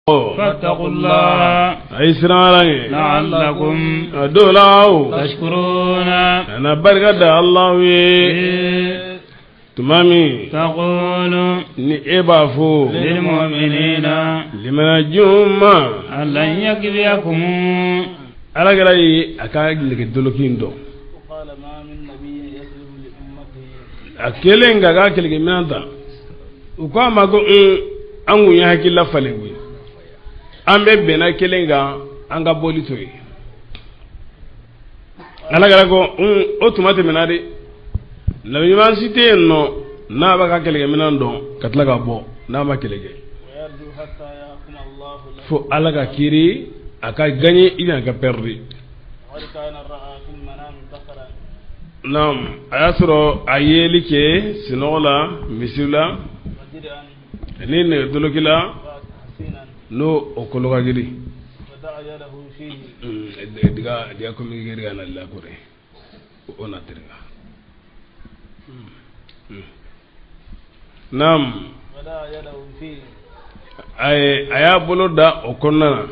Fattaqullaha. A ye siran Ala ɲɛ. La'allakum. A dɔw la aw. Tashkuruna. A na barika da Alahu ye. Tuma min. Taqulu. Ni e b'a fɔ. Lilmu'minina. Limanajɔnw ma. An lan yakfiyakum. Ala kira ye a ka nɛgɛdoloki in dɔn. A kɛlen k'a ka kɛlɛkɛminɛn ta. U ko a ma ko an kun ye hakilila falen koyi an bɛɛ bɛnna kelen kan an ka bɔli to yen ala kira ko o tuma tɛmɛna dɛ nabi ɲuman si tɛ yen nɔ n'a b'a ka kɛlɛkɛminɛn dɔn ka tila ka bɔ n'a ma kɛlɛ kɛ fo ala ka kiiri a ka gagner ou bien a ka perdre naam a y'a sɔrɔ a yeli kɛ sinɔgɔ la misi la ani nɛgɛdoloki la n'o o kolo ka giri diga diga komi diga na la kore o na tirga naam a y'a bolo da o kɔnɔna na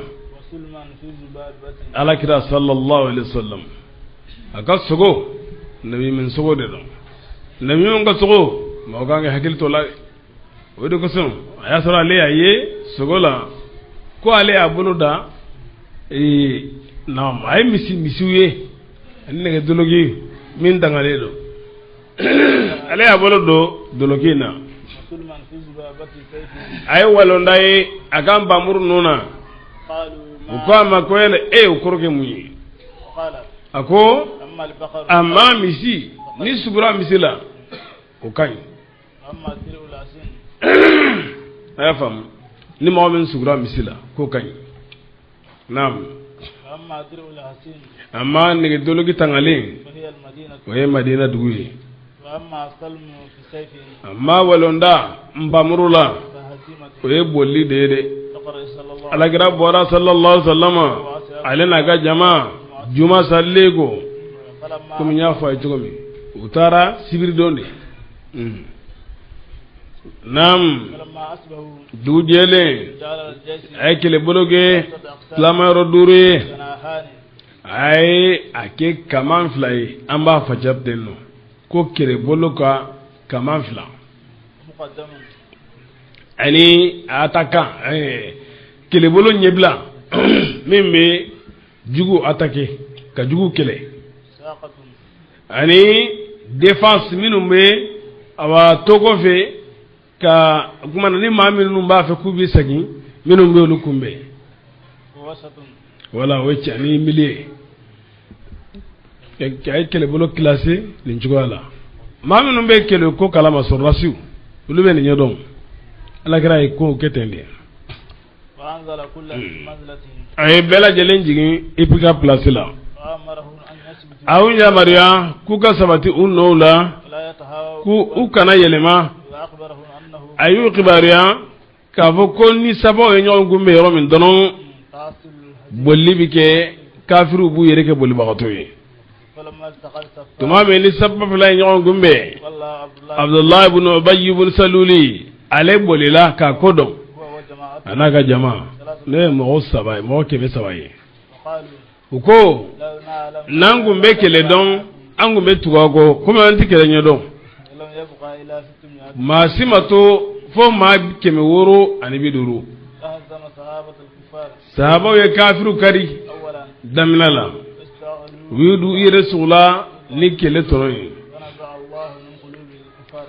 alakira sallallahu alaihi wasallam a ka sogo nabi min sogo de don nabi min ka sogo mɔgɔ kan ka hakili to la o de kosɔn a y'a sɔrɔ ale y'a ye sogo la ko ale y'a bolo da ee naam a ye misi misiw ye ani nɛgɛdoloki min dangalen don ale y'a bolo don doloki in na a ye walonda ye a ka npanmuru ninnu na u ko a ma ko yala e y'o kɔrɔ kɛ mun ye a ko amma misi ni sugura misi la o ka ɲi a y'a faamu ni mɔgɔ min sugura misi la k'o ka ɲi naam amma nɛgɛdoloki tangalen o ye madina dugu ye amma walonda npanmuru la o ye bolili de ye dɛ alakira bɔra sallallahu alaihi wasallam ale n'a ka jama juma salilen kɔ komi n y'a fɔ a ye cogo min u taara sibiri don de naam dugu jɛlen a ye kɛlɛbolo kɛ tilamayɔrɔ duuru ye a ye a kɛ kaman fila ye an b'a faamuya ten nɔ ko kɛlɛbolo ka kaman fila ani a attaquant kɛlɛbolo ɲɛbila min bɛ jugu attaquer ka jugu kɛlɛ ani défense minnu bɛ awa to kɔfɛ ka kuma na ni maa minnu b'a fɛ k'u bɛ segin minnu bɛ olu kunbɛn wala o ye cɛ ni milieu a ye kɛlɛbolo classé nin cogoya la maa minnu bɛ kɛlɛ ko kalama sɔrɔdasiw olu bɛ nin ɲɛdɔn alakira ye kow kɛ ten de a ye bɛɛ lajɛlen jigin i ka place la a y'u yamaruya k'u ka sabati u nɔw la k'u u kana yɛlɛma a y'u kibaruya k'a fɔ ko ni sabaw ye ɲɔgɔn kunbɛn yɔrɔ min dɔrɔn bolili bɛ kɛ kafiriw b'u yɛrɛ kɛ bolibagatɔ ye tuma min ni saba fila ye ɲɔgɔn kunbɛn abudulayi ibn ubayi ibn saluli ale bolila k'a ko dɔn a n'a ka jama ne ye mɔgɔ saba ye mɔgɔ kɛmɛ saba ye u ko n'an kun bɛ kɛlɛ dɔn an kun bɛ tugu a kɔ komi an tɛ kɛlɛ ɲɛdɔn maa si ma to fo maa kɛmɛ wɔɔrɔ ani bi duuru sahabaw ye kafiriw kari daminɛ la u y'u yɛrɛ sugula ni kɛlɛ tɔnɔ ye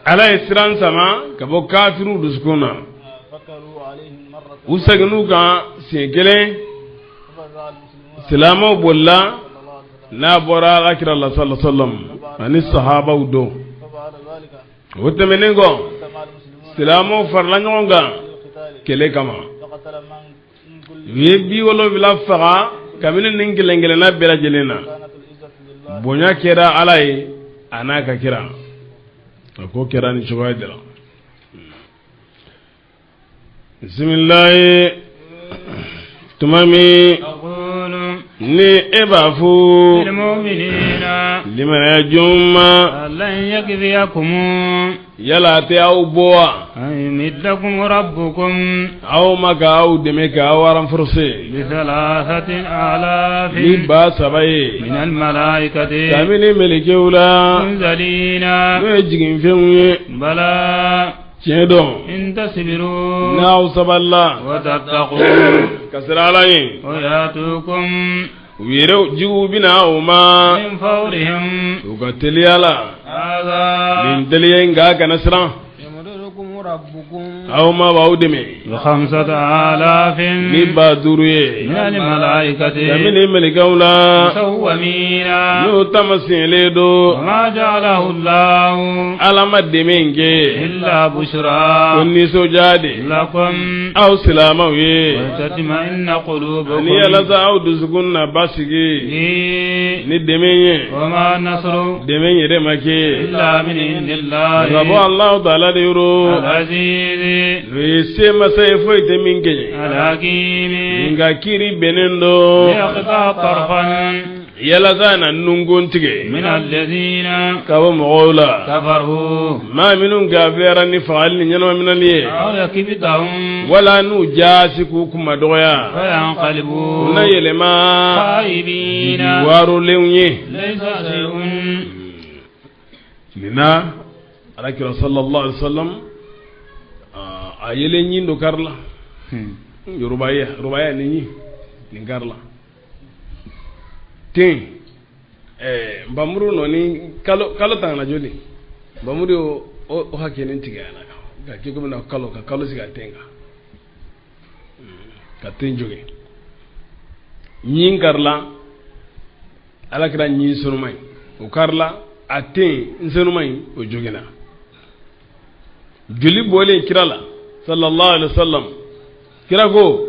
ala ye siran sama ka bɔ kafiriw dusukun na u seginn'u kan siɲɛ kelen silamɛw bolila n'a bɔra ala kira la sallallahu alaihi wasallam ani sahabaw don o tɛmɛnen kɔ silamɛw farala ɲɔgɔn kan kɛlɛ kama u ye bi wolonwula faga kabini nin kelen kelenna bɛɛ lajɛlen na bonya kɛra ala ye a n'a ka kira a ko kɛra nin cogoya de la bisimilayi tuma min ni e b'a fɔ limaniya jɔnw ma. Yala a tɛ aw bɔ wa? An yumiddakum rabbukum. Aw ma ka aw dɛmɛ ka aw renforcer. Bi thalathati alafin. Ni 3000 ye. Minal malaikati. Kabini mɛlɛkɛw la. Munzalina. N'o ye jiginfɛnw ye. Bala. Tiɲɛ don. In tasbiru. N'aw sabalila. Wa tattaqu. Ka siran Ala ɲɛ. Wa yatukum. U yɛrɛw juguw bɛna u ma. Min fawrihim. U ka teliya la. Hadha. Nin teliya in nka kana siran. Aw ma b'aw dɛmɛ. Bi khamsati alafin. Ni 5000 ye. Minal malaikati. Kabini mɛlɛkɛw la. Musawwimina. N'u taamasiyɛnlen don. Wa ma ja'alahu Allahu. Ala ma dɛmɛ in kɛ. Illa bushra. Ko nisɔndiya de. Lakum. Aw silamɛw ye. Wa tatma'inna qulubukum. Ani yalasa aw dusukun na basigi. Ni dɛmɛ ye. Wa ma nasru. Dɛmɛ yɛrɛ ma kɛ. Illa min indillahi. Ka bɔ Alahu taala de yɔrɔ. Al-azizi. N'o ye se masa ye foyi tɛ min kɛɲɛ. Al-hakimi. Nka kiiri bɛnnen don. Liyaqta'a tarfan. Yalasa na nunkun tigɛ. Min alladhina. Ka bɔ mɔgɔw la. Kafaru. Maa minnu kafiriyara ni fagali ni ɲɛnamaminɛli ye. Aw yakbitahum. Wala n'u jaasi k'u kuma dɔgɔya. Fayanqalibu. U na yɛlɛma. Khaibina. Waarolenw ye. Laysa shay'un. Nin na Alakira sallallahu alaihi wa sallam a yelen ɲin dɔ kari la. Yorobaya yorobaya ni ɲin nin kari la. Ten nbamuru nɔ ni kalo kalo tangana joli nbamuru y'o o hakɛnin tigɛ a la ka kɛ komi na kalo ka kalo sigi a ten kan ka ten jogi ɲin kari la Alakira ɲin senuma in o kari la a ten senuma in o joginna joli bɔlen kira la sallallahu alaihi wa sallam kira ko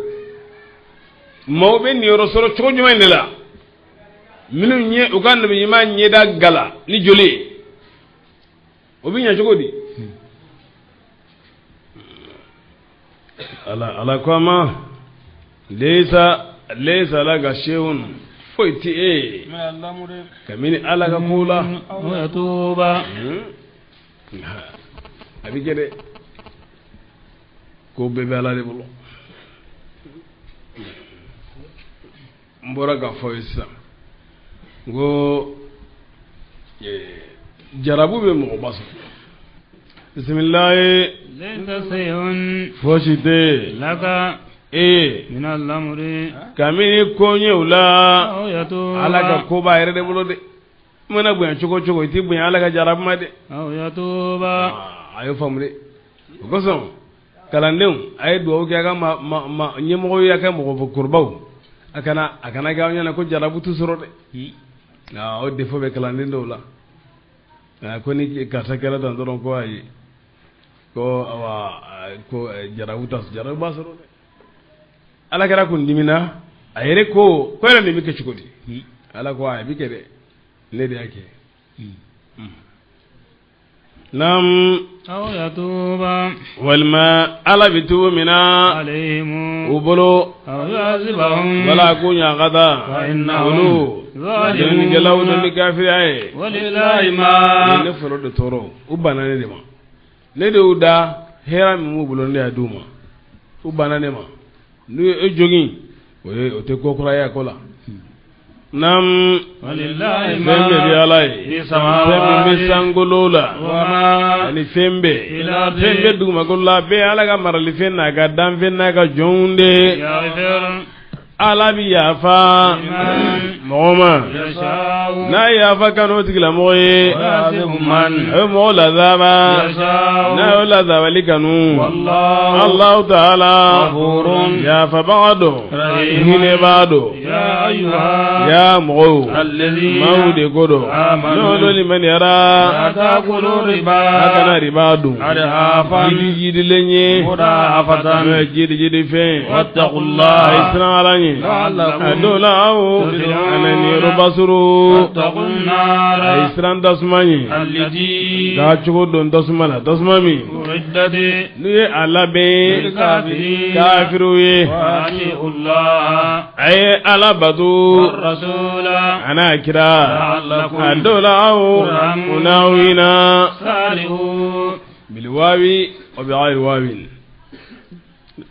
maaw bɛ niyɔrɔ sɔrɔ cogo jumɛn de la minnu ye u ka nabi ɲuman ɲɛda gala ni joli ye o bɛ ɲɛ cogo di ala ala ko a ma leyisa leyisa laka shay'un foyi tɛ e ye kabini ala ka ko la Wa a bɛ kɛ dɛ ko bɛɛ bɛ ala de bolo n bɔra k'a fɔ ye sisan n ko jarabu bɛ mɔgɔba sɔrɔ bisimilayi Laysa shay'un. Fosi tɛ Laka. ee Min al-amri. Kabini koɲɛw la Aw yatuba. Ala ka ko b'a yɛrɛ de bolo dɛ i mana bonya cogo o cogo i tɛ bonya Ala ka jarabu ma dɛ Aw yatuba. A y'o faamu dɛ o kosɔn kalandenw a ye dugawu kɛ a ka ma ma ma ɲɛmɔgɔw ye a ka mɔgɔkɔrɔbaw a kana kɛ aw ɲɛna ko jarabu t'u sɔrɔ dɛ o défaut bɛ kalanden dɔw la ko ni karisa kɛra tan dɔrɔn ko ayi ko awa ko jarabu ta jarabu b'a sɔrɔ dɛ Ala kɛra kun dimina a yɛrɛ ko ko yɛrɛ nin bɛ kɛ cogo di Ala ko a bɛ kɛ dɛ ne de y'a kɛ naam Aw yatuba. Walima Ala bɛ cogo min na Alayhim. U bolo Aw yu'adhibahum. Wala k'u ɲangata Fa innahum olu zalimun. dɔnnikɛlaw don ni kafiriya ye Walillahi ma. Ne fɔlɔ de tɔɔrɔ u banna ne de ma ne de y'u da hɛrɛ min b'u bolo ne y'a d'u ma u banna ne ma n'u ye e jogin o ye o tɛ ko kura ye a ko la naam Walillahi ma. Fɛn bɛɛ bɛ Ala ye Fi samawati. Fɛn min bɛ sankolo la Wa ma. Ani fɛn bɛɛ Fil ardi. Fɛn bɛɛ dugumakolo la bɛɛ Ala ka maralifɛn n'a ka danfɛn n'a ka jɔnw de Yaghfir. Ala bɛ yafa Liman. mɔgɔ ma Yasha'u. n'a ye yafa kanu o tigilamɔgɔ ye Wa yu'adhibu man. A bɛ mɔgɔ lazaba Yasha'u. n'a y'o lazabali kanu Wallahu. Allahu ta'ala Ghafurun. yafabaga don Rahimun. hinɛbaga don Ya ayyuha. ya mɔgɔw Alladhina. maaw de ko don Amanu. n'o limaniyara La ta'kulu riba. a kana riba dun Adhafan. jidi jidilen ye Mudha'afatan. n'o ye jidi jidi fɛn Wattaqullaha. a ye siran Ala ɲɛ La'allakum a dɔw la aw tuflihun. ana niyɔrɔba sɔrɔ Wattaqun nar. a ye siran tasuma ɲɛ Allati. k'a cogo don tasuma la tasuma min U'iddat. n'u ye a labɛn Lil kafirin. kafiriw ye Wa ati'u Allah. a ye Ala bato War rasula. a n'a kira La'allakum a dɔw la aw turhamun. u n'aw hinɛ Sari'u. Bilwawi wa bighayri wawin.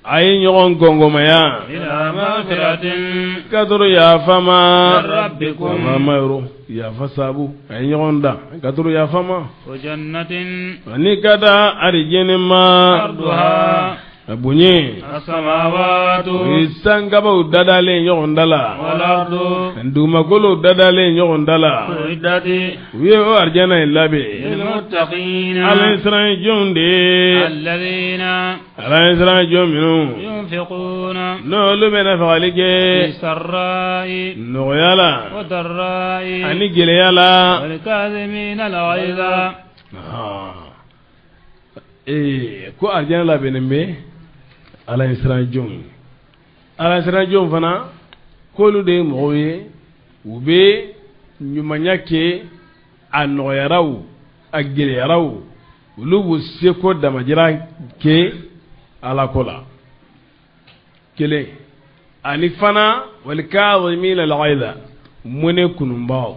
A ye ɲɔgɔn gɔngɔmaya. Ila maghfiratin. Ka toro yafa ma. Min rabbikum. Yafa ma yɔrɔ yafa sabu a ye ɲɔgɔn dan ka toro yafa ma. Wa jannatin. Ani ka taa arijɛnɛ ma. Arduha. A bonya. As-samawatu. O ye sankabaw dadalen ɲɔgɔn da la. Wal ardu. Dugumakolow dadalen ɲɔgɔn da la. Uiddat. U ye o arijɛnɛ in labɛn. Lil muttaqina. Ala siran jɔnw de ye. Alladhina. Ala siran jɔn minnu. Yunfiquna. N'olu bɛna fagali kɛ. Fi sarra'i. Nɔgɔya la. Wa darra'i. Ani gɛlɛya la. Wal kadhimina al-ghayza. Ko arijɛnɛ labɛnnen bɛ ala siran jɔnw ye. Ala siran jɔnw fana k'olu de ye mɔgɔw ye u bɛ ɲumanya kɛ a nɔgɔyara o a gɛlɛyara o olu b'u seko damajira kɛ ala ko la kelen ani fana wal kadhimina al-ghayza mɔnɛ kununbaw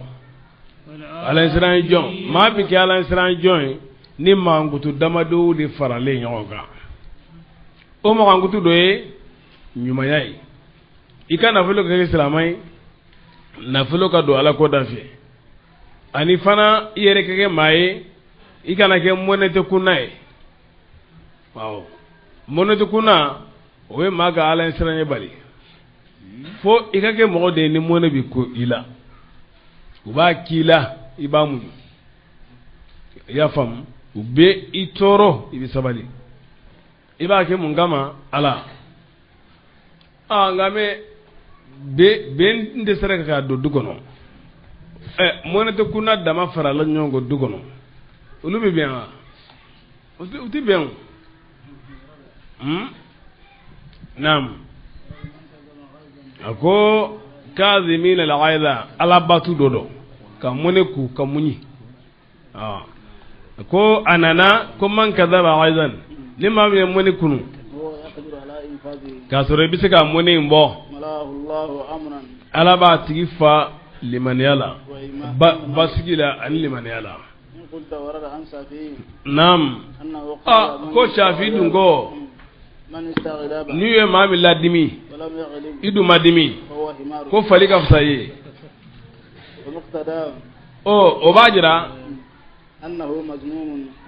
ala siran jɔn maa bɛ kɛ ala siran jɔn ye ni mankutu damadɔw de faralen ɲɔgɔn kan o mankutu dɔ ye ɲumanya ye i ka nafolo ka kɛ silamɛ ye nafolo ka don ala ko da fɛ ani fana i yɛrɛ ka kɛ maa ye i kana kɛ mɔnɛ kunna ye awɔ mɔnɛ kunna o ye maa ka ala siran ye bali fo i ka kɛ mɔgɔ de ye ni mɔnɛ bɛ ko i la u b'a k'i la i b'a muɲu i y'a faamu u bɛ i tɔɔrɔ i bɛ sabali i b'a kɛ mun kama ala nka mɛ bɛn tɛ sera ka don du kɔnɔ mɔnɛ tɛ kunna dama farala ɲɔgɔn kan du kɔnɔ olu bɛ bɛn wa u tɛ bɛn o naam a ko kadhimina al-ghayza ala batu dɔ dɔn ka mɔnɛ k'u ka muɲi ko a nana ko man kadhaba ghayzan ni maa min ye mɔnɛ kunu k'a sɔrɔ i bɛ se ka mɔnɛ in bɔ ala b'a tigi fa limaniya la basigi la ani limaniya la naam ko Shafi dun ko n'u ye maa min ladimi i dun ma dimi ko fali ka fisa ye o b'a jira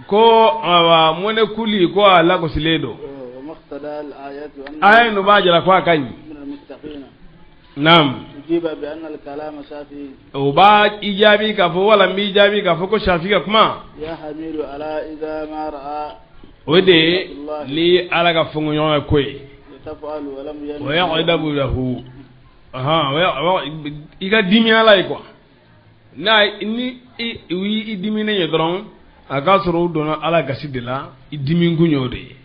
ko awa mɔnɛ kuli ko a lagosilen don aya in b'a jira ko a ka ɲi naam o b'a i jaabi k'a fɔ wala n b'i jaabi k'a fɔ ko Shafi ka kuma o de ye ni ala ka fɔnkɔɲɔgɔnya ko ye o yaghdabu lahu i ka dimi ala ye quoi n'a ni u y'i diminen ye dɔrɔn a k'a sɔrɔ u donna ala gasi de la i dimi kun y'o de ye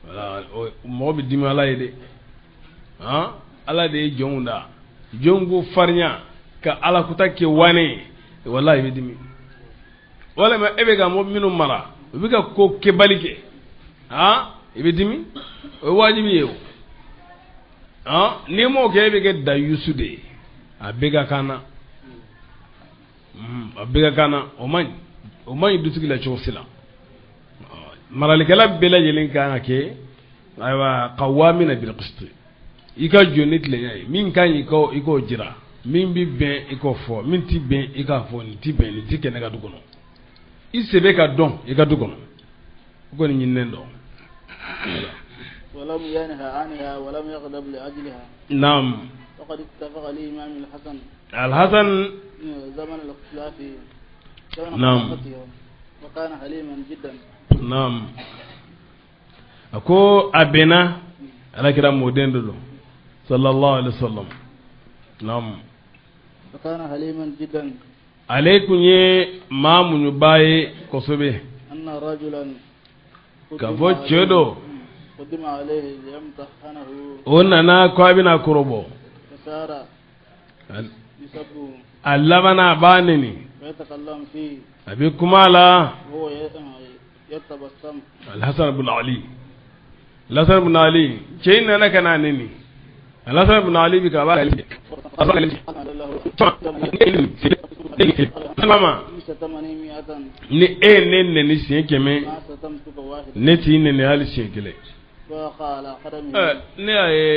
voilà mɔgɔ bɛ dimi ala ye dɛ ala de ye jɔnw da jɔnw ko farinya ka ala kuta kɛ wane ye walahi i bɛ dimi walima e bɛ ka mɔgɔ minnu mara u bɛ ka ko kɛbali kɛ i bɛ dimi o ye wajibi ye o n'i m'o kɛ e bɛ kɛ dayusu de ye a bɛɛ ka kan na a bɛɛ ka kan na o man ɲi o man ɲi dutigi la cogo si la maralikɛla bɛɛ lajɛlen kan ka kɛ ayiwa qawwamina bil qist i ka jɔ ni tilenya ye min ka ɲi i k'o jira min bɛ bɛn i k'o fɔ min tɛ bɛn i k'a fɔ nin tɛ bɛn nin tɛ kɛ ne ka du kɔnɔ i sɛbɛ ka dɔn i ka du kɔnɔ o kɔni ɲininen dɔn. ولم ينهى عنها ولم يغضب لأجلها. نعم. وقد اتفق الإمام الحسن. الحسن زمن الاختلاف. نعم. وكان حليما جدا. نعم. أكو أبنا على كلام مودين دلو صلى الله عليه وسلم. نعم. وكان حليما جدا. عليكم ye maa muɲuba ye kosɛbɛ. أن رجلا. K'a fɔ cɛ dɔ. O nana ko a bɛna kɔrɔbɔ. A labanna a b'a neni. A bɛ kuma la. Alhasan ibn Ali. Alhasan ibn Ali cɛ in nana ka na neni. Alhasan ibn Ali bi ka b'a. Ni e ye ne nɛni siɲɛ 100, ne t'i nɛni hali siɲɛ 1. Ne y'a ye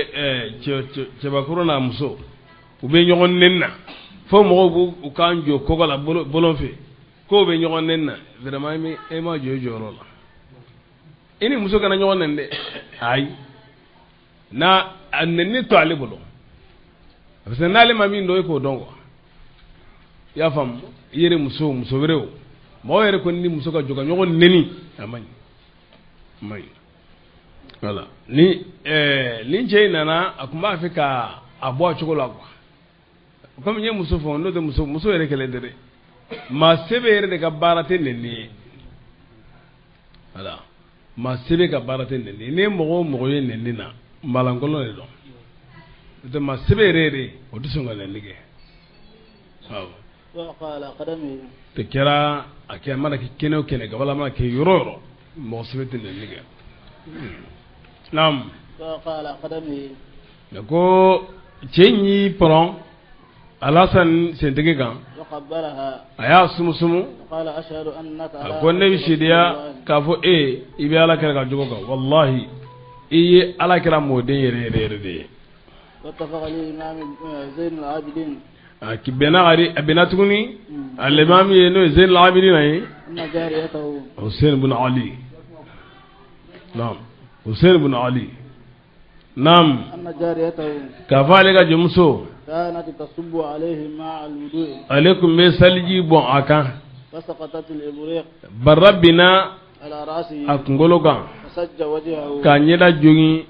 cɛbakɔrɔ n'a muso u bɛ ɲɔgɔn nɛni na fo mɔgɔw b'u kan jɔ kɔgɔ la bɔlɔn fɛ k'o bɛ ɲɔgɔn nɛni na, vraiment e ma jɔ i jɔyɔrɔ la. I ni muso kana ɲɔgɔn nɛni dɛ, ayi, n'a a nɛni to ale bolo, parce que n'ale ma min dɔn e k'o dɔn quoi. I y'a faamu, i yɛrɛ muso muso wɛrɛw, mɔgɔ yɛrɛ kɔni ni muso ka jɔ ka ɲɔgɔn nɛni, a man ɲi, a man ɲi. Voilà, ni nin cɛ in nana, a tun b'a fɛ ka a bɔ a cogo la quoi. Komi n ye muso fɔ, n'o tɛ muso yɛrɛ kɛlen tɛ dɛ, maa sɛbɛ yɛrɛ de ka baara tɛ nɛni ye. Voilà, maa sɛbɛ ka baara tɛ nɛni ye. Ni mɔgɔ o mɔgɔ ye nɛni na, maalankolon de don. N'o tɛ maa sɛbɛ yɛrɛ yɛrɛ, o tɛ sɔn ka nɛni kɛ. Awɔ. Tɛ kɛra a kɛ, a mana kɛ kɛnɛ o kɛnɛ kan, wala a mana kɛ yɔrɔ o yɔrɔ, mɔgɔ sɛbɛ tɛ nɛni kɛ. Naam. Ko cɛ in y'i pɔrɔn Alasan sentɛgɛ kan, a y'a sumusumu, a ko ne bɛ seereya k'a fɔ e i bɛ Ala kira ka jogo kan, walahi i ye Ala kira mɔden yɛrɛ yɛrɛ yɛrɛ de ye. A bɛnna a bɛnna tuguni alimami ye, n'o ye Zeynul Abidina ye, Hussein ibn Ali. Naam, Hussein ibn Ali. Naam, k'a fɔ ale ka jɔnmuso, ale tun bɛ saliji bɔn a kan, bara binna a kunkolo kan, k'a ɲɛda jogin,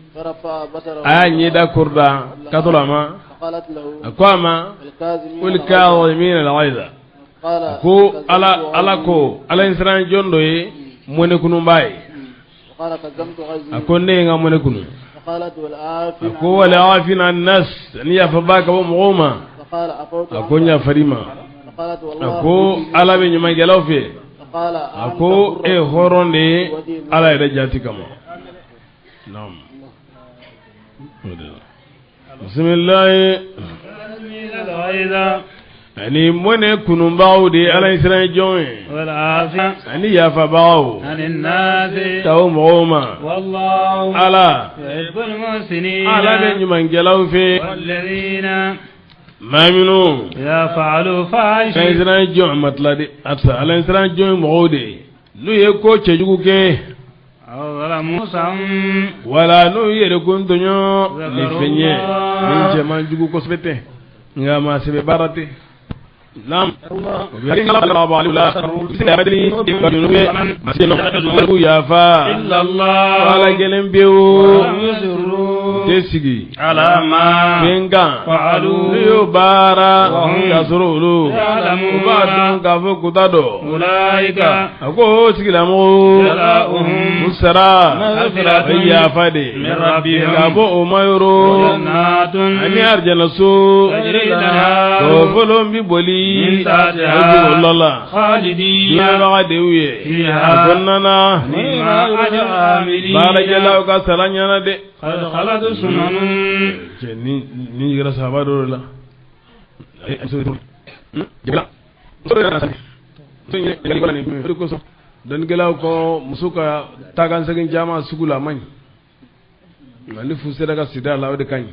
a y'a ɲɛda kɔrɔta katɔ a ma, a ko a ma, wal kaazimina al-ghayza, ko ala ala ko ala in siran jɔn dɔ ye mɔnɛkununba ye. A ko ne ye n ka mɔnɛ kunu. A ko wal aafina an-nas, ni yafaba ka bɔ mɔgɔw ma. A ko n yafar'i ma. A ko Ala bɛ ɲumankɛlaw fɛ. A ko e hɔrɔn de ye Ala yɛrɛ jati kama. Naam. Bisimilahi. Ani mɔnɛ kununbagaw de ye Ala ɲɛsiran jɔn ye, ani yafabagaw ka bɔ mɔgɔw ma. Ala Ala bɛ ɲumankɛlaw fɛ. Maa minnu Ala ɲɛsiran jɔn ma tila dɛ, Ala ɲɛsiran jɔn mɔgɔw de ye, n'u ye ko cɛjugu kɛ, wala n'u yɛrɛ kun tɔɲɔ ni fɛn ye min cɛ man jugu kosɛbɛ tɛ, nka maa sɛbɛ baara tɛ. Naam. Yafa Ala kelen pewu tɛ sigi fɛn kan n'u y'o baara k'a sɔrɔ olu u b'a dɔn k'a fɔ k'u t'a dɔn. A ko o tigilamɔgɔw u sara o ye yafa de ka bɔ o ma yɔrɔ ani arijanaso kɔfɔlɔ bɛ boli o la diɲɛbaga de y'u ye a kɔnɔna na baarakɛlaw ka sara ɲɛna dɛ. Cɛ ni yɛrɛ saba dɔ de la. Dɔnnikɛlaw ko muso ka taakan segin caman sugu la a man ɲi, nka ni fu sera ka sida la o de ka ɲi.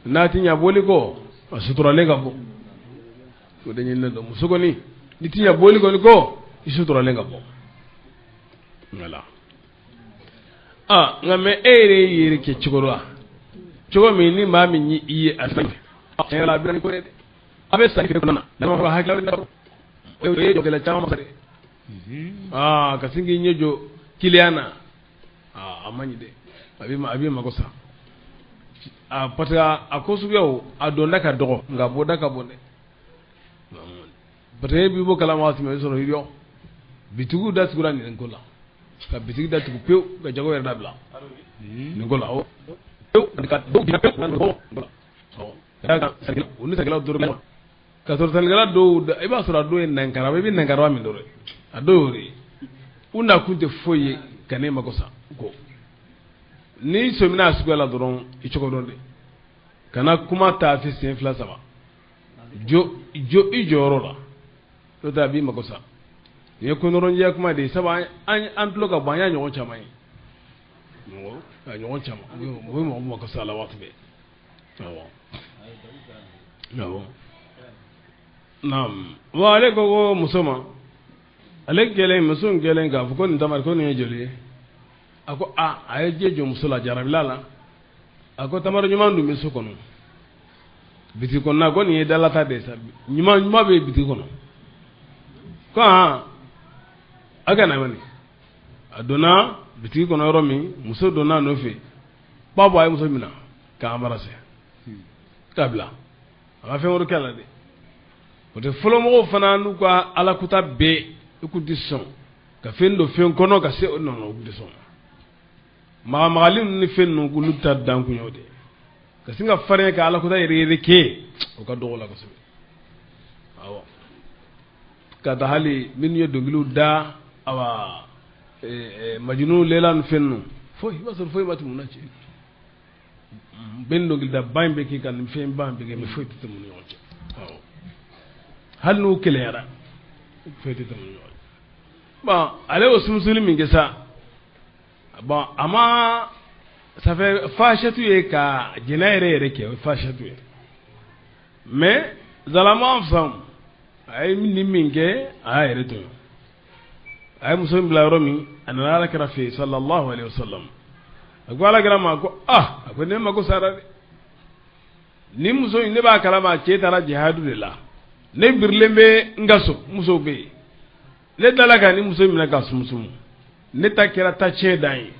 N'a ti ɲa bɔli kɔ, a suturalen ka bɔ, o de ɲininen don. Muso kɔni n'i ti ɲa bɔli kɔni kɔ, i suturalen ka bɔ. Voilà. Ah, nka mɛ e yɛrɛ y'i yɛrɛ kɛ cogo la, cogo min ni maa min y'i ye a tiɲɛ la a bɛ na ni ko ye dɛ. A bɛ sanni feere kɔnɔna na, n'a ma fɔ hakili la, o ye jɔkɛla caman ma dɛ. Aa, ka sin k'i ɲɛ jɔ kiliyan na, aa, a man ɲi dɛ, a b'i mago sa. A parce que a ko suguyaw, a donda ka dɔgɔ, nka a bɔda ka bon dɛ. Parce que e b'i bɔ kalama waati min, o bɛ sɔrɔ yɔ bitigiw datugura nin ko la, ka bitigi datugu pewu, ka jago yɛrɛ dabila nin ko la. Awɔ, pewu, ka dɔw bin pewu u ni sannikɛlaw dɔrɔn ka sɔrɔ sannikɛla dɔw, i b'a sɔrɔ a dɔw ye nankara, i bɛ nankara min dɔrɔn, a dɔw y'o de ye. U nakun tɛ foyi ye ka ne mako sa ko n'i sɔmina a suguya la dɔrɔn, i cogo dɔn dɛ, kana kuma ta fi sen fila saba, jɔ i jɔyɔrɔ la. N'o tɛ a b'i mako sa. Nin ye kɔnɔrɔnjɛya kuma de ye, sabu an tulo ka bon, an y'a ɲɔgɔn caman ye. Mɔgɔ a ɲɔgɔn caman u bɛ mɔgɔ mako sa la waati bɛɛ. Awɔ. Awɔ. Naam. Bon, ale ko muso ma, ale kɛlen, muso in kɛlen k'a fɔ ko nin tamari ko nin ye joli ye? A ko a ye jɛ jɔ muso la jarabila la. A ko tamari ɲuman dun bɛ so kɔnɔ, bitigi kɔnɔna, ko nin ye dalata de ye sa, ɲuman ɲuman bɛ bitigi kɔnɔ. Ko a ka na mani. A donna bitigi kɔnɔ yɔrɔ min, muso donna a nɔfɛ, ba bɔ a ye muso minɛ k'a embrasser k'a bila. A ma fɛn wɛrɛ kɛ a la dɛ. O tɛ fɔlɔmɔgɔw fana n'u ka alakuta bɛɛ, u kun tɛ sɔn ka fɛn don fɛn kɔnɔ ka se o nɔ, u kun tɛ sɔn. Magamagali ninnu ni fɛn ninnu, k'olu ta dan kun y'o de ye. Ka sin ka farinya ka alakuta yɛrɛ yɛrɛ kɛ, o ka dɔgɔ la kosɛbɛ. Awɔ. Ka taa hali minnu ye dɔnkiliw da, awa, Majnun Lela ni fɛn ninnu, foyi, i b'a sɔrɔ foyi ma tɛmɛ u n'a cɛ. Bɛ dɔnkilida ba in bɛ kɛ ka nin fɛn ba in bɛ kɛ, mais foyi tɛ tɛmɛ u ni ɲɔgɔn cɛ. Awɔ. Hali n'u kɛlɛyara, foyi tɛ tɛmɛ u ni ɲɔgɔn cɛ. Bon, ale y'o sumusuli min kɛ sa, bon, a ma, ça fait fahishatu ye ka jɛnɛ yɛrɛ yɛrɛ kɛ, o ye fahishatu ye. Mais zalama fisa, a ye nin min kɛ, a y'a yɛrɛ tɔɲɔ. A ye muso in bila yɔrɔ min, a nana Ala kira fɛ yen sallallahu alaihi wasallam. A ko Ala kira ma ko a ko ne mako sara dɛ. Nin muso in, ne b'a kalama a cɛ taara jihadu de la. Ne birilen bɛ n ka so, musow bɛ yen. Ne dala ka nin muso in minɛ ka sumusumu. Ne ta kɛra ta tiɲɛ dan ye.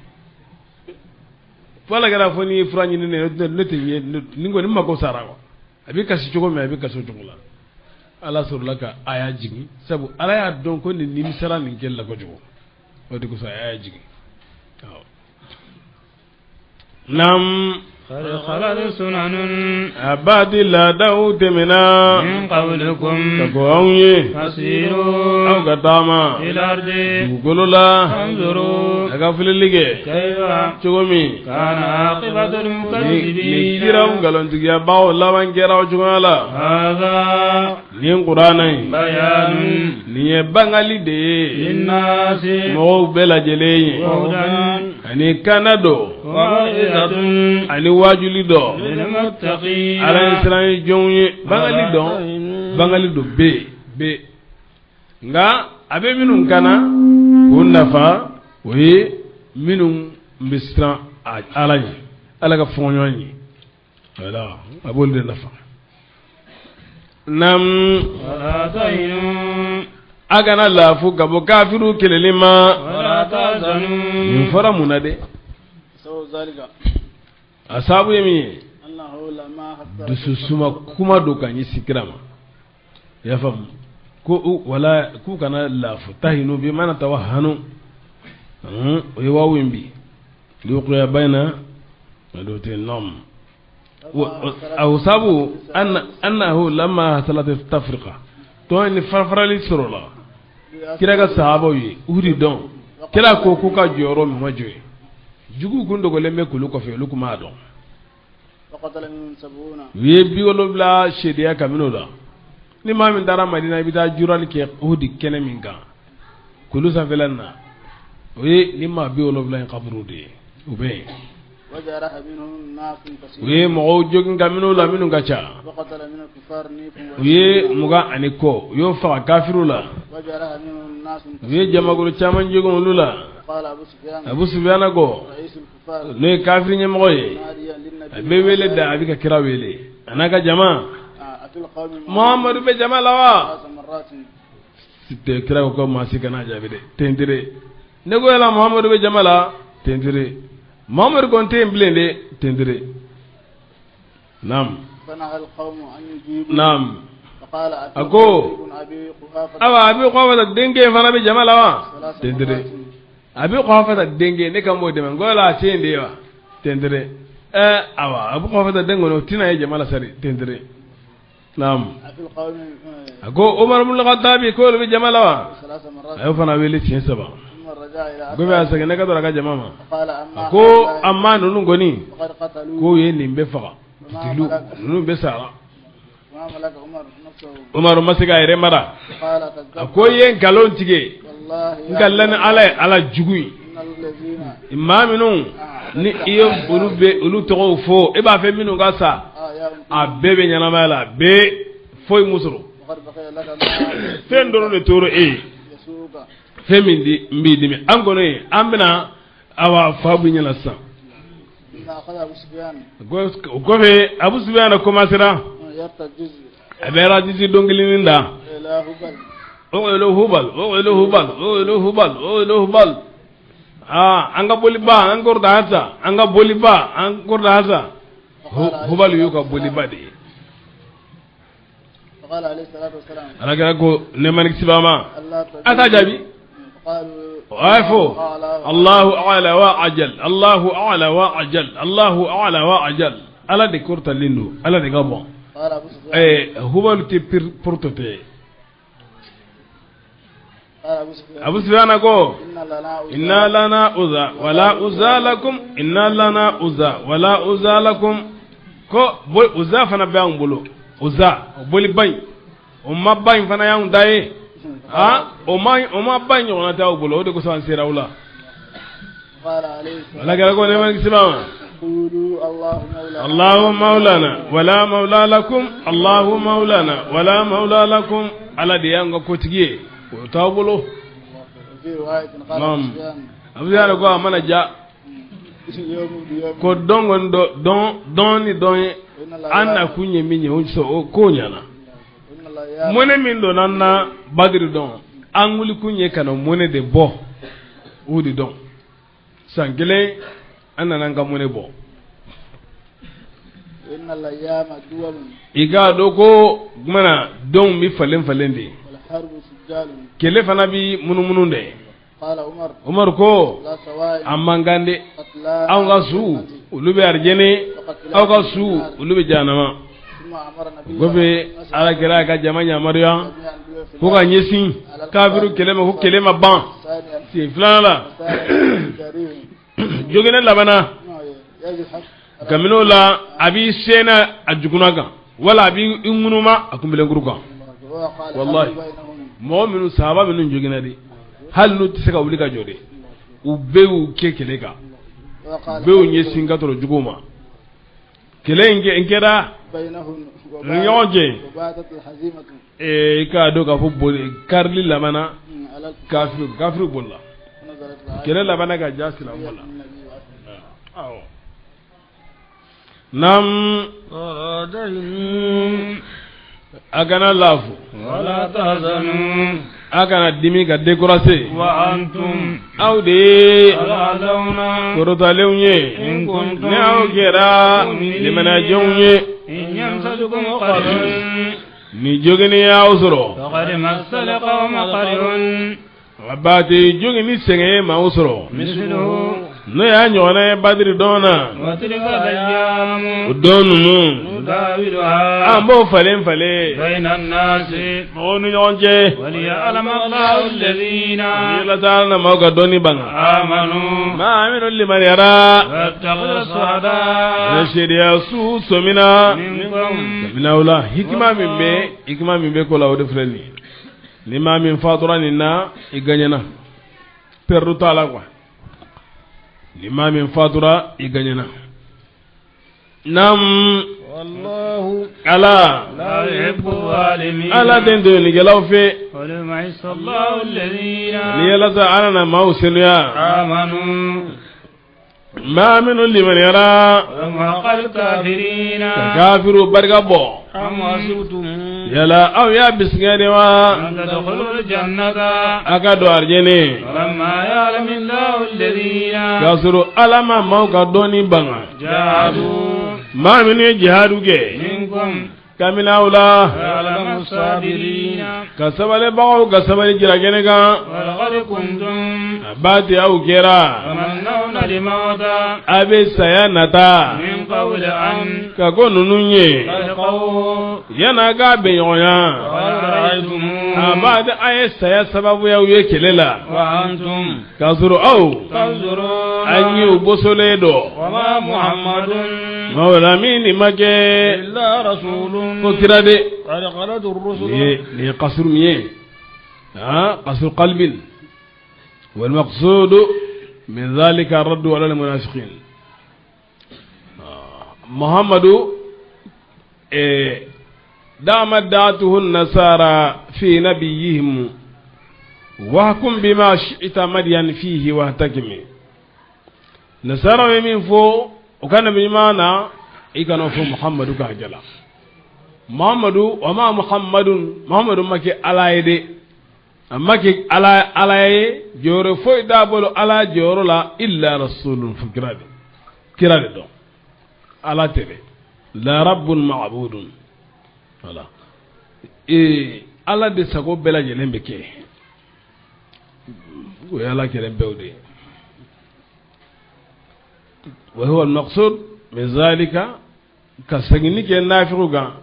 Fo Ala kɛra fɔ n'i ye fura ɲini ne, ne tɛ ɲɛ nin kɔni mako sara quoi. A bɛ kasi cogo min, a bɛ kasi o cogo la. Ala sɔrɔla ka aya jigin, sabu Ala y'a dɔn ko nin nimisara nin kɛli la kojugu. O de kosɔn a y'a jigin. Awɔ. Naam. قد خلت سنن A baati laadaw tɛmɛna من قبلكم ka kɔn anw ye. فسيروا Aw ka taama في الأرض dugukolo la, فانظروا a ka filɛli kɛ كيف cogo min كان عاقبة ni المكذبين. kiraw nkalontigiyabaaw laban kɛra o cogoya la. هذا Nin kuranɛ in, بيان nin ye bangali de ye للناس mɔgɔw bɛɛ lajɛlen ye, وهدى ani kana dɔ, وموعظة ani wajuli dɔ للمتقين. Ala ye siran ye jɔnw ye. Bangali dɔn, bangali dɔ bɛ yen bɛ, nka a bɛ minnu kana k'o nafa, o ye minnu bɛ siran Ala ɲɛ, Ala ka fɔɲɔgɔn ye, wala a b'olu de nafa. Nam. ولا تهنوا A kana laafu ka bɔ kafiru kɛlɛli ma. ولا Nin تحزنوا. fɔra mun na dɛ? سبب ذلك A sababu ye min ye, أنه لما حصل dususuma kuma don ka ɲɛsin kira ma, i y'a faamu, ko wala k'u kana laafu. Tahinu bi mana tawahanu, o ye waawu in bi luqiya bayna adote nam. O sabu annahu lamma hasalat tafriqa, tɔn ni farafarali sɔrɔla kira ka sahabaw ye Uhudi dɔn, kira ko k'u ka jɔyɔrɔ min ma jɔ ye, juguw kun dogolen bɛ kulu kɔfɛ, olu kun b'a dɔn. وقتل منهم 70. U ye 70 seedeya kabini o la. Ni maa min taara Madina, i bɛ taa jurali kɛ Uhudi kɛnɛ min kan, kulu sanfɛla nin na, o ye ni maa 70 in kaburu de ye, u bɛ yen. وجرح منهم ناس U ye كثير. mɔgɔw jogin ka minnu la, minnu ka ca. وقتل من الكفار نيف. U ye 20 ani kɔ, u y'o faga kafiriw la. وجرح منهم ناس U ye كثير. jamakulu caman jogin olu la. قال أبو سفيان Abu Sufiyana ko, رئيس الكفار n'o ye kafiri ɲɛmɔgɔ ye, ناديا للنبي a bɛ wele da, a bɛ ka kira wele a n'a ka jama. أفي القوم Muhamadu bɛ jama la wa? ثلاث مرات. Kira ko maa si kana jaabi dɛ, tentire. Ne ko yala Muhamadu bɛ jama la? Tentire. Muhamadu kɔni tɛ yen bilen dɛ, tentire. Naam. فنهى القوم أن يجيبوا. Naam. فقال أفي أكو. القوم ابن أبي قحافة Awa, Abi Quhafata denkɛ in fana bɛ jama la wa? ثلاث Tentire. مرات. Abi Quhafata denkɛ, ne kan b'o dɛmɛ, n ko yala a tɛ yen de wa? Tentire. Ɛɛ, awa, Abu Quhafata den kɔni, o tɛna ye jama la sari, tentire. Naam. أفي القوم A ko Umar ibn Khattabi, ko olu bɛ jama la wa? ثلاث مرات. A y'o fana wele siɲɛ saba. ثم رجع إلى Ko bɛ a segin ne ka dɔrɔn a ka jama ma. فقال أما A ko هؤلاء amma ninnu kɔni, فقد قتلوا k'o ye nin bɛɛ faga, fitilu ninnu bɛɛ sara. وما Umaru ma se k'a yɛrɛ mara, a ko i ye nkalon tigɛ, n ka la ni Ala ye, Ala jugu ye. Maa minnu ni i ye olu bɛ olu tɔgɔw fɔ, e b'a fɛ minnu ka sa, a bɛɛ bɛ ɲɛnamaya la, a bɛɛ foyi m'u sɔrɔ. Fɛn dɔrɔn de tora e ye, fɛn min di n b'i dimi. An kɔni an bɛna awa fa b'i ɲɛna sisan. O kɔfɛ Abu Sufiyana commencera a bɛ rajisi dɔnkilinin da. O Hubal, o Hubal, o Hubal, o Hubal. Aa, an ka boliba, an kɔrɔta halisa, an ka boliba, an kɔrɔta halisa. Hubal y'u ka boliba de ye. Ala kɛra ko nɛɛma ni kisi b'a ma, a t'a jaabi. A y'a fɔ Allahu a'la wa ajal, Allahu a'la wa ajal, Allahu a'la wa ajal. Ala de kɔrɔtalen don, Ala de ka bon. Hubal tɛ porte tɛ. Abu Sufyan ko inna lana uza wala uza lakum, inna lana uza wala uza lakum. Ko uza fana bɛ anw bolo, uza o boliba in, o ma ba in fana y'anw ta ye. O ma ba in ɲɔgɔnna t'aw bolo, o de kosɔn an sera aw la. Ala kɛra ko nɛɛma ni kisi b'a ma. Allahu maulana wala maula lakum, Allahu maulana wala maula lakum. Ala de y'an ka kotigi ye, o t'aw bolo. Abu Sufyan ko a mana ja ko dɔn kɔni dɔn ni dɔn ye, an na kun ye min ye, o ko ɲɛna. Mɔnɛ min donna an na Badiri dɔn, an wuli kun ye ka na mɔnɛ de bɔ o de dɔn. San kelen an nana an ka mɔnɛ bɔ. I k'a dɔn ko kumana denw bɛ falen falen de, kɛlɛ fana bɛ munumunu de. Umaru ko a man kan de, anw ka su olu bɛ arijɛnɛ, aw ka su olu bɛ jahanama. Kɔfɛ Ala kɛra ka jama yamaruya ko ka ɲɛsin kafiru kɛlɛ ma, ko kɛlɛ ma ban. Sen filanan la joginɛ labanna kabini o la a b'i senna a jugunna kan, wala a b'i ŋunuma a kunbelenkuru kan. Walahi mɔgɔ minnu sahaba minnu joginna de, hali n'u tɛ se ka wuli ka jɔ de, u bɛɛ y'u kɛ kɛlɛ kan, u bɛɛ y'u ɲɛsin ka tɔrɔ juguw ma. Kɛlɛ in kɛra ni ɲɔgɔn cɛ. I k'a dɔn k'a fɔ boli karili labanna, kafiru bolila, kɛlɛ labanna ka ja silamɛw la. Awɔ. Naam, a kana lafu, a kana dimi ka découragé. Aw de ye kɔrɔtalenw ye, ni aw kɛra limaniyajɔnw ye. Ni jogini y'aw sɔrɔ, a ba tɛ jogini sɛgɛn ye maaw sɔrɔ, n'o y'a ɲɔgɔnna ye Badiri dɔn na, o don ninnu an b'o falen falen mɔgɔw ni ɲɔgɔn cɛ. Ala taala na maaw ka dɔnni ban. Maa minnu limaniyara, ne seereya su sɔmina kabini aw la. Hikima min bɛ ko la, o de filɛ nin ye. Ni maa min fatura nin na, i gagnena, perdu t'a la quoi. Ni maa min fatura, i gagnena. Naam, Ala Ala den dɔnnikɛlaw fɛ, ni Ala ta Ala na maaw senuya. Maa minnu limaniyara ka kafiru barika bɔ, yala aw y'a bisigiya de wa a ka don arijɛnɛ, k'a sɔrɔ Ala ma maaw ka dɔnni ban. Maa minnu ye jihadu kɛ kabini aw la, ka sabalibagaw ka sabali jira kɛnɛ kan, a b'a tɛ aw kɛra a bɛ saya nata ka ko ninnu ye yan'a k'a bɛn ɲɔgɔnya. A b'a tɛ a ye saya sababuya u ye kɛlɛ la, k'a sɔrɔ aw an y'u bosolen dɔn. Mawla min nin ma kɛ ko kira de. Nin ye kasuru min ye, kasuru qalbin wal maqsudu min dhalika raddu ala al munafiqin. Muhammadu dama da'atuhu nasara fi nabiyihim wahkum bima shi'ta madiyan fihi wahtakimi. Nasara bɛ min fɔ o ka nabi ɲuman na, i kana fɔ Muhammadu ka jala. Muhammadu wa ma Muhammadun, Muhammadu ma kɛ Ala ye dɛ, a ma kɛ Ala ye, jɔyɔrɔ foyi t'a bolo Ala jɔyɔrɔ la illa rasulun, fo kira de, kira de dɔn, Ala tɛ dɛ, la rabbun ma'budun. Voilà, Ala de sago bɛɛ lajɛlen bɛ kɛ, o ye Ala kelen pewu de ye. Wa huwa al-maqsud min zalika, ka seginni kɛ nafigiw kan,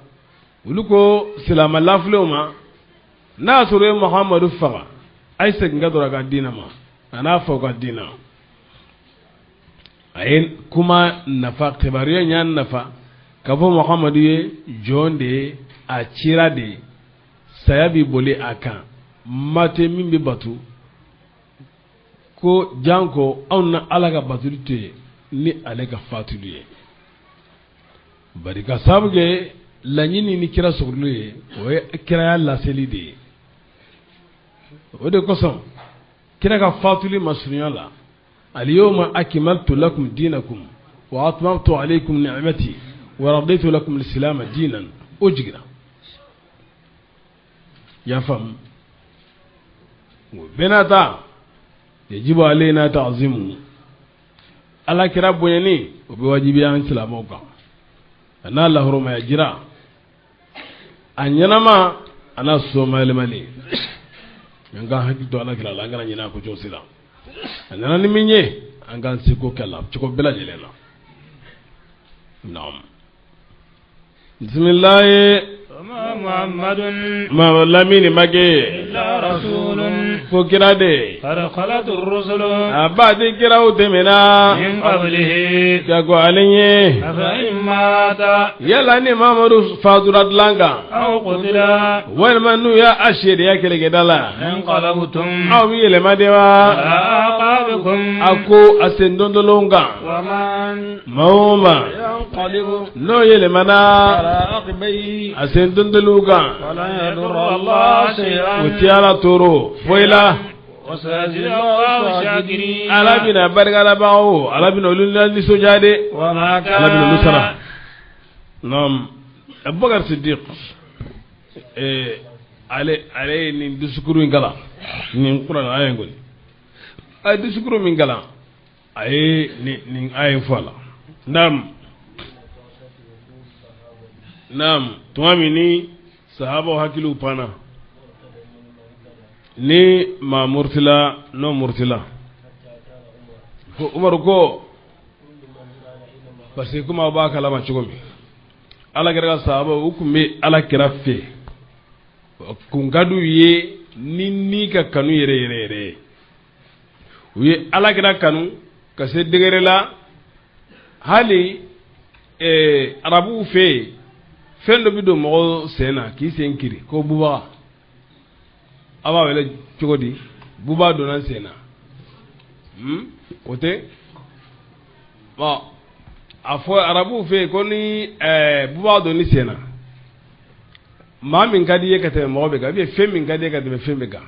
olu ko silamɛ lafilenw ma, n'a y'a sɔrɔ e ye Muhamadu faga, a ye segin ka don a ka diinɛ ma, a n'a faw ka diinɛ. A ye kuma nafa, kibaruya in y'a nafa k'a fɔ Muhamadu ye jɔn de ye, a cira de ye, saya bɛ boli a kan, ma tɛ min bɛ batu ko janko anw na Ala ka batuli to yen ni ale ka fatuli ye. Bari ka sababu kɛ laɲini ni kira sɔrɔli ye, o ye kiraya laseli de ye. O de kosɔn kira ka fatuli masurunya la, al-yawma akmaltu lakum dinakum wa atmamtu alaykum ni'mati wa raditu lakum al-islam dinan, o jiginna. Y'a faamu? O bɛɛ n'a ta, yajibu alayna ta'zimu, Ala kira bonyani o bɛ wajibiya an silamɛw kan, a n'a lahɔrɔmaya jira, a ɲɛnama a n'a somayɛlɛmali. An k'an hakili to Ala kira la, an kana ɲinɛ a kɔ cogo si la. A nana ni min ye, an k'an seko kɛ la cogo bɛɛ lajɛlen na. Naam, bisimilahi. Ma lamini ma kɛ fo kira de, a ba di kiraw tɛmɛna ka kɔn ale ɲɛ. Yala ni Mamadu fatura dilan kan, walima n'u y'a seereya kɛlɛkɛda la, aw bɛ yɛlɛma de wa? A ko a sen dondolon kan, maa o maa n'o yɛlɛmana a sen dondoliw kan, o tɛ Ala tɔɔrɔ foyi la. Ala bɛna barikadabagaw, Ala bɛna olu nisɔndiya dɛ, Ala bɛna olu sara. Naam, Abubakar Sidiq ale ye nin discours in kalan, nin kuranɛ aya in kɔni, a ye discours min kalan, a ye nin aya in fɔ a la. Naam, naam, tuma min ni sahabaw hakiliw panna, ni maa murutila n'o murutila, ko Umaru ko, parce que komi aw b'a kalama cogo min, Ala kira ka sahabaw u tun bɛ Ala kira fɛ, kun ka d'u ye ni ka kanu yɛrɛ yɛrɛ yɛrɛ ye. U ye Ala kira kanu ka se degré la, hali arabuw fɛ yen, fɛn dɔ bɛ don mɔgɔ sen na k'i sen kiri, ko bubaga, a b'a wele cogo di? Buba donna sen na, o tɛ bon. A fɔ arabuw fɛ yen ko ni buba donna sen na, maa min ka di i ye ka tɛmɛ mɔgɔ bɛɛ kan, ou bien fɛn min ka di i ye ka tɛmɛ fɛn bɛɛ kan,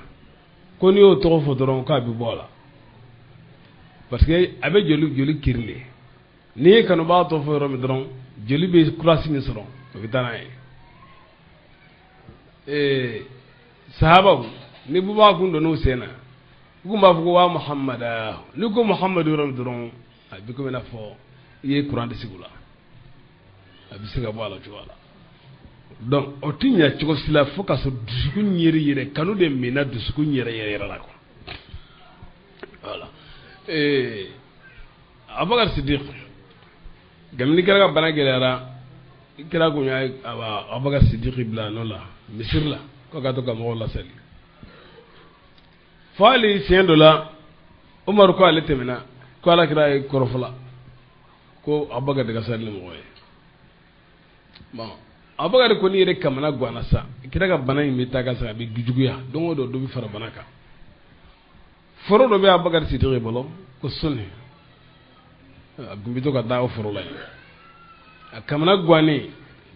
ko n'i y'o tɔgɔ fɔ dɔrɔn k'a bɛ bɔ a la, parce que a bɛ joli kiri de. N'i ye kanubaga tɔgɔ fɔ yɔrɔ min dɔrɔn, joli bɛ kurasi min sɔrɔ, o bɛ taa n'a ye. Sahabaw ni buba kun donn'u sen na, u kun b'a fɔ ko wa Muhamada. N'i ko Muhamadu yɔrɔ min dɔrɔn, a bɛ komi i n'a fɔ i ye kuran de sigi u la, a bɛ se ka bɔ a la cogoya la. Donc o tɛ ɲɛ cogo si la fo ka sɔrɔ dusukun yɛrɛ yɛrɛ kanu de minɛ dusukun yɛrɛ yɛrɛ yɛrɛ la quoi. Voilà, Abubakar Sidiq, kabini kira ka bana gɛlɛyara, kira kun y'a Abubakar Sidiq bila a nɔ la misiri la ko ka to ka mɔgɔw lasali. Fo hali siɲɛ dɔ la, Umaru ko ale tɛmɛna ko Ala kira ye kɔrɔfɔla ko Abubakar de ka sali ni mɔgɔ ye. Bon, Abubakar kɔni yɛrɛ kamana ganna sa, kira ka bana in bɛ taa ka sa, a bɛ juguya don o don, dɔ bɛ fara bana kan. Foro dɔ bɛ Abubakar Sidiki bolo ko Suni, a tun bɛ to ka taa o foro la yen. A kamana gannen,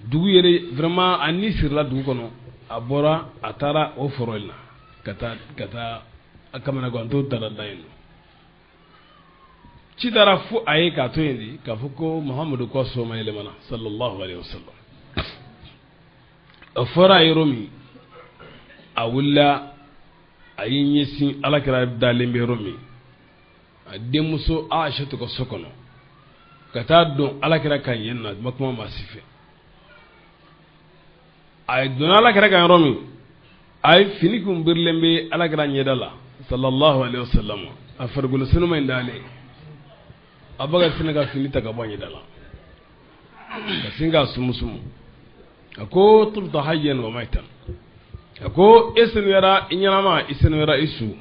dugu yɛrɛ vraiment a ni sirila dugu kɔnɔ, a bɔra a taara o foro in na ka taa a kamana gantɔ taara da yen nɔ. Ci taara fo a ye k'a to yen de k'a fɔ ko Muhamadu ko soma yɛlɛmana, sallallahu alaihi wasallam. A fɔra a yɔrɔ min, a wulila, a y'i ɲɛsin alakira dalen bɛ yɔrɔ min, a denmuso Aisha ka so kɔnɔ, ka taa don alakira kan yen nɔ. A ma kuma maa si fɛ. A donna alakira kan yɔrɔ min, a ye fini kun birilen bɛ alakira ɲɛda la, sallallahu alaihi wasallam, a farikolo senuma in dalen. Abubakar sinna ka fini ta ka bɔ a ɲɛda la ka sin k'a sumusumu. A ko: tibta hayyan wa maitan. A ko: e senuyara i ɲɛnama, i senuyara i su.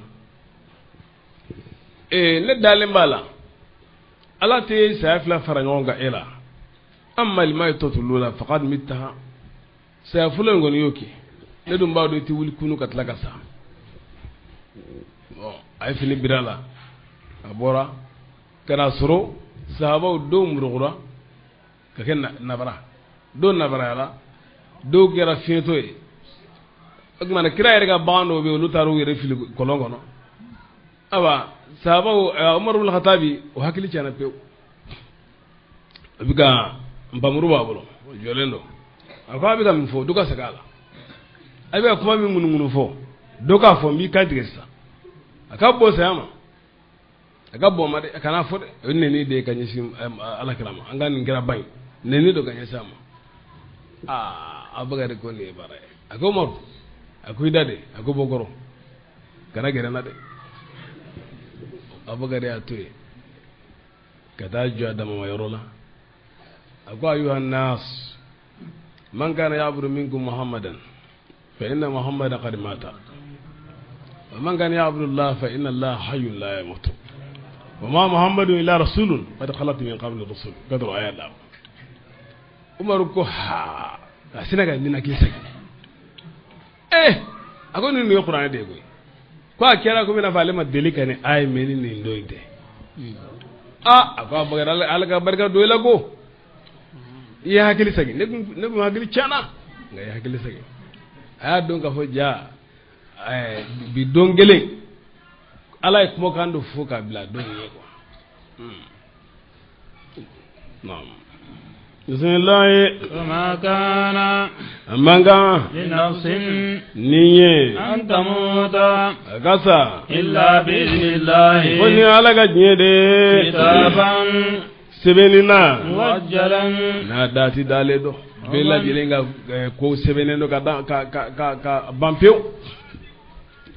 Ee, ne dalen b'a la, Ala tɛ saya fila fara ɲɔgɔn kan e la. Amma al-maytatu lula faqad mittaha. Saya fɔlɔ in kɔni y'o kɛ, ne dun b'a dɔn i tɛ wuli kunu ka tila ka sa. Bon, a ye fini biri a la, a bɔra ka na sɔrɔ sahabaw dɔw murukura ka kɛ nabara, dɔw nabarayala, dɔw kɛra fiɲɛtɔ ye. O tuma na, kira yɛrɛ ka bagan dɔw bɛ yen, olu taara u yɛrɛ fili kɔlɔn kɔnɔ. Ayiwa, sahabaw, Umaru ibn Khatabi, o hakili tiɲɛna pewu. A bɛ ka npamuru b'a bolo, o jɔlen don. A ko a bɛ ka min fɔ, dɔ ka segin a la. A bɛ ka kuma min ŋunuŋunu fɔ, dɔ k'a fɔ, n b'i kan tigɛ sisan. A ka bɔ saya ma, a ka bɔ ma dɛ, a kana fɔ dɛ. O ye nɛni de ye ka ɲɛsin alakira ma. An ka nin kɛra ba ye, nɛni don ka ɲɛsin a ma. Aa, Abubakar ko nin ye baara ye. A ko: Umaru, a ko i da de. A ko: bɔ kɔrɔ, kana gɛrɛ n na dɛ. Abubakar y'a to yen ka taa jɔ a damama yɔrɔ la. A ko: ayuha nas, man kana ya'budu minkum muhammadan fa inna muhammadan qad mata, wa man kana ya'budu allah fa inna allah hayyun la yamutu, wa ma muhammadun illa rasulun qad khalat min qabli rusul. Ka dɔrɔn a y'a la. Umaru ko ha, a sina ka ninakili segin. A ko nin ye kuranɛ de ye koyi. Ko a kɛra komi i n'a fɔ ale ma deli ka ni a ye mɛ ni nin don in tɛ. Aa, a ko Abubakar, Ala ka barika don i la. Ko i ye hakili segin, ne kun hakili tiɲɛna, nka i ye hakili segin. A y'a dɔn k'a fɔ ja bi don kelen Ala ye kumakan dɔ fɔ k'a bila don in ye quoi. Naam, bisimilahi. وما كان A man kan لنفس ni ye أن تموت a ka sa إلا بإذن الله ko ni Ala ka diɲɛ de كتابا sɛbɛnni na مؤجلا. N'a dati dalen dɔ bɛɛ lajɛlen ka ko sɛbɛnnen don ka da ka ban pewu.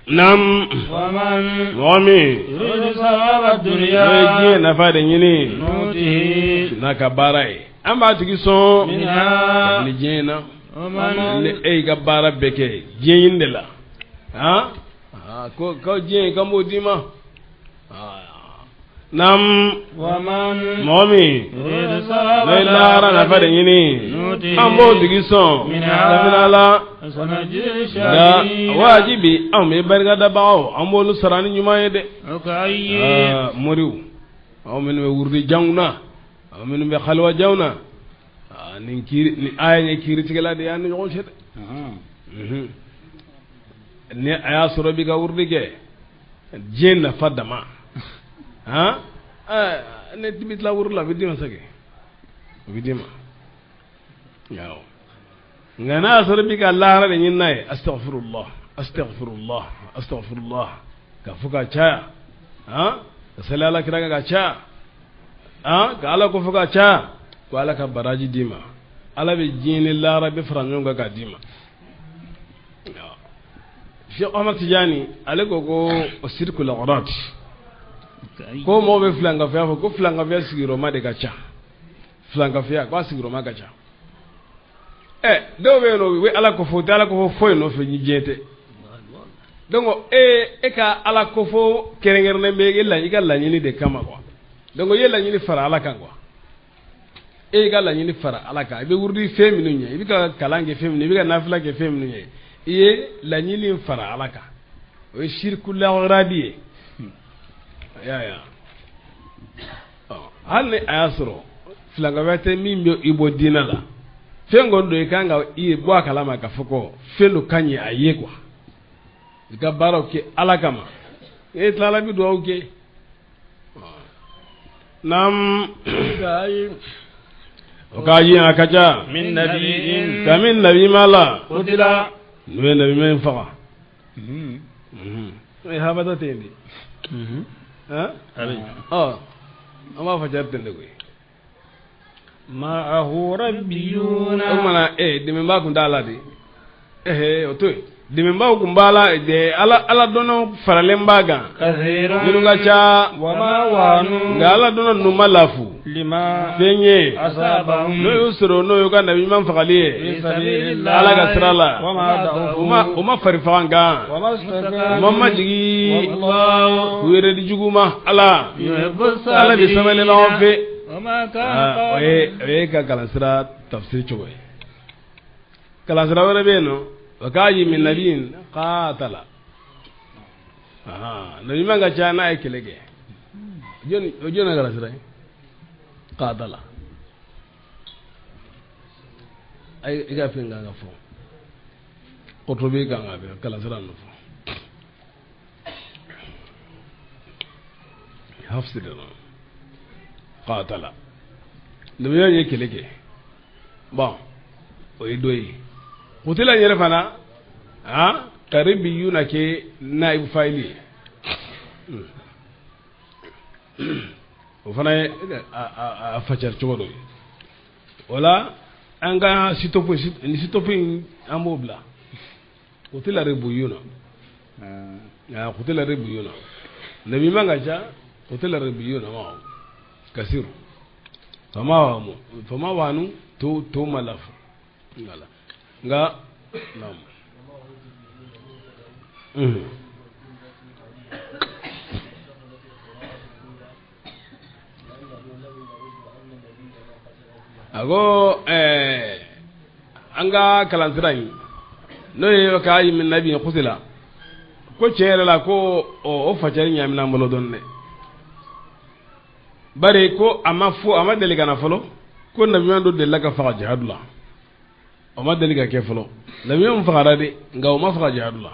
Naam. ومن Mɔgɔ min يريد ثواب n'o ye الدنيا diɲɛ nafa de ɲini نؤته n'a ka baara ye, an b'a tigi sɔn منها ni diɲɛ in na. ومن Ni e y'i ka baara bɛɛ kɛ diɲɛ ɲini de la, han, ko diɲɛ in kan b'o d'i ma. Naam. ومن Mɔgɔ min يريد ثواب n'o ye lahara nafa de ɲini, نؤته an b'o tigi sɔn منها kabini la. وسنجزي Nka الشاكرين. wajibi anw bɛ barikadabagaw, an b'olu sara ni ɲuman ye dɛ. وكأي Aa, moriw, aw minnu bɛ wurudi janw na, aw minnu bɛ xaliwa janw na, nin kiiri ni aya ye kiiritigɛla de y'an ni ɲɔgɔn cɛ dɛ. Ni a y'a sɔrɔ i b'i ka wurudi kɛ diɲɛ nafa dama, han, ne bɛ tila wurudi la, a bɛ d'i ma sa kɛ, o bɛ d'i ma. Awɔ, nka n'a y'a sɔrɔ i b'i ka lahara de ɲini n'a ye, astaghfirullah, astaghfirullah, astaghfirullah, ka fɔ ka caya, han, ka sali Ala kira kan ka caya, han, ka Ala ko fɔ ka caya, ko Ala ka baraji d'i ma. Ala bɛ diɲɛ ni lahara bɛ fara ɲɔgɔn kan k'a d'i ma. Cheikh Ahmad Tijani, ale ko o sirikul awrat, ko mɔgɔw bɛ filankafoya fɔ, ko filankafoya sigiyɔrɔma de ka ca. Filankafoya, ko a sigiyɔrɔma ka ca. Ɛ, dɔw bɛ yen nɔ, u bɛ Ala ko fɔ, u tɛ Ala ko fɔ foyi nɔfɛ ni diɲɛ tɛ. Donc e ka Ala ko fɔ kɛrɛnkɛrɛnnen bɛ e la i ka laɲini de kama quoi. Donc i ye laɲini fara Ala kan quoi. E y'i ka laɲini fara Ala kan, i bɛ wurudi fɛn minnu ɲɛ, i bɛ ka kalan kɛ fɛn minnu, i bɛ ka nafila kɛ fɛn minnu ye, i ye laɲini fara Ala kan, o ye siriku lagarabi ye. I y'a ye wa? Hali ni a y'a sɔrɔ filankafoya tɛ min bɛ i bɔ diinɛ la, fɛn kɔni don i kan ka i bɔ a kalama k'a fɔ ko fɛn dɔ ka ɲi a ye quoi, i ka baaraw kɛ Ala kama, e tilala i bɛ dugawu kɛ. Naam, o k'a ye a ka ca min nabiyin kamin nabi ma la qutila n'u ye nabi min faga, e habata tɛ yen de, ɔ an b'a fɔ cɛ ten de koyi. Ma'ahu rabbiyuna, o kumana dɛmɛbaa kun t'a la de, o to yen, dɛmɛbaaw kun b'a la de, Ala Ala dɔnnaw faralen b'a kan kathirun minnu ka ca, wa ma wahanu nka Ala dɔnna ninnu ma lafu lima fɛn ye asabahum n'o y'u sɔrɔ, n'o y'u ka nabi ɲuman fagali ye fi sabilillah Ala ka sira la, wa ma da'ufu u ma fari faga kan, wa ma u ma majigin wallahu k'u yɛrɛ di jugu ma, Ala yuhibbu Ala bɛ sabalibagaw fɛ. wa ma kana O ye ka kalansira tafsiri cogo ye. Kalansira wɛrɛ bɛ yen nɔ, o k'a yi min nabiyin qatala, nabi ɲuman ka ca n'a ye kɛlɛ kɛ, o jɔn ka kalansira ye qatala? Ayi, i ka fɛn kan ka fɔ, Qurtubi kan ka fɛ kalansira ninnu fɔ, Hafsi de nɔ qatala, nabi ye kɛlɛ kɛ, bon o ye dɔ ye. Kutila yɛrɛ fana ka ribiyuna kɛ naibu fayili ye, o fana ye a facari cogo dɔ ye. O la an ka sitopu ni sitopu in an b'o bila kutila ribiyuna, kutila ribiyuna, nabi man ka ca kutila ribiyuna ma kasiru fama wanu to ma lafu wala nka naam. A ko an ka kalansira in n'o ye k'a yi min nabi qutila, ko tiɲɛ yɛrɛ la ko o facari ɲaamina an bolo dɔɔnin dɛ, bari ko a ma fɔ, a ma deli ka na fɔlɔ ko nabi dɔ delila ka faga jihadu la, o ma deli ka kɛ fɔlɔ. Nabi min fagara de, nka o ma faga jihadu la.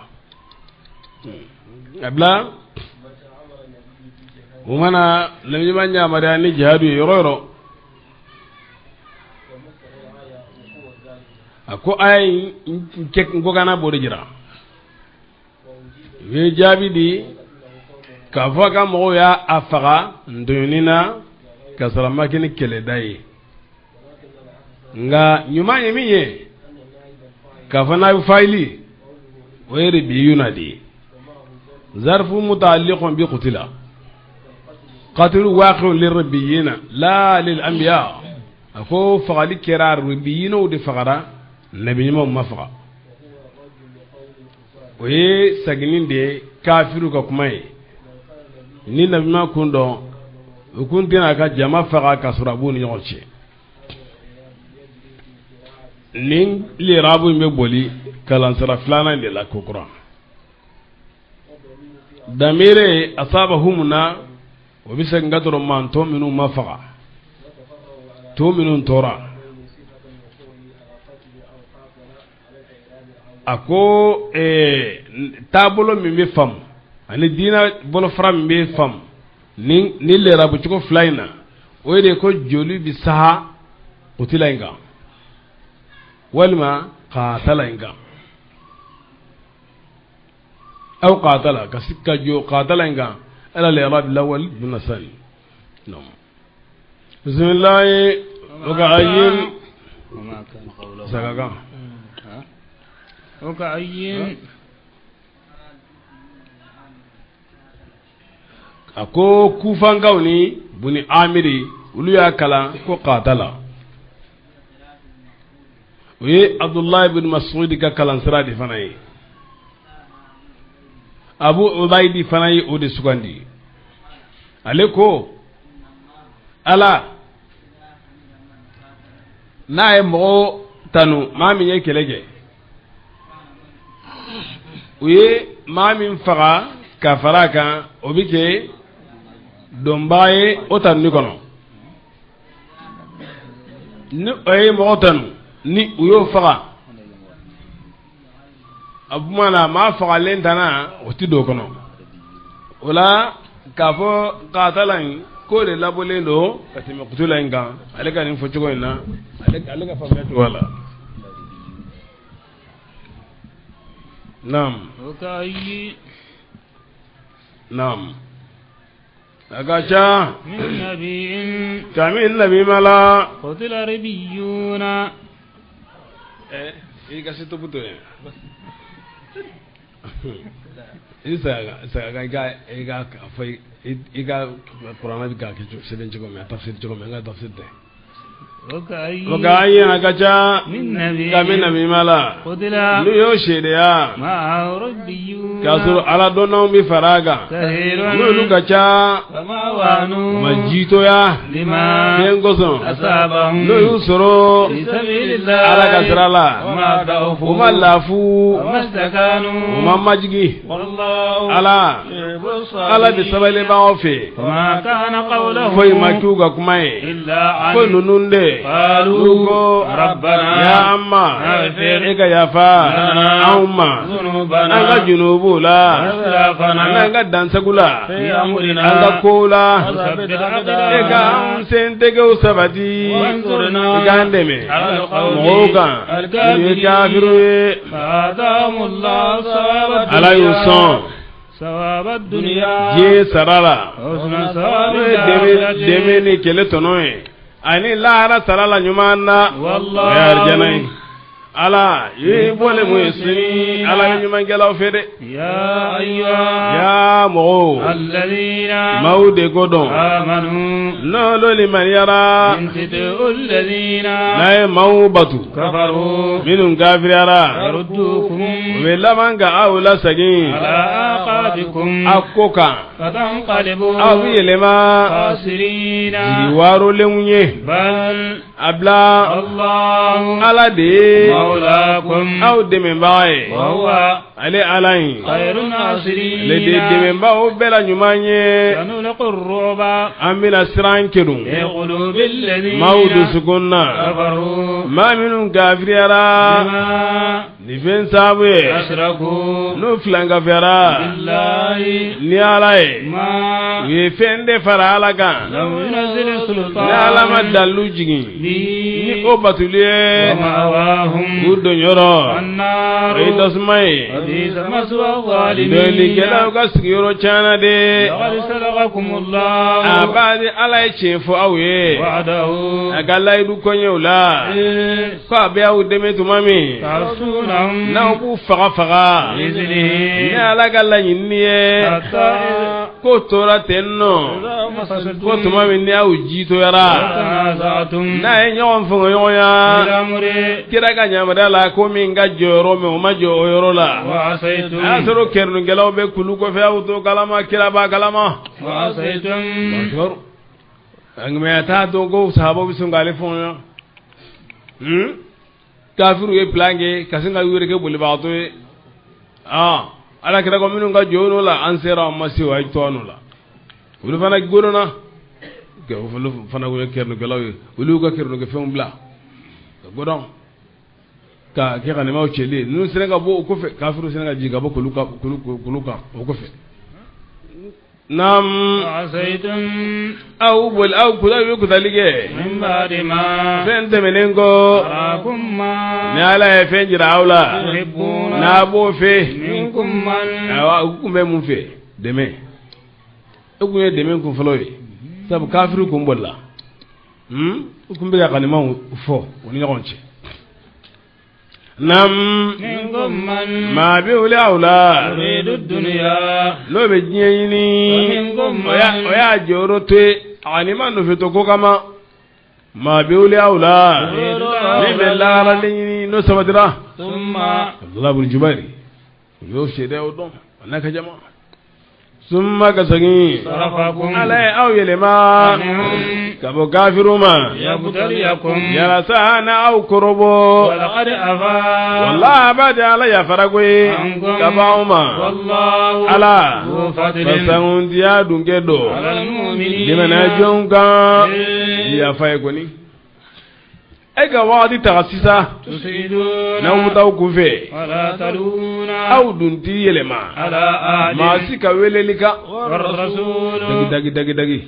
A bila o mana nabi ɲuman yamaruya ni jihadu ye yɔrɔ yɔrɔ, a ko aya in kɛ nkɔkana b'o de jira. U ye jaabi di k'a fɔ a ka mɔgɔw y'a faga ntɔɲɔni na ka sɔrɔ a ma kɛ ni kɛlɛda ye, nka ɲuman ye min ye k'a fɔ n'a bɛ fayili o ye ribiyuna de ye, zarfu muta'alliqun bi qutila qatilu waqi'un lirribiyina la lil anbiya. A ko fagali kɛra ribiyinaw de fagara, nabi ɲumanw ma faga. O ye sagini de ye kafiru ka kuma ye, ni nabi ɲuman kun dɔn u kun tɛna a ka jama faga ka sɔrɔ a b'u ni ɲɔgɔn cɛ. Nin lirabu in bɛ boli kalansira filanan de la kokura. Damire asabahum na o bɛ segin ka dɔrɔn mantɔ minnu ma faga, to minnu tora. A ko taabolo min bɛ faamu ani diinɛ bolofara min bɛ faamu ni lirabu cogo fila in na, o de ko joli bɛ saha kutila in kan walima qatala in kan, aw qatala ka ka jɔ qatala in kan ala al-i'rab al-awwal duna sani. Naam, bismillah wa ka'ayyin sagaga wa ka'ayyin. A ko kufankaw ni buni amiri olu y'a kalan ko qatala, o ye Abdullahi bin Mas'ud ka kalansira de fana ye, Abu Ubaydi fana ye o de sugandi. Ale ko Ala N'a ye mɔgɔ tanu maa min ye kɛlɛ kɛ, u ye maa min faga ka fara a kan, o bɛ kɛ donbaa ye o tanuni kɔnɔ. Ni o ye mɔgɔ tanu ni u y'o faga, a kuma na maa fagalen tana o ti don o kɔnɔ. O la k'a fɔ kaatala in k'o de labɔlen don ka tɛmɛ kutula in kan, ale ka nin fɔcogo in na, ale ka faamuya cogo la. Naam. Naam. A ka ca kamin nabi mala qutila rabbiyuna i ka se topu to ye i saga i ka fɔ i ka kuranɛ bɛ k'a kɛ sɛbɛn cogo min a tafsir cogo min an ka tafsir tɛ. O ka ye a ka ca kamin nabi mala n'u y'o seereya k'a sɔrɔ ala dɔnnaw bɛ fara a kan, n'olu ka ca u ma jitoya fɛn kosɔn, n'o y'u sɔrɔ ala ka sira la, u ma lafu, u ma majigi. Ala ala bɛ sabalibagaw fɛ, foyi ma k'u ka kuma ye ko ninnu de n'u ko ya ma e ka yafa anw ma an ka junubuw la, an ka dansago la, an ka kow la, e ka an sentɛgɛw sabati, i k'an dɛmɛ mɔgɔw kan minnu ye kafiru ye. Ala y'u sɔn diɲɛ sara la, n'o ye dɛmɛ ni kɛlɛ tɔnɔ ye, ani lahara sara la ɲuman na, o ye arijana ye. Ala ye bɔlen mun ye sini ala bɛ ɲumankɛlaw fɛ dɛ. Ya mɔgɔw, maaw de ko dɔn n'olu limaniyara, n'a ye maaw batu minnu kafiriyara, u bɛ laban ka aw lasegin a ko kan, aw bɛ yɛlɛma jigi waarolenw ye. A bila ala de ye aw dɛmɛbaga ye, ale ala in ale de dɛmɛbaaw bɛɛ la ɲuman ye. An bɛna siran kerun maaw dusukun na, maa minnu kafiriyara ni fɛn sababu ye, n'u filankafiyara ni ala ye, u ye fɛn de fara ala kan ni ala ma dalilu jigin ni o batuli ye, u donyɔrɔ o ye tasuma ye. Dɔnnikɛlaw ka sigiyɔrɔ caman de. A b'a di ala ye tiɲɛ fɔ aw ye a ka layidu kɔɲɛw la, ko a bɛ aw dɛmɛ tuma min n'aw b'u faga faga ni ala ka laɲini ye, k'o tora ten nɔ ko tuma min ni aw jitoyara, n'a ye ɲɔgɔn fɔngɔɲɔgɔnya kira ka yamaruya la ko min ka jɔ yɔrɔ min o ma jɔ o yɔrɔ la, a y'a sɔrɔ kɛrɛnkɛlaw bɛ kulu kɔfɛ, aw t'o kalama, kira b'a kalama. Nka a t'a dɔn ko sahabaw bɛ sɔn k'ale fɔngɔɲɔgɔnya. Kafiru ye plan kɛ ka sin ka yɛrɛ kɛ bolibagatɔ ye. Ala kira ko minnu ka jɔ la, an sera an ma se o a ye to an la. Olu fana godonna, olu fana ye kɛrɛnkɛlaw ye, olu y'u ka kɛrɛnkɛfɛnw bila ka godɔn ka kɛ ka nɛmaw cɛli ye. Ninnu sera ka bɔ o kɔfɛ, kafiru sera ka jigin ka bɔ kulu kan o kɔfɛ. Naam, aw boli aw kuda bɛ kutali kɛ fɛn tɛmɛnen kɔ, ni ala ye fɛn jira aw la n'a b'o fɛ, awa u kun bɛ mun fɛ? Dɛmɛ. E kun ye dɛmɛ kun fɔlɔ ye, sabu kafiru kun bolila, u kun bɛ ka kanimaw fɔ u ni ɲɔgɔn cɛ. Naam, maa bɛ wuli aw la n'o bɛ diɲɛ ɲini, o y'a jɔyɔrɔ to yen a ni ma nɔfɛ to ko kama. Maa bɛ wuli aw la min bɛ lahara de ɲini n'o sabatira. Abdulahi bin Jubairi o y'o seereyaw dɔn a n'a ka jama. Summa ka segin ala ye aw yɛlɛma ka bɔ kafiru ma yalasa na aw kɔrɔbɔ walahi ba di ala yafara koyi ka bɔ aw ma ala fasankuntiya dunkɛ don limaniya jɔnw kan yafa ye kɔni e ka waati ta sisan n'aw bɛ taa aw kunfɛ aw dun t'i yɛlɛma maa si ka weleli kan dagi dagi dagi dagi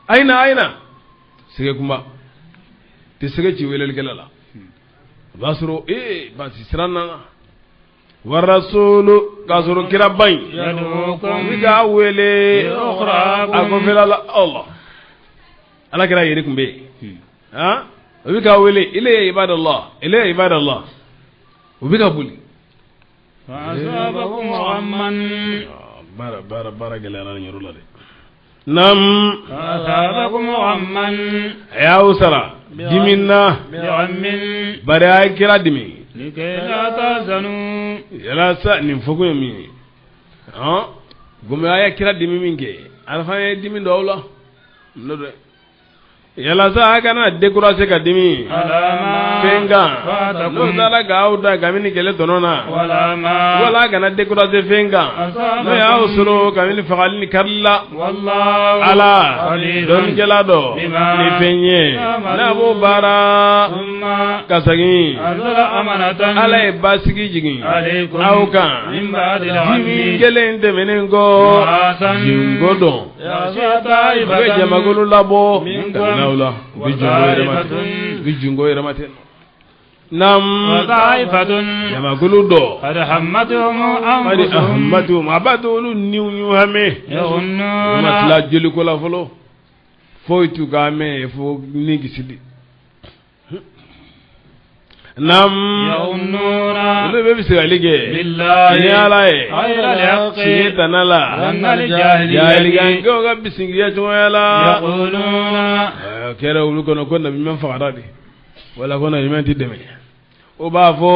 ayina ayina sɛgɛ kunba tɛ sɛgɛ ci welelikɛla la o b'a sɔrɔ ee baasi siran nana warasulu k'a sɔrɔ kiraba in u k'a wele a kɔfɛla la Allah ala kira yɛrɛ tun bɛ yen o bɛ k'a wele ile ibadallah ile ibadallah u bɛ ka boli baara baara baara gɛlɛyara nin yɔrɔ la dɛ nam a y'aw sara dimi na bari a ye kira dimi yalasa nin fɔkun ye min ye gomi a ye kira dimi min kɛ ala fana ye dimi don aw la n'o dɛ yalasa a kana décourager ka dimi fɛn kan n'o taara k'aw dan kabini kɛlɛ tɔnɔ na wala a kana décourager fɛn kan n'o y'aw sɔrɔ kabini fagali ni karili la ala dɔnnikɛla dɔ ni fɛn ye n'a b'o baara ka segin ala ye basigi jigin aw kan dimi kelen tɛmɛnen kɔ jingo dɔn u bɛ jamakulu labɔ kabini aw la u bɛ jungo yɛrɛ ma ten nam jamakulu dɔ ahammatuhum a b'a to olu niw y'u hami u ma tila joliko la fɔlɔ foyi t'u ka hami fo ni kisili nam olu bɛ bisimilali kɛ ni ala ye tiɲɛ tana la jahilikankew ka bisigiya cogoya la a kɛra olu kɔnɔ ko nabi ɲuman fagara de wala ko nabi ɲuman tɛ dɛmɛ o b'a fɔ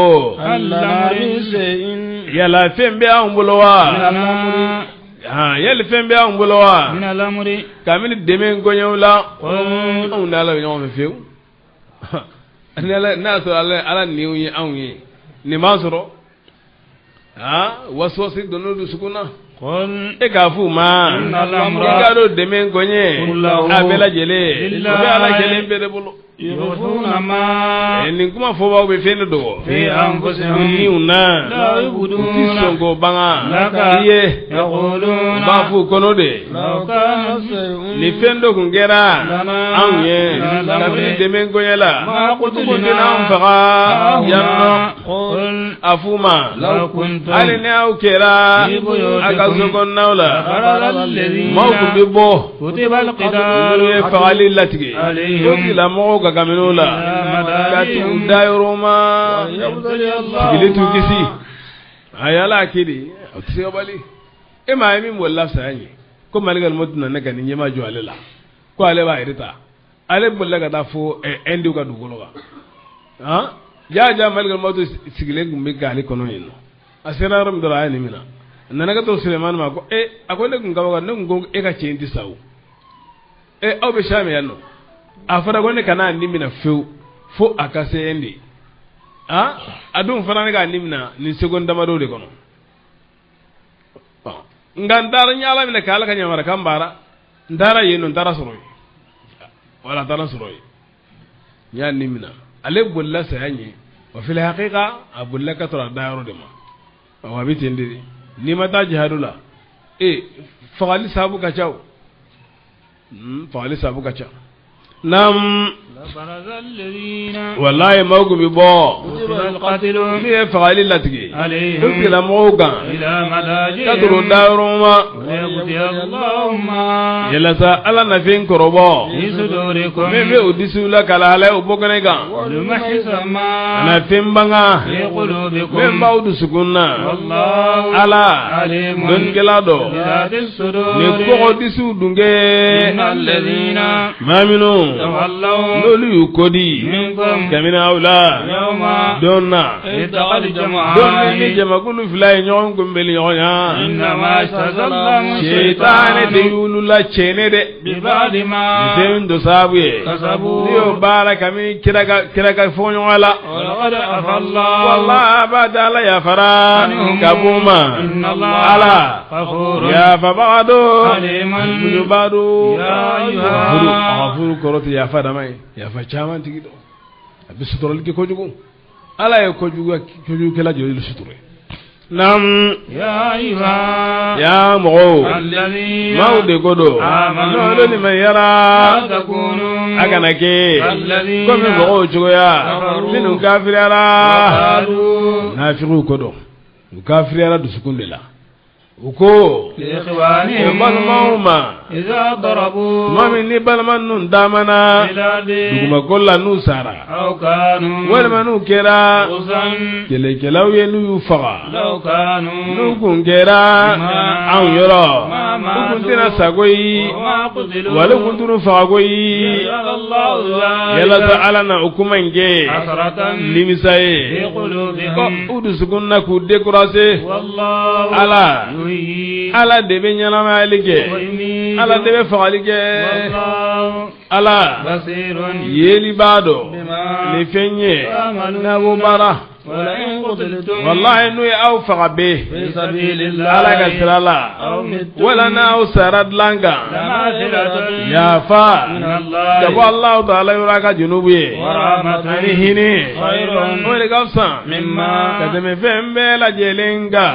yala fɛn bɛ anw bolo wa yali fɛn bɛ anw bolo wa kabini dɛmɛ koɲɛw la anw n'ala bɛ ɲɔgɔn fɛ fiyewu n'a y'a sɔrɔ ala niw ye anw ye nin b'an sɔrɔ wasuwasi donna dusukun na e k'a f'u ma i k'a dɔn dɛmɛ koɲɛ a bɛɛ lajɛlen o bɛ ala kelen bɛɛ de bolo nin kuma fɔbaaw bɛ fɛn de dogo niw na u ti sɔn k'o banga i ye u b'a f'u kɔnɔ de ni fɛn dɔ tun kɛra anw ye kabini dɛmɛ koɲɛ la u tɛna anw faga yan nɔ a f'u ma hali ni aw kɛra a ka so kɔnɔnaw la maaw tun bɛ bɔ minnu ye fagali latigɛ o tigilamɔgɔw ka kabini o la ka t'u da yɔrɔ ma sigili t'u kisi a ye ala kiri o tɛ se ka bali e m'a ye min bolila saya ɲɛ ko malikal mɔti nana ka ni ɲɛma jɔ ale la ko ale b'a yɛrɛ ta ale bolila ka taa fo Inde ka dugukolo kan jaa jaa malikal mɔti sigilen tun bɛ k'ale kɔnɔ yen nɔ a sera yɔrɔ min dɔrɔn a ye nin minɛ a nana ka to Sulemani ma ko e a ko ne tun kaba ne tun ko e ka cɛ in tɛ sa o e aw bɛ Sami yan nɔ a fɔra ko ne kana nin minɛ fewu fo a ka se Inde a dun fana ne k'a nin minɛ nin seconde damadɔ de kɔnɔ nka n taara n ye ala minɛ k'ala ka yamarukan baara n taara yen nɔ n taara sɔrɔ yen wala n taara sɔrɔ yen n y'a nin minɛ ale bolila saya ɲɛ wa fil hakika a bolila ka sɔrɔ a da yɔrɔ de ma a bɛ ten de n'i ma taa jihadu la e fagali sababu ka ca o fagali sababu ka ca Naam walayi maaw tun bɛ bɔ min ye fagali latigɛ o tigilamɔgɔw kan ka turu dayɔrɔ ma yalasa ala na fɛn kɔrɔbɔ min bɛ u disiw la ka lahalaya o bɔ kɛnɛ kan a na fɛn banga min b'aw dusukun na ala dɔnnikɛla dɔ ni kɔgɔ disiw dunkɛ maa minnu n'olu y'u kɔ di kabini aw la Don na don min ni jamakulu fila ye ɲɔgɔn kunbɛnli ɲɔgɔn ya, sitani de y'olu lacɛnɛ dɛ, fɛn dɔ sababu ye n'i y'o baara kami kira ka fɔɲɔgɔn la. Walahi ba da Ala yafara ka b'u ma. Ala yafabaga don, muɲubaga don. Gafuru kɔrɔ tɛ yafa dama ye, yafa caman tigi don. A bɛ suturali kɛ kojugu. Ala ye kojugukɛla joli sutura. Naam, ya mɔgɔw, maaw de ko don, n'olu ni ma yara, a kana kɛ komi mɔgɔw cogoya minnu kafiriyara. Nafigiw ko don, u kafiriyara dusukun de la. U ko u balimaw ma, tuma min ni balima ninnu taamana dugumakolo la, n'u sara walima n'u kɛra kɛlɛkɛlaw ye, n'u y'u faga, n'u kun kɛra anw yɔrɔ, u kun tɛna sa koyi, wali kun t'u faga koyi. Yalasa Ala na o kuma in kɛ nimisa ye u dusukun na, k'u décourager. Ala de bɛ ɲɛnamayali kɛ, Ala de bɛ fagali kɛ. Ala yeli b'a dɔn ni fɛn ye n'a b'o baara. Walahi, n'u ye aw faga bɛ Ala ka sira la, wala n'aw sara dilan kan, yafa ka bɔ Alahu taala yɔrɔ a ka junubu ye ani hinɛ, o de ka fisa ka tɛmɛ fɛn bɛɛ lajɛlen kan.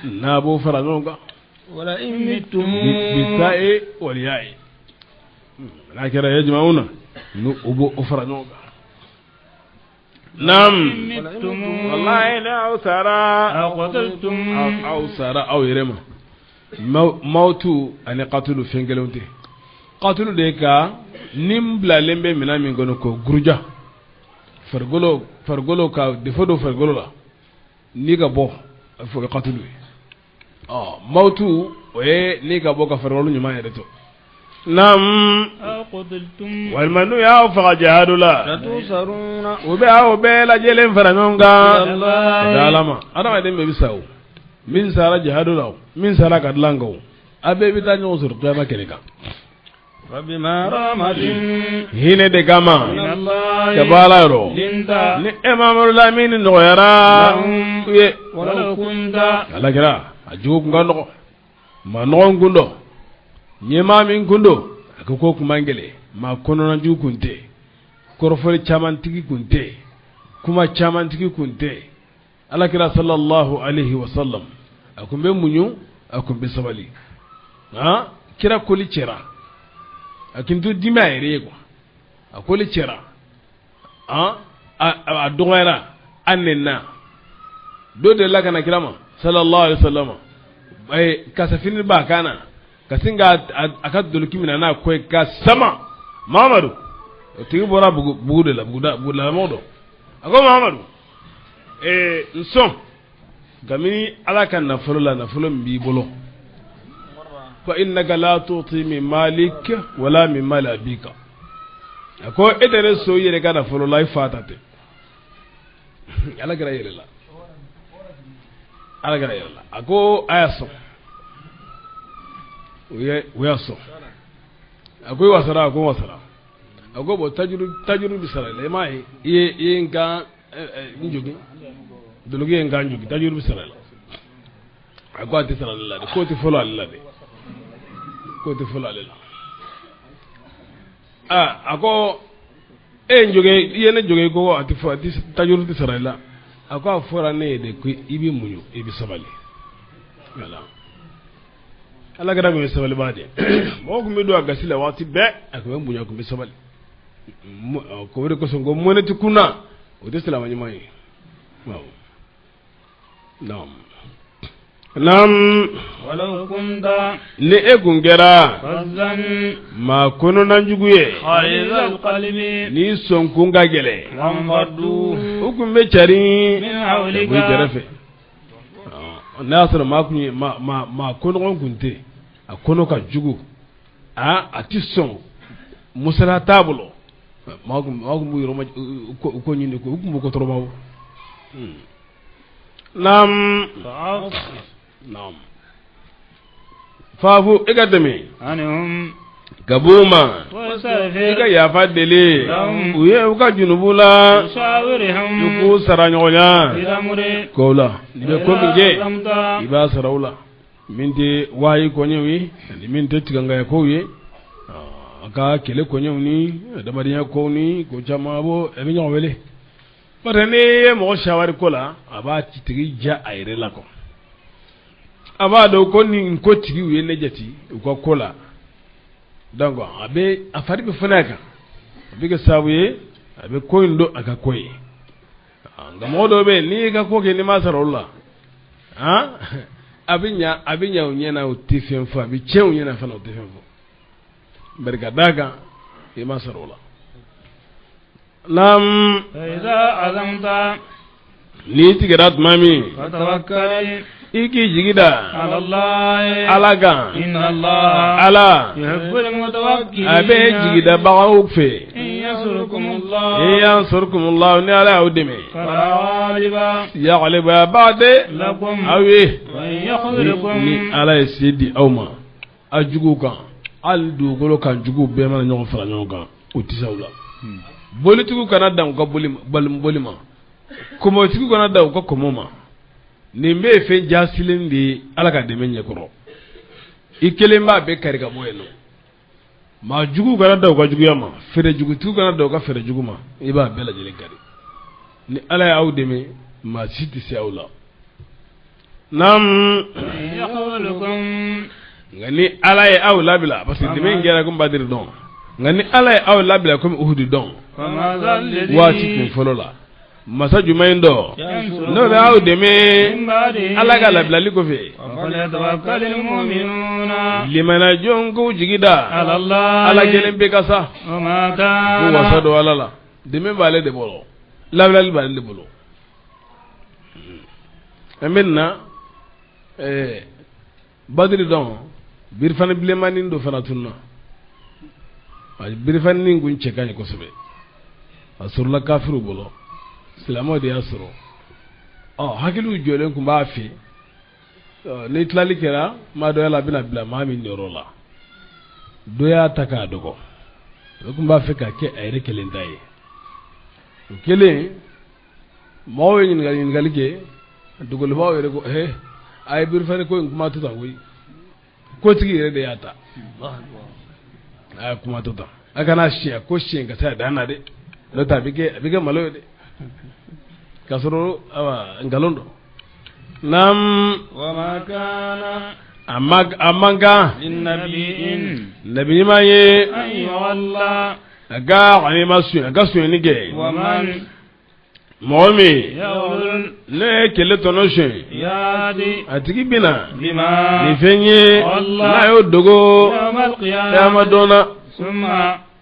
N'a b'o fara ɲɔgɔn kan, bita'i wal ya'i, n'a kɛra yajma'una, n'u b'o fara ɲɔgɔn kan. Naam, wallahi n'aw sara, aw sara aw yɛrɛ ma. Mawtu ani qatulu fɛn kelenw tɛ. Qatulu de ka ni bilalen bɛ minɛn min kɔnɔ k'o guruja farikolo ka défaut don farikolo la, ni ka bɔ, a bɛ fɔ o ye qatulu ye. Ɔ mawtu, o ye ni ka bɔ ka farikolo ɲuman yɛrɛ to. Naam, walima n'u y'aw faga jihadu la, u bɛ aw bɛɛ lajɛlen fara ɲɔgɔn kan ka Ala ma. Adamaden bɛɛ bɛ sa o, min sara jihadu la o, min sara ka dilan kan o, a bɛɛ bɛ taa ɲɔgɔn sɔrɔ kiyama kɛnɛ kan. Hinɛ de kama ka bɔ Ala yɔrɔ ni e Mamadu lamini nɔgɔyara u ye. Ala kɛra a jugu kun ka nɔgɔ, maa nɔgɔn kun dɔn, ɲɛmaa min kun don, a ko ko kun man gɛlɛn, maa kɔnɔnajugu kun tɛ, kɔrɔfɔli caman tigi kun tɛ, kuma caman tigi kun tɛ. Ala kira sallallahu alaihi wa sallam, a kun bɛ muɲu, a kun bɛ sabali. Han, kira koli cɛra, a kun to dimi a yɛrɛ ye quoi. A koli cɛra, han, a dɔgɔyara, a nɛnna. Dɔ delila ka na kira ma sallallahu alaihi wa sallam, kasafini b'a kan na, ka sin ka a ka doloki minɛ n'a kɔ ye ka sama. Mamadu, o tigi bɔra bugu de la, bugudalamɔgɔ dɔ. A ko Mamadu, n sɔn kabini Ala ka nafolo la, nafolo min b'i bolo, fa innaka la tu'ti min malik wala min mali abika. A ko e tɛ ne so i yɛrɛ ka nafolo la, i fa ta tɛ. Ala kɛra yɛrɛ la, Ala kɛra yɛrɛ la. A ko a y'a sɔn, u y'a sɔn. A ko i wasara? A ko n wasara. A ko bon, tajuru bɛ sara la, i m'a ye, i ye n kan n jogin, doloki ye n kan jogin, tajuru bɛ sara la. A ko a tɛ sara ale la dɛ, k'o tɛ fɔlɔ ale la dɛ, k'o tɛ fɔlɔ ale la. Aa, a ko e ye n jogin, i ye ne jogin, ko a tɛ fɔ, a tɛ tajuru tɛ sara i la. A ko a fɔra ne ye de ko i bɛ muɲu, i bɛ sabali. Wala Ala kɛra kun ye sabalibaa de ye. Mɔgɔ kun bɛ don a gasi la waati bɛɛ, a kun bɛ muɲu, a kun bɛ sabali. Ko o de kosɔn ko mɔnɛ tɛ kunna, o tɛ silamɛ ɲuman ye. Awɔ, naam naam. Ni e kun kɛra maa kɔnɔna jugu ye, n'i sɔn kun ka gɛlɛn, u kun bɛ cari ka bɔ i kɛrɛfɛ. N'a y'a sɔrɔ maa kun ye maa kɔnɔgɔn kun tɛ, a kɔnɔ ka jugu, a tɛ sɔn, musala t'a bolo. Maa kun b'u yɔrɔ ko ɲini ko u tun b'u kɔtɔrɔbaw. Naam. Naam. Faafu e ka dɛmɛ. Ka b'u ma. I ka yafa deli. U ye u ka junubu la. I k'u sara ɲɔgɔnya. Kow la. N'i bɛ ko min kɛ, i b'a sara u la. Min tɛ wayi koɲɛw ye ani min tɛ tigangaya kow ye. A ka kɛlɛ koɲɛw ni adamadenya kow ni ko caman b'o a bɛ ɲɔgɔn wele. Parce que n'i ye mɔgɔ sawari ko la, a b'a tigi diya a yɛrɛ la quoi. A b'a dɔn ko nin ko tigiw ye ne jate u ka ko la. Donc a bɛ a fari bɛ fana a kan. A bɛ kɛ sababu ye a bɛ ko in don a ka ko ye. Nka mɔgɔ dɔw bɛ yen n'i y'i ka ko kɛ n'i ma sara olu la, han, a bɛ ɲa a bɛ ɲa u ɲɛna u tɛ fɛn fɔ, a bɛ tiɲɛ u ɲɛna fana u tɛ fɛn fɔ. Bari ka d'a kan i ma sara o la. Naam. N'i tigɛra tuma min, i k'i jigi da Ala kan, Ala a bɛ jigidabagaw fɛ. In yansurkumullahu ni Ala y'aw dɛmɛ, yaghlibu b'a de aw ye, ni Ala ye se di aw ma aw juguw kan, hali dugukolo kan juguw bɛɛ mana ɲɔgɔn fara ɲɔgɔn kan, u tɛ se aw la. Bolitigiw kana dan u ka boli ma, kɔmɔtigiw kana dan u ka kɔmɔ ma. Nin bɛɛ ye fɛn jasilen de ye Ala ka dɛmɛ ɲɛkɔrɔ. I kelen b'a bɛɛ kari ka bɔ yen nɔ. Maa juguw kana dan u ka juguya ma, fɛɛrɛ jugutigiw kana dan u ka fɛɛrɛ jugu ma, i b'a bɛɛ lajɛlen kari. Ni Ala y'aw dɛmɛ, maa si tɛ se aw la. Naam. Nka ni Ala ye aw labila, parce que dɛmɛ in kɛra komi Badiri dɔn. Nka ni Ala ye aw labila komi Uhudi dɔn, waati kun fɔlɔ la, masa jumɛn in dɔ n'o bɛ aw dɛmɛ Ala ka labilali kɔfɛ. Limanajɔn k'u jigi da Ala kelen bɛ ka sa, k'u wasa don Ala la. Dɛmɛ b'ale de bolo, labilali b'ale de bolo. An bɛ na Badiri dɔn, birifani bilenmanin dɔ fana tununna. A birifani kun cɛ ka ɲi kosɛbɛ. A sɔrɔla kafiriw bolo, silamɛw de y'a sɔrɔ. Ɔ hakiliw jɔlen tun b'a fɛ, ni tilali kɛra maa dɔ la a bɛna bila maa min yɔrɔ la. Dɔ y'a ta k'a dɔgɔ, o tun b'a fɛ k'a kɛ a yɛrɛ kelen ta ye. O kelen, mɔgɔw ye ɲininkali kɛ, dugukolobaw yɛrɛ ko he, a ye birifani ko in kuma to tan koyi. Kotigi yɛrɛ de y'a ta. A ye kuma to tan. A kana siɲɛ ko siɲɛ ka se a dan na dɛ. N'o tɛ a bɛ kɛ malo ye dɛ. K'a sɔrɔ awa nkalon don. Naam. A man kan. Nabi ɲuman ye. A ka ganima suɲɛ, a ka suɲɛni kɛ. Mɔgɔ min ne ye kɛlɛ tɔnɔ suɲɛ, a tigi bɛna nin fɛn ye n'a y'o dogo kiyama don na,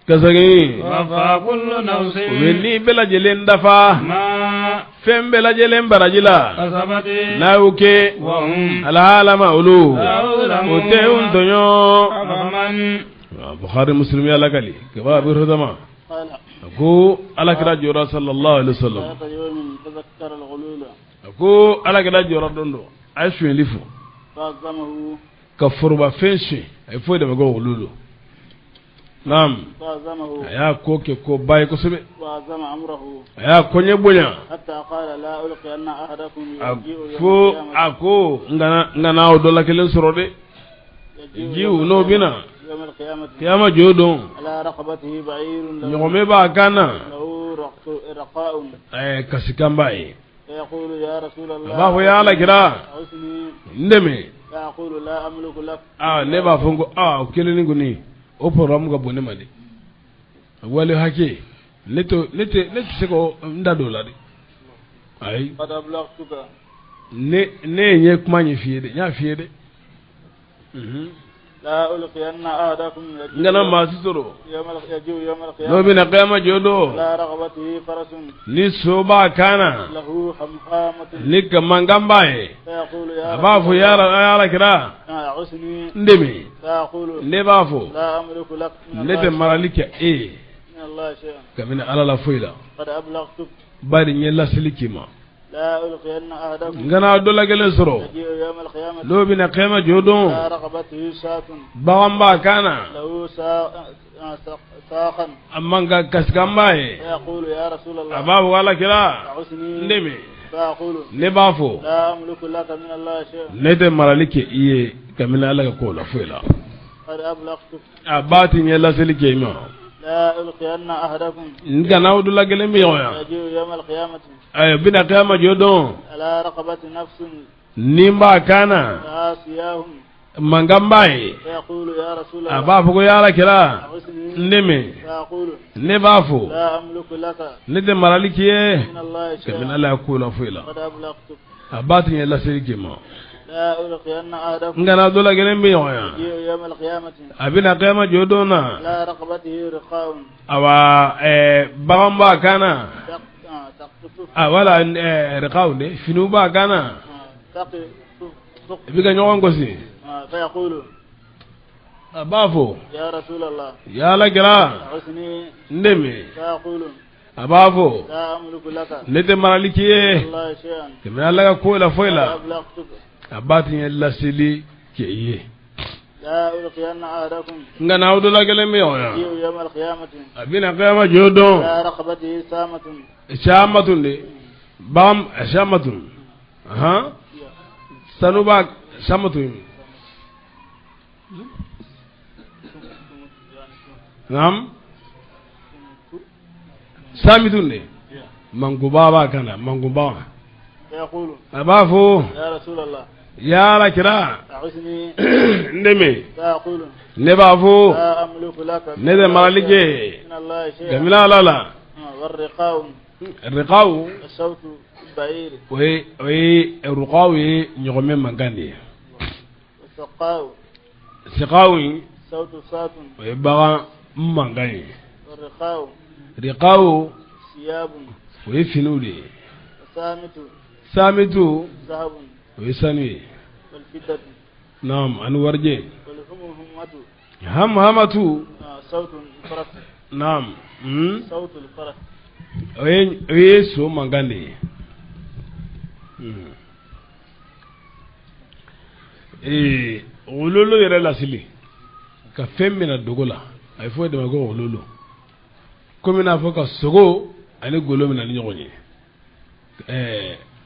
ka segin u bɛ ni bɛɛ lajɛlen dafa fɛn bɛɛ lajɛlen baraji la, n'a y'o kɛ alhalama olu o tɛ n tɔɲɔ. Bukhari Muslim y'a lakali ka bɔ Abi Hurairah ma. A ko Ala kira jɔra sallallahu alaihi wasallam. A ko Ala kira jɔra don dɔ, a ye sonyɛli fɔ, ka forobafɛn suɲɛ, a ye fɔ de ma ko gululu. Naam. A y'a ko kɛ ko ba ye kosɛbɛ. A y'a koɲɛ bonya. A ko a ko n kana aw dɔ la kelen sɔrɔ dɛ. Jiw n'o bɛ na kiyama jɔ don, ɲɔgɔmɛ b'a kan na, kasikan b'a ye. A b'a fɔ ya Ala kira, n dɛmɛ. Ne b'a fɔ ko o kelennin kɔni o programme ka bon ne ma dɛ. Wale hakɛ ne tɛ se ka n da don o la dɛ. Ayi, ne ne ye kuma ɲɛf'i ye dɛ, n y'a f'i ye dɛ. N kana maa si sɔrɔ n'o bɛna kiyama jɔ don, ni so b'a kan na, ni mankan b'a ye, a b'a fɔ ya Ala kira, n dɛmɛ. Ne b'a fɔ ne tɛ marali kɛ e ye. Kabini Ala la foyi la. Bari n ye laseli k'i ma. N kana dɔ la kelen sɔrɔ. N'o bɛna kiyama jɔ don. Bagan b'a kan na. A man ka kasikan b'a ye. A b'a fɔ Ala kira n dɛmɛ. Ne b'a fɔ ne tɛ marali kɛ i ye kabini Ala ka ko la foyi la. A b'a ti n ye laseli kɛ i ma. N kana aw dɔ la kelen bɛ ɲɔgɔn ya. Ayi bɛna kiyama jɔ don. Ni n b'a kan na. Mankan b'a ye. A b'a fɔ ko ya Ala kira n dɛmɛ. Ne b'a fɔ ne tɛ marali k'i ye kabini Ala ya ko la foyi la. A b'a ti n ye laseli k'i ma. N kana dɔ la kelen bɛ ɲɔgɔn ya. A bɛna kiyama jɔ don na. Awa bagan b'a kan na. A wala riqaw de finiw b'a kan na. I bɛ ka ɲɔgɔn gosi. A b'a fɔ ya Ala kira n dɛmɛ. A b'a fɔ ne tɛ marali k'i ye kabini Ala ka ko la foyi la. A b'a ti n ye laseli kɛ i ye. N kana aw dɔ la kelen bɛ ɲɔgɔn ya. A bɛna kiyama jɔ don. Saamatun de bagan saamatun han sanu b'a saamatun. Naam saamitun de mankuba b'a kan na mankuba. A b'a fɔ ya Ala kira n dɛmɛ. Ne b'a fɔ ne tɛ marali kɛ kabini Ala la. Riqaw o ye ruqaw ye ɲɔgɔmɛ mankan de ye. Siqaw o ye bagan mankan ye. Riqaw o ye finiw de ye. Saamitu o ye sanu ye. Naam ani warijɛ. Hamhamatu. Naam. O ye so mankan de ye. Wololo yɛrɛ lasili ka fɛn minɛ dogo la a ye fɔ o de ma ko wololo. Komi n'a fɔ ka sogo ani golo minɛ ni ɲɔgɔn ye.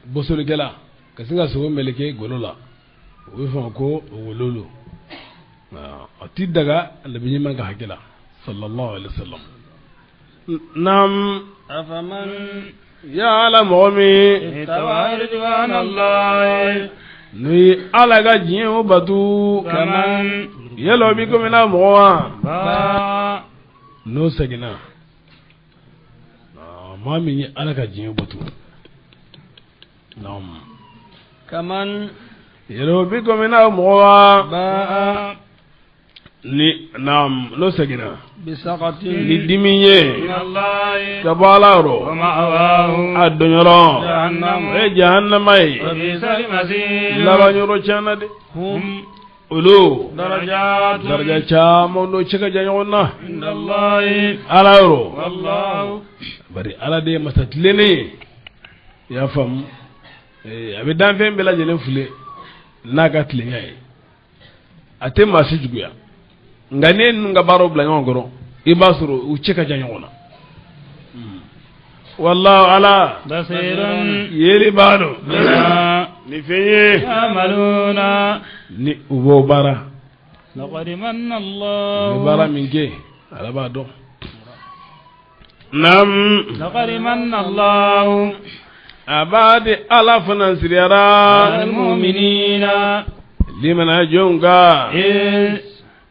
Bosolikɛla ka sin ka sogo meleke golo la o bɛ fɔ ko wololo. A ti daga nabi ɲuman ka hakɛ la sallallahu alaihi wasallam. Naam afaman ya Ala mɔgɔ min ittaba ridwanallahi ni Ala ka diɲɛ o batu kaman yala o bi komi n'a mɔgɔ wa n'o seginna maa min ye Ala ka diɲɛ batu. Naam kaman yala o bi komi n'a mɔgɔ wa ni naam n'o seginna ni dimi ye ka bɔ Ala yɔrɔ a donyɔrɔ o ye jahannama ye laban yɔrɔ tiɲɛna dɛ. Olu daraja caman n'o cɛ ka jan ɲɔgɔn na Ala yɔrɔ. Bari Ala de ye masa tilennen ye. I y'a faamu a bɛ danfɛn bɛɛ lajɛlen file n'a ka tilenya ye. A tɛ maa si juguya. Nka n'e ninnu ka baaraw bila ɲɔgɔn kɔrɔ i b'a sɔrɔ u cɛ ka jan ɲɔgɔn na. Wallahu ala basirun yeli b'a dɔn ni fɛn ye ni u b'o baara. Laqad manna Allahu u bɛ baara min kɛ Ala b'a dɔn. Naam laqad manna Allahu a b'a di Ala fana siriyara alal mu'minina limana jɔnw kan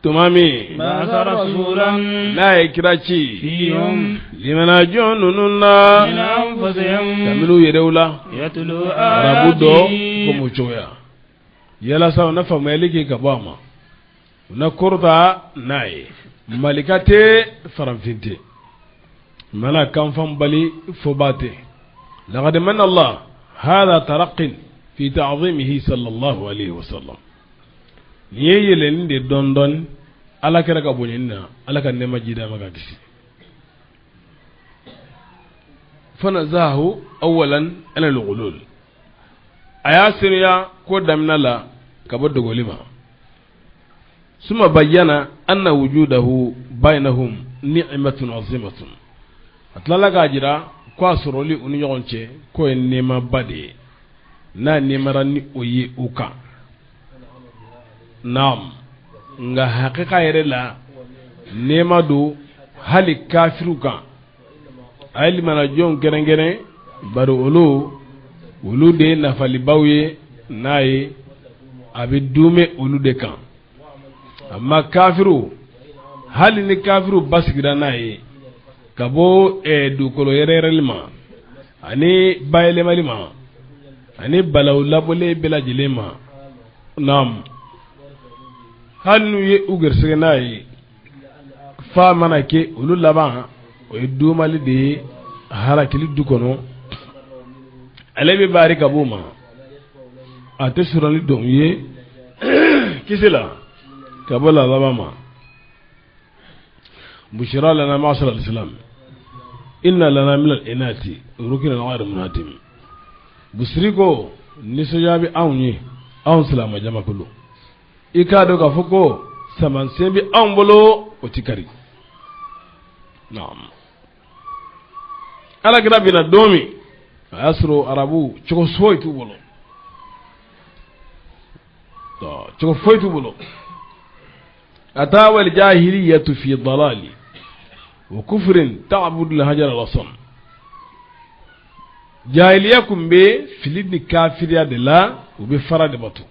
tuma min ba'atha rasulan n'a ye kira ci fihim limana jɔn ninnu na min anfusihim kabini u yɛrɛw la yatlu arabu dɔ ayatihi komi o cogoya yalasa u na faamuyali kɛ ka bɔ a ma u na kɔrɔta n'a ye. Malika tɛ farafin tɛ mana kanfan bali fɔba tɛ. Laqad manna Allah hada taraqin fi ta'zimihi sallallahu alayhi wa sallam. Nin ye yɛlɛnni de dɔɔni dɔɔni Ala kɛra ka bonyani na Ala ka nɛɛma jida ma ka kisi. Fanazahu awalan ala al-ghulul, a y'a senuya ko daminɛ la ka bɔ dogoli ma. Suma bayyana anna wujudahu bainahum ni'matun azimatun, a tilala k'a jira ko a sɔrɔli u ni ɲɔgɔn cɛ k'o ye nɛɛmaba de ye, n'a nɛɛmara ni o ye u kan. Naam, nka hakika yɛrɛ la nɛɛma don hali kafiriw kan. A ye limanajɔnw kɛrɛnkɛrɛn, bari olu de ye nafalibaw ye, n'a ye a bɛ duumɛ olu de kan. Amma kafiriw, hali ni kafiriw basigira n'a ye ka bɔ dugukolo yɛrɛyɛrɛli ma ani bayɛlɛmali ma ani balawu labɔlen bɛɛ lajɛlen ma, naam, hali n'u ye u gɛrɛsɛgɛ n'a ye, fa mana kɛ olu laban o ye dumali de ye harakili du kɔnɔ, ale bɛ baari ka b'o ma, a tɛ sɔrɔ ni dɔn ye kisi la ka bɔ la laban ma. Bushra lana ma'ashara al-islam inna lana min al-inati ruknan ghayra munhatim. Busiri ko nisɔndiya bɛ anw ye, anw silamɛ jamakulu, i k'a dɔn k'a fɔ ko samansen bɛ anw bolo, o ti kari. Naam, Ala kira bɛna don min, a y'a sɔrɔ arabu cogo foyi t'u bolo, cogo foyi t'u bolo. Ata wal jahiliyatu fi dalali wa kufrin ta'budu al-hajar al-asam. Jahiliya kun bɛ fili ni kafiriya de la, u bɛ fara de bato.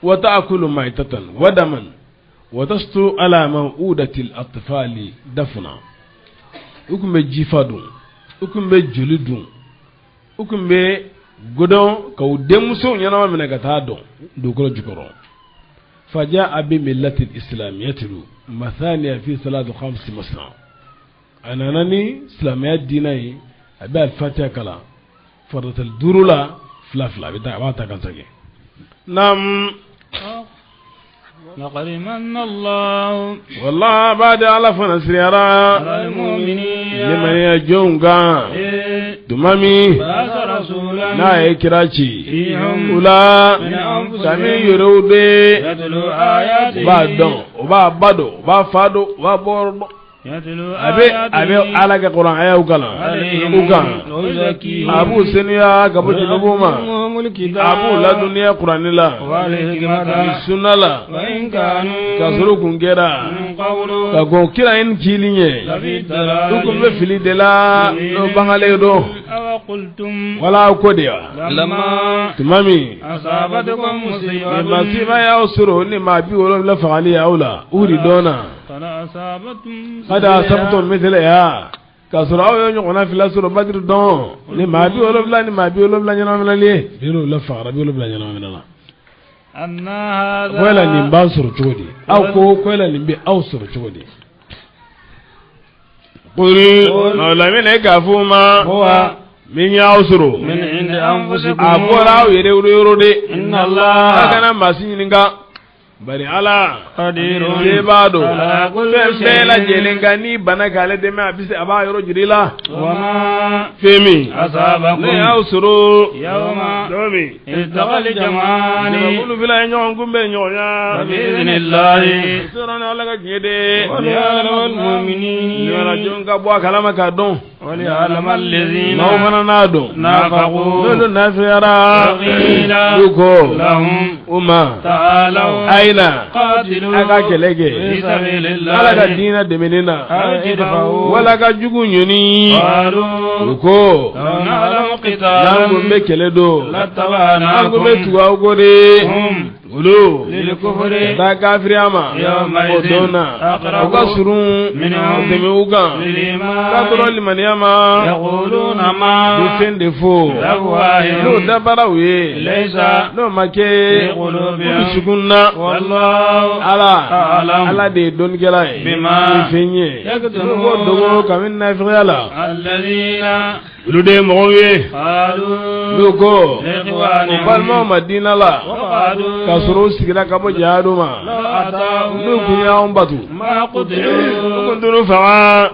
Wa ta'kulu maytatan wa daman wa tastu ala maw'udati al-atfali dafna. U kun bɛ jifa dun, u kun bɛ joli dun, u kun bɛ godɔn ka u denmusow ɲɛnama minɛ ka taa dɔn dugukolo jukɔrɔ. Faja'a bi millati al-islamiyyati mathaniya fi salatu khamsi masna. A nana ni silamɛya diinɛ ye, a bɛ alifatiya kalan faratal duuru la, fila fila a bɛ taa, a b'a ta ka segin. Naam. لقد من الله والله بعد ala fana siriyara على المؤمنين limaniya jɔnw kan tuma min بعث رسولا n'a ye kira ci فيهم u la من أنفسهم kami yɛrɛw de يتلو آياته u b'a dɔn, u b'a ba dɔn, u b'a fa dɔn, u b'a bɔ yɔrɔ dɔn. يتلو A bɛ آياته ala ka kuran ayaw kalan عليهم u kan, ويزكيهم a b'u senuya ka bɔ junubu ma, ويعلمهم الكتاب a b'u ladɔnniya kuranɛ la والحكمة ni sunna la, وإن كانوا k'a sɔrɔ u kun kɛra من قبل ka kɔn kira in cili ɲɛ, لفي u ضلال kun bɛ fili de la n'o bangalen don. أو قلتم Wala aw ko de wa لما tuma min أصابتكم ni مصيبة masiba y'aw sɔrɔ ni maa 70 fagali y'aw la Uhudi dɔn na, قد أصابتم kada asabtum mithliha, k'a sɔrɔ aw ye ɲɔgɔnna fila sɔrɔ Badiri dɔn ni maa 70 ni maa 70 ɲɛnaminɛli ye, 70 fagara, 70 ɲɛnaminɛ la. أن هذا Ko yala nin b'an sɔrɔ cogo di? Aw ko yala nin bɛ aw sɔrɔ cogo di? Qul lamina e k'a f'u ma هو min y'aw sɔrɔ من عند أنفسكم a bɔra aw yɛrɛ yɔrɔ de. إن A الله kana maa si ɲininka, bari Ala قدير se b'a don على كل fɛn bɛɛ شيء lajɛlen kan, n'i banna k'ale dɛmɛ a bɛ se a b'a yɔrɔ jira i la. وما Fɛn min أصابكم ne y'aw sɔrɔ يوم don min التقى الجمعان jamakulu fila ye ɲɔgɔn kunbɛn ɲɔgɔn ya, فبإذن الله sɔrɔ ni Ala ka diɲɛ de, وليعلم المؤمنين ɲɔgɔn ka bɔ a kalama k'a dɔn, وليعلم الذين maaw fana n'a dɔn, نافقوا n'olu nafiyara وقيل n'u ko لهم u ma تعالوا a ye na قاتلوا a ka kɛlɛ kɛ في سبيل الله Ala ka diinɛ dɛmɛni na أو ادفعوا wala ka jugu ɲini, قالوا u ko لو نعلم n'an قتالا kun bɛ kɛlɛ don, an kun bɛ لاتبعناكم tugu aw kɔ de. هم Olu للكفر ka taa kafiriya ma o don na, u ka surun منهم ka tɛmɛ u kan, k'a tɔrɔ للإيمان limaniya ma, يقولون u ما fɛn de fɔ n'o أفواههم dabaraw ye, ليس n'o ma kɛ في u قلوبهم dusukun na. والله Ala أعلم Ala de ye dɔnnikɛla ye بما ni fɛn ye يكتمون n'u b'o dogo kabini nafigiya la. الذين Olu de ye mɔgɔw ye قالوا n'u ko u لإخوانهم balimaw ma diinɛ la وقعدوا ka sɔrɔ u sigira ka bɔ jihadu ma n'u kun y'anw batu u kun t'olu faga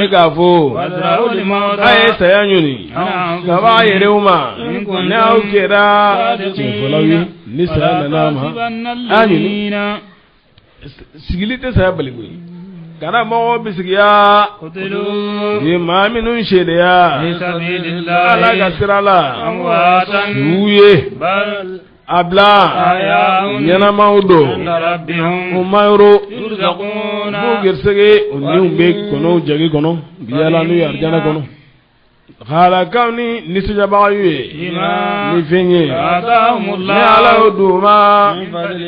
e k'a fɔ a ye saya ɲini ka bɔ a yɛrɛw ma n'aw kɛra tiɲɛfɔlaw ye ni saya nana a ma a ɲini sigili tɛ saya bali koyi kana mɔgɔw bisigiya u ye maa minnu seereya Ala ka sira la u ye a bila ɲɛnamaw don u ma yɔrɔ b'u gɛrɛsɛgɛ u niw bɛ kɔnɔw jagi kɔnɔ bi yaala n'u ye arijana kɔnɔ halakaw ni nisɔndiyabaga y'u ye ni fɛn ye ni Ala y'o d'u ma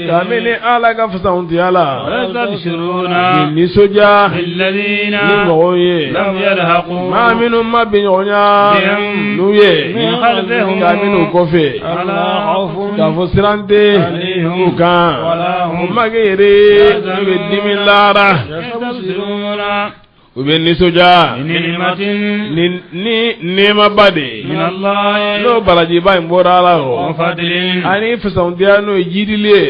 kabini Ala ka fisamantiya la ni nisɔndiya ni mɔgɔw ye maa minnu ma bin ɲɔgɔnya n'u ye kabini u kɔfɛ k'a fɔ siran tɛ u kan u ma kɛ yɛrɛ n'u bɛ dimi lahara u bɛ nisɔndiya ni nɛɛmaba de ye n'o barajiba in bɔra Ala yɔrɔ ani fisamantiya n'o ye jidili ye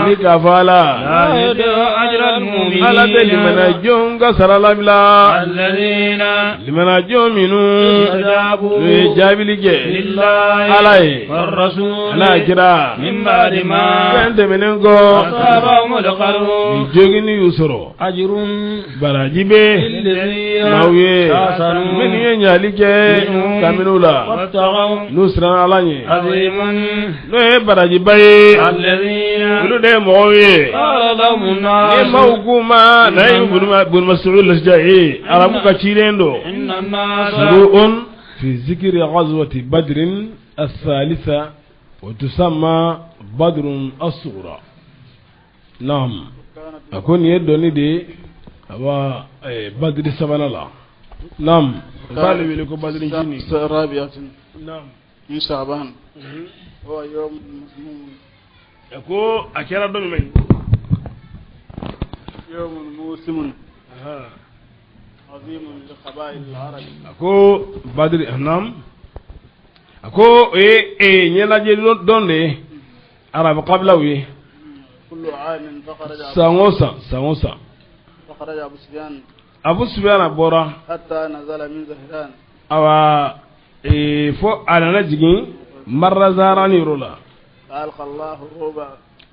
ni k'a fɔ Ala Ala tɛ limaniyajɔnw ka sara labila limaniyajɔn minnu n'u ye jaabili kɛ Ala ye Ala kira fɛn tɛmɛnen kɔ ni joginni y'u sɔrɔ baraji bɛ maaw ye minnu ye ɲali kɛ kabini u la n'u siranna Ala ɲɛ n'o ye barajiba ye olu de ye mɔgɔw ye ni maaw k'u ma Naim bun Mas'ud al-Ashja'i arabu ka ciden don suru'un fi zikri ghazwati badrin as-salisa wa tusamma badrun as-sughra naam a ko nin ye dɔnni de ye awa badiri sabanan la naam u b'ale wele ko badiri ncinin naam min Sha'ban huwa yawm a ko a kɛra don jumɛn yawm musim azim li qaba'il al-arab a ko badiri naam a ko o ye ɲɛnajɛ don de ye arabu kabilaw ye san o san san o san Abu Sufyan bɔra awa fo a nana jigin Marra Zahrani yɔrɔ la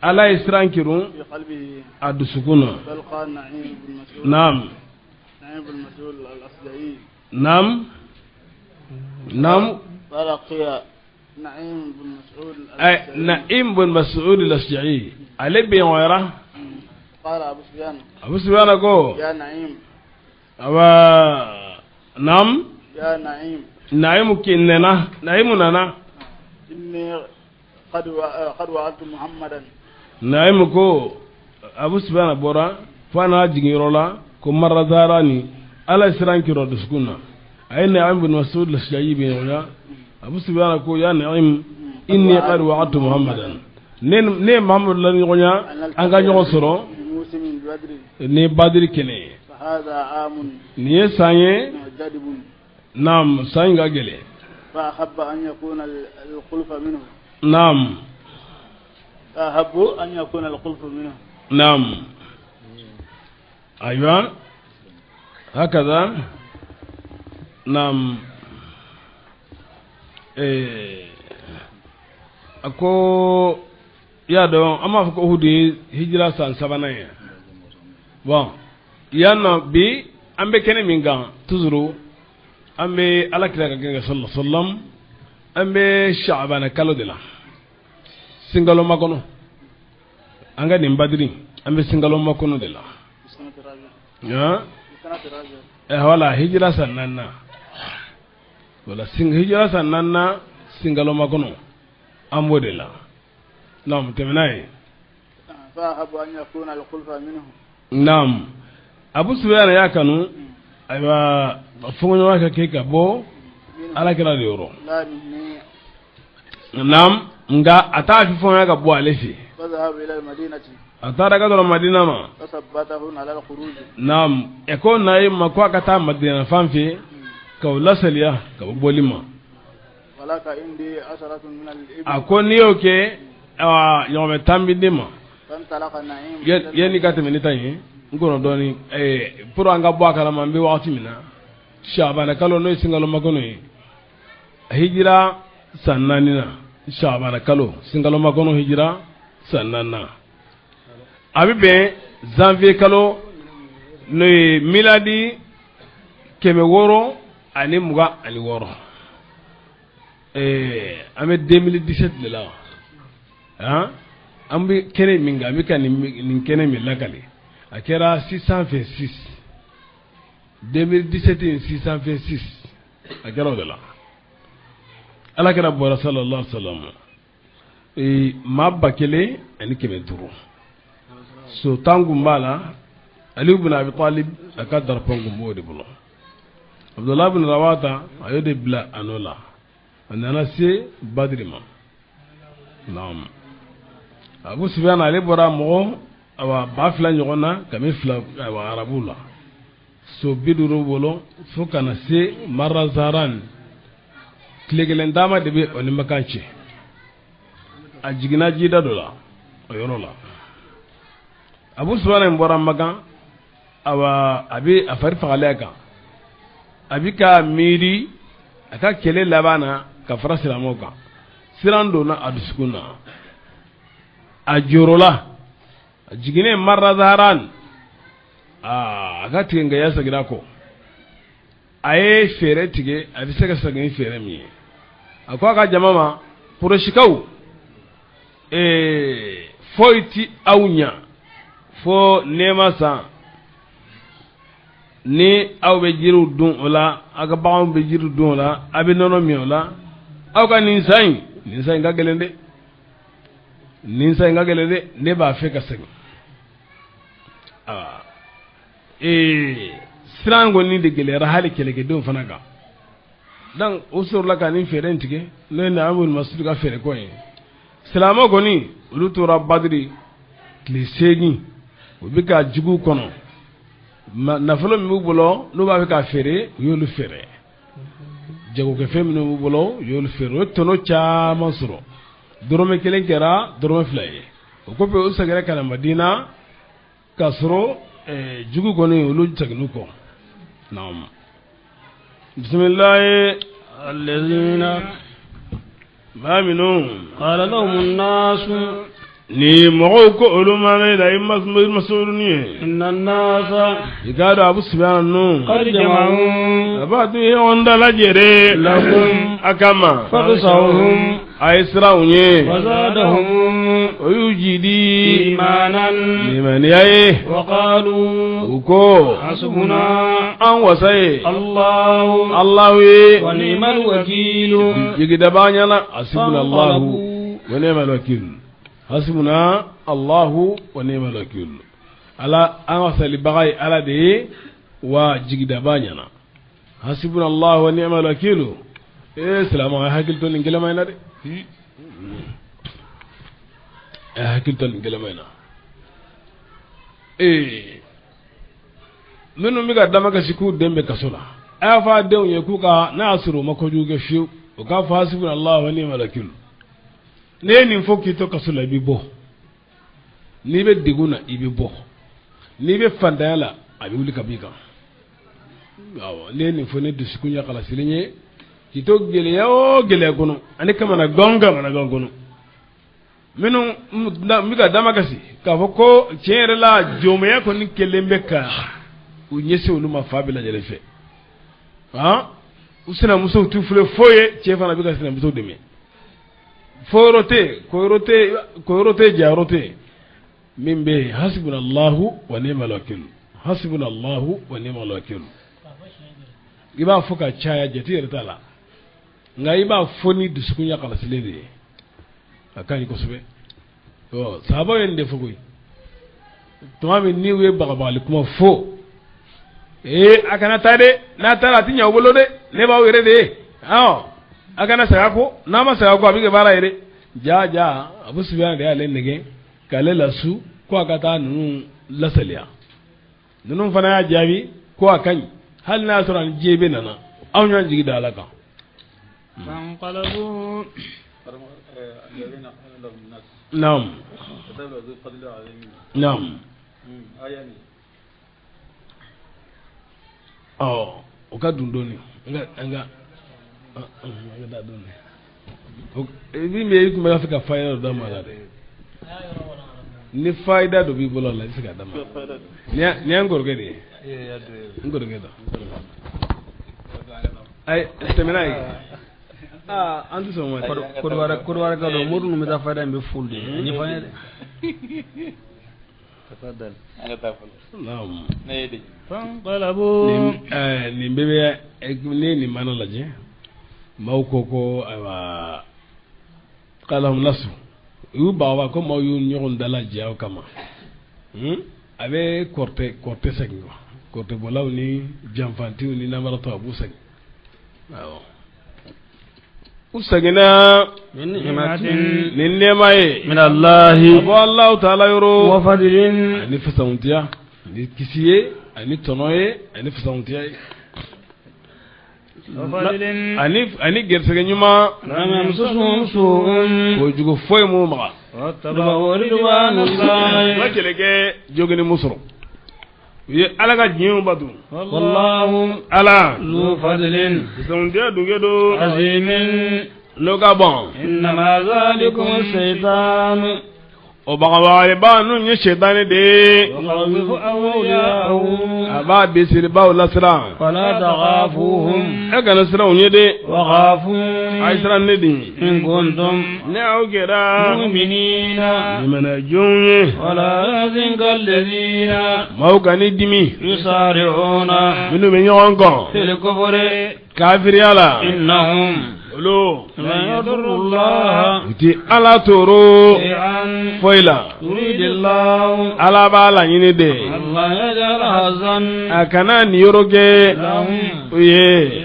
Ala ye siran kerun a dusukun na naam naam naam Naim bun Mas'ud al-Ashja'i ale bɛnɲɔgɔnyara Abu Sufyan ko awa naam Naim nana Naim nana Naim ko Abu Sufyan bɔra fo a nana jigin yɔrɔ la ko Marra Zahrani Ala ye siran kerun a dusukun na a ye Naim bun Mas'ud al-Ashja'i bɛnɲɔgɔnya Abu Sufyan ko ya Naim inni qad wa'adtu Muhammadan ne ye Muhammadu laɲɔgɔnya an ka ɲɔgɔn sɔrɔ ni Badiri kɛnɛ ye nin ye san ye naam san in ka gɛlɛn naam naam ayiwa hakaza naam a ko i y'a dɔn an b'a fɔ ko Uhud ye hijira san sabanan ye bon yan nɔ bi an bɛ kɛnɛ min kan toujours an bɛ Ala kira ka kɛnɛ kan sallallahu alaihi wasallam an bɛ Sha'bana kalo de la sinkalo makɔnɔ an ka nin badiri an bɛ sinkalo makɔnɔ de la wala hijira san naaninan wala hijira san naaninan sinkalo makɔnɔ an b'o de la naam tɛmɛ n'a ye naam Abu Sufyan y'a kanu ayiwa fɔɲɔgɔnya ka kɛ ka bɔ Ala kira de yɔrɔ naam nka a t'a fi fɔɲɔgɔnya ka bɔ ale fɛ a taara ka dɔrɔn Madina ma naam ɛ ko Naim ma ko a ka taa Madina fan fɛ k'o lasaliya ka bɔ bɔli ma a ko n'i y'o kɛ ɲɔgɔmɛ 10 bɛ d'e ma. Yanni ka tɛmɛ ne ta ye n kɔnɔ dɔɔni pour an ka bɔ a kalama an bɛ wagati min na Shabana kalo n'o ye sunkalo makɔnɔ ye hijira san 4 na Shabana kalo sunkalo makɔnɔ hijira san 4 na a bɛ bɛn janvier kalo n'o ye miladi 626 an bɛ 2017 de la han an bɛ kɛnɛ min kan an bɛ ka nin kɛnɛ min lakale a kɛra 626 2017 in 626 a kɛra o de la ala kira bɔra sallallahu alaihi wasallam maa 1500 so 10 kun b'a la Ali ibn Abi Talib a ka drapeau kun b'o de bolo Abdullah ibn Rawata a y'o de bila a nɔ la a nana se Badiri ma naam Abu Sufyan ale bɔra mɔgɔ awa 2000 ɲɔgɔn na kɛmɛ fila awa arabu la so 50 bolo fo ka na se Marazaran tile kelen taama de bɛ o ni Makan cɛ a jiginna jida dɔ la o yɔrɔ la Abu Sufyan in bɔra Makan awa a bɛ a fari fagalen kan a bɛ ka miiri a ka kɛlɛ laban na ka fara silamɛw kan siran donna a dusukun na a jɔrɔla a jiginnen Marazaran aa a ka tigɛngɛya seginna kɔ a ye fɛɛrɛ tigɛ a bɛ se ka segin ni fɛɛrɛ min ye a ko a ka jama ma Kurɛsikaw foyi ti aw ɲa fo nɛɛma san ni aw bɛ jiriw dun o la aw ka baganw bɛ jiriw dun o la aw bɛ nɔnɔ min o la aw ka nin san in ka gɛlɛn dɛ nin san in ka gɛlɛn dɛ ne b'a fɛ ka segin siran kɔni de gɛlɛyara hali kɛlɛkɛdenw fana kan donc o sɔrɔla ka nin fɛɛrɛ in tigɛ n'o ye Nuaym ibn Mas'ud ka fɛɛrɛ ko ye silamɛ kɔni olu tora Badiri tile 8 u bɛ ka jugu kɔnɔ nafolo min b'u bolo n'u b'a fɛ k'a feere u y'olu feere jagokɛfɛn minnu b'u bolo u y'olu feere u ye tɔnɔ caman sɔrɔ dɔrɔmɛ 1 kɛra dɔrɔmɛ 2 ye o kɔfɛ u seginna ka na Madina k'a sɔrɔ jugu kɔni olu seginn'u kɔ naam bisimilahi alladhina maa minnu qala lahumun nasu ni mɔgɔw ko olu ma ne la i masuruni ye inna nasa i k'a dɔn Abu Sufyan ninnu qad jama'u a b'a tun ye ɲɔgɔn dalajɛ lakum a kama fakhshawhum a ye siran u ye wa zadahum o y'u jidi imanan limaniya ye wa qalu u ko hasbuna an wasa ye Allahu Allahu ye wa ni'mal wakil jigidaba ɲɛna hasbuna Allahu wa ni'mal wakil hasbuna Allahu wa ni'mal wakil ala an wasalibaga ye ala de ye wa jigidaba ɲɛna hasbuna Allahu wa ni'mal wakil silamɛw a hakili to nin kɛlɛma in na dɛ a hakili to nin kɛlɛma in na minnu bɛ ka damakasi k'u den bɛ kaso la a y'a fɔ a denw ye k'u ka n'a y'a sɔrɔ u ma kojugu kɛ fiyewu u k'a fɔ hasbuna Allahu wa ni'mal wakil n'i ye nin fɔ k'i to kaso la i bɛ bɔ n'i bɛ degun na i bɛ bɔ n'i bɛ fantanya la a bɛ wuli ka b'i kan awɔ n'i ye nin fɔ ne dusukun ye kalasilen ye k'i to gɛlɛya o gɛlɛya kɔnɔ ani kamanagan kɔnɔ minnu bɛ ka damakasi k'a fɔ ko tiɲɛ yɛrɛ la jɔnmaya kɔni kɛlen bɛ ka u ɲɛsin olu ma fa bɛɛ lajɛlen fɛ han u sinamusow t'u filɛ foyi ye cɛ fana bɛ ka sinamuso dɛmɛ fo yɔrɔ tɛ yen ko yɔrɔ tɛ yen jayɔrɔ tɛ yen min bɛ yen hasbunallahu wa ni'mal wakil hasbunallahu wa ni'mal wakil i b'a fɔ ka caya jate yɛrɛ t'a la nka i b'a fɔ ni dusukun ya kalasilen de ye a ka ɲi kosɛbɛ ɔ sahabaw ye nin de fɔ koyi tuma min n'u ye bagabagali kuma fɔ a kana taa dɛ n'a taara a ti ɲɛ aw bolo dɛ ne b'aw yɛrɛ de ye a kana segin kɔ n'a ma segin kɔ a bɛ kɛ baara ye dɛ ja Abu Sufyan de y'ale nɛgɛ k'ale lasu ko a ka taa ninnu lasaliya ninnu fana y'a jaabi ko a ka ɲi hali n'a y'a sɔrɔ ani diɲɛ bɛ nana anw y'an jigi da Ala kan. Naam. Naam. Ɔ o ka dun dɔɔni nka nka an ka taa dɔɔni min bɛ i tun b'a fɛ ka fayida dɔ d'a ma la dɛ ni fayida dɔ b'i bolo a la i bɛ se k'a d'a ma nin y'an kɔrɔkɛ de ye n kɔrɔkɛ dɔ ayi tɛmɛ n'a ye aa an tɛ sɔn o ma Kodowari ka dɔn mori ninnu bɛ taa fayida in bɛ fulu de ɲɛfɔ an ye dɛ. Naam. فانقلبوا Nin bɛɛ bɛ ne nin mana lajɛ maaw ko ko ayiwa kalahum nasu u y'u bagaba ko maaw y'u ɲɔgɔn dalajɛ aw kama a bɛ kɔrɔtɛ segin quoi kɔrɔtɛbɔlaw ni janfantiw ni namaratɔ a b'u segin awɔ u seginna ni nɛɛma ye min Allahi ka bɔ Alahu taala yɔrɔ wa fadlin ani fisamantiya ani kisi ye ani tɔnɔ ye ani fisamantiya ye ani gɛrɛsɛgɛ ɲuman lam yamsashum su'un kojugu foyi m'u maga wattaba'u ridwanallahi ma kɛlɛ kɛ jogini mu sɔrɔ u ye Ala ka diɲɛw bato wallahu Ala zu fadlin fisamantiya dunkɛ don azimin n'o ka bɔn innama zalikum shaytanu o bagabagaliba ninnu ye sɛtanɛ de ye yukhawifu awliya'ahu a b'a bisiribaw lasiran fala takhafuhum e kana siran u ɲɛ dɛ wa khafuni a ye siran ne de ɲɛ in kuntum ne aw kɛra mu'minina limana jɔnw ye wala yahzunka alladhina maaw kan'i dimi yusari'una minnu bɛ ɲɔgɔn kɔn fil kufri kafiriya la innahum olu lan yadurru allaha u ti Ala tɔɔrɔ shay'an foyi la yuridu allahu Ala b'a laɲini de alla yaj'ala hazan a kana nin yɔrɔ kɛ lahum u ye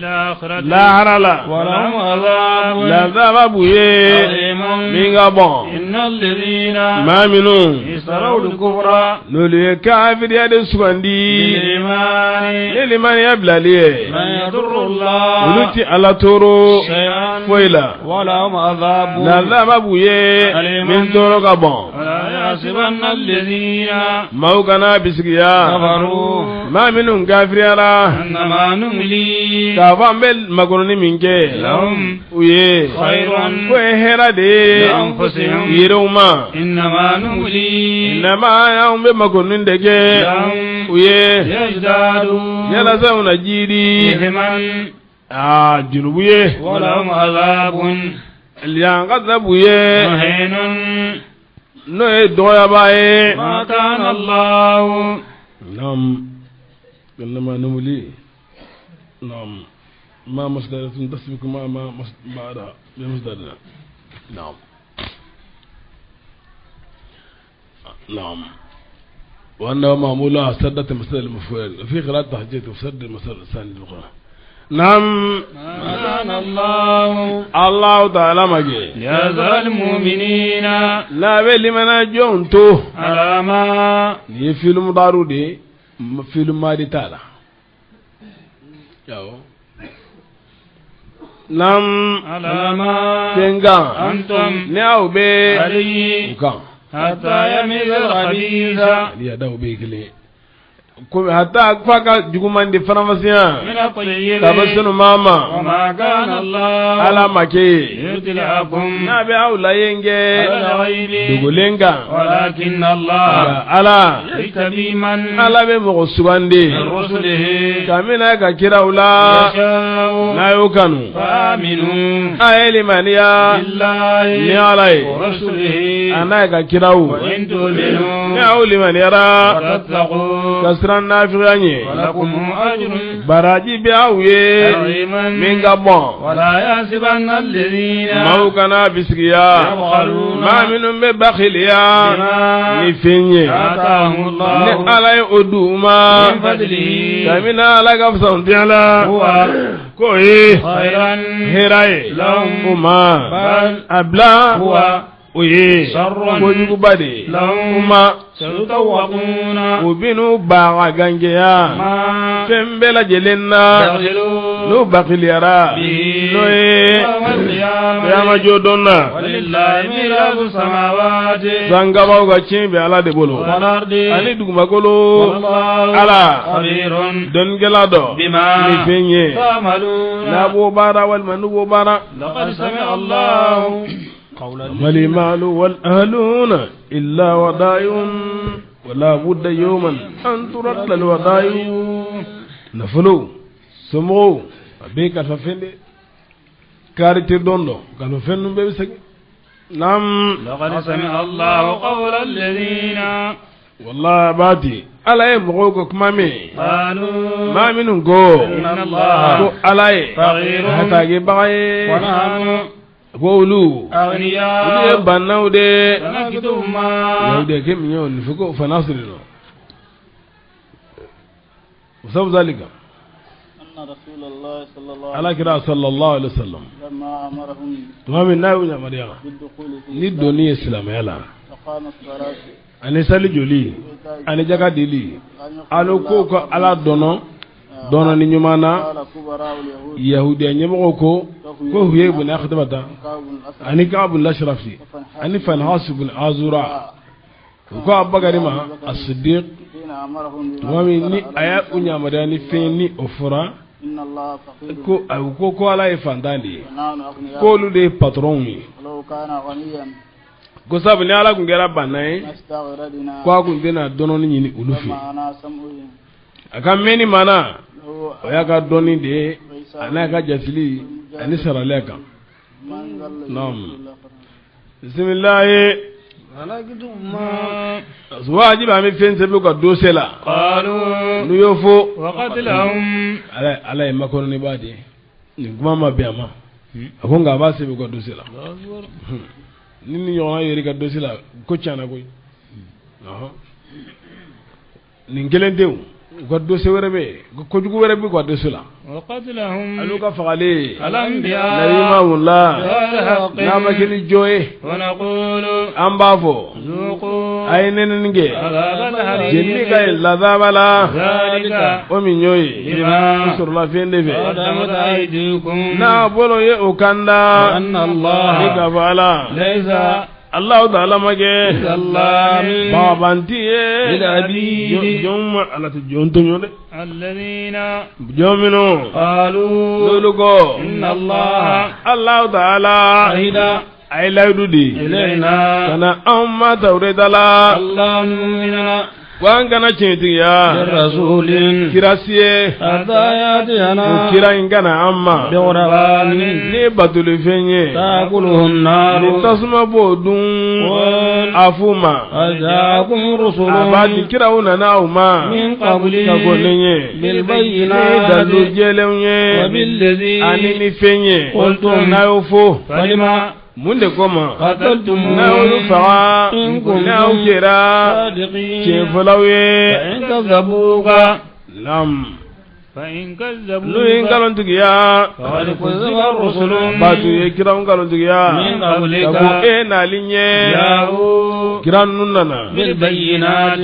lahara la wa lahum adhabun lazaba b'u ye alimun min ka bɔn inna alladhina maa minnu ishtaraw al-kufra n'olu ye kafiriya de sugandi bil imani ni limaniya bilali ye lan yadurru allaha olu ti Ala tɔɔrɔ shay'an foyi la wa lahum adhabun lazaba b'u ye min tɔɔrɔ ka bɔn ولا يحسبن الذين maaw kana bisigiya كفروا maa minnu kafiriyara أنما نملي k'a fɔ an bɛ makɔnɔni min kɛ لهم u ye خير k'o ye hɛrɛ de ye لأنفسهم u yɛrɛw ma إنما نملي nama anw bɛ makɔnɔni de kɛ لهم u ye ليزدادوا yalasa u na jiidi إثما aa junubu ye ولهم عذاب yankasa b'u ye مهين n'o ye dɔgɔyaba ye ما كان الله naam innama numli naam ma masdaratun tasbiku ma ma ba'daha bi masdarina naam naam وأنه معمولها سدت المسألة المفعول في قراءة تحجيت وسد المسألة الثانية الأخرى نعم ما كان الله الله تعالى مجي ليذر المؤمنين n'a bɛ limana jɔn to على ما nin ye filimu daaru de ye filimu maadi t'a la awɔ naam على ما fɛn kan أنتم ni aw bɛ u عليه kan حتى يميز الخبيث ani yadaw bɛ ye kelen ye komi hata f'a ka juguman de faranfasiya من الطيب ka bɔ sanu maa ma وما كان الله ala ma kɛ ye ليطلعكم n'a bɛ aw layen kɛ على الغيب dogolen kan ولكن الله nka ala يجتبي من ala bɛ mɔgɔ sugandi من رسله kabini ka kiraw la يشاء n'a y'o kanu فآمنوا a ye limaniya بالله ni ala ye ورسله a n'a ka kiraw وإن تؤمنوا ni aw limaniyara وتتقوا ka siran nafigiya ɲɛ ولكم أجر baraji bɛ aw ye عظيم min ka bɔn ولا يحسبن الذين maaw kana bisigiya يبخلون maa minnu bɛ bakiliya بما ni fɛn ye آتاهم ni الله ala ye o d'u ma من فضله kabini ala ka fisamantiya la هو k'o ye خيرا hɛrɛ ye لهم u ma بل a bila هو o ye شر kojuguba de ye u لهم ma سيطوقون u bɛn'u baga gangɛya ما fɛn bɛɛ lajɛlen na يبخلون N'o bakiliyara n'o ye kiyama jɔ don na, sankabaw ka tiɲɛ bɛ Ala de bolo ani dugumakolo. Ala dɔnnikɛla dɔ ni fɛn ye n'a b'o baara walima n'u b'o baara. المال والأهلون إلا ودائع ولا بد يوما أن ترد الودائع. Nafolo, somɔgɔw, a bɛɛ kalifa fɛn de karite don dɔ kalifa fɛn ninnu bɛɛ bɛ segin. Naam. لقد سمع الله قول الذين Wallahi b'a di Ala ye mɔgɔw ka kuma mɛn. قالوا Maa minnu ko إن الله ko Ala ye فقير hatagebaga ye, ونحن ko olu olu ye أغنياء bannaw de. سنكتب ما Yahudiya ke min ye o nin ko fana siri nɔ sabu zalika. أن رسول الله صلى الله عليه Ala kira sallallahu alaihi wasallam لما أمرهم tuma min n'a y'u yamaruya بالدخول في ni donni ye silamɛya la أقام الصلاة ani sali joli ani jaka dili أن يقول alo ko ko Ala dɔnɔ dɔnɔ ni ɲuman na. قال كبراء اليهود Yahudiya ɲɛmɔgɔw ko Huyay ibn Akhtabata كعب الأسد ani Ka'ab al-Ashrafi ani Fanhas ibn Azura u ko Abubakar ma as-Siddiq حين أمرهم tuma min ni a y'a u yamaruya ni fɛn ni o fɔra إن الله فقير ko a ko Ala ye fantan de ye, ونحن أغنياء k'olu de ye patronw ye, ولو كان غنيا ko sabu ni Ala tun kɛra banna ye ما استغردنا ko a tun tɛna dɔnni ɲini olu fɛ. ومعنا سمعهم A ka mɛnni mana هو o y'a ka dɔnni de ye a n'a ka jasili ani saraliya kan. من ذا الذي نعم. يغفر الله خيرا. Bisimilahi. سنكتب ما Wajibi an bɛ fɛn sɛbɛn u ka dossier la قالوا n'u y'o fɔ. وقتلهم Ala ye makɔrɔniba de ye, nin kuma ma bɛn a ma, a ko nka a b'a sɛbɛn u ka dossier la. Ni ɲɔgɔnna yer'i ka dossier la, ko tiɲɛna koyi. Ɔhɔn, nin kelen tɛ o, u ka dossier wɛrɛ bɛ yen, kojugu wɛrɛ bɛ u ka dossier la وقتلهم ani ka fagalen الأنبياء nabimaw la بغير حق n'a ma kɛ ni jɔ ye. ونقول An b'a fɔ ذوقوا a ye nɛnɛni kɛ عذاب الحريق jeli ka ɲi lazaba la. ذلك O min y'o ye بما sɔrɔla fɛn de fɛ قدمت أيديكم n'a bolo ye o kan da وأن ni الله ka fɔ Ala ليس Allahu ta'ala ma kɛ بظلام babanti ye للعبيد jɔn ma Ala tɛ jɔn tɔɲɔ dɛ. الذين Jɔn minnu قالوا n'olu ko إن الله Allahu ta'ala عهد a ye layidu di إلينا ka na anw ma Tawureta la ألا نؤمن ko an kana tiɲɛtigiya برسول kira si ye حتى يأتينا o kira in kana an ma بقربان ni batolifɛn ye تأكله النار ni tasuma b'o dun قل a f'u ma قد جاءكم رسل a b'a di kiraw nana aw ma من قبلي ka kɔn ni ye ni بالبينات dalilu jɛlenw ye وبالذي ani ni fɛn ye قلتم n'a y'o fɔ فلما mun de kɔma قتلتموهم n'a y'olu faga إن كنتم n'aw kɛra صادقين tiɲɛfɔlaw ye. فإن كذبوك Nam. فإن N'u ye كذبوك nkalontigiya فقد كذب الرسل batu ye kiraw nkalontigiya من ka قبلك ko e nali ɲɛ جاءوا kira ninnu nana بالبينات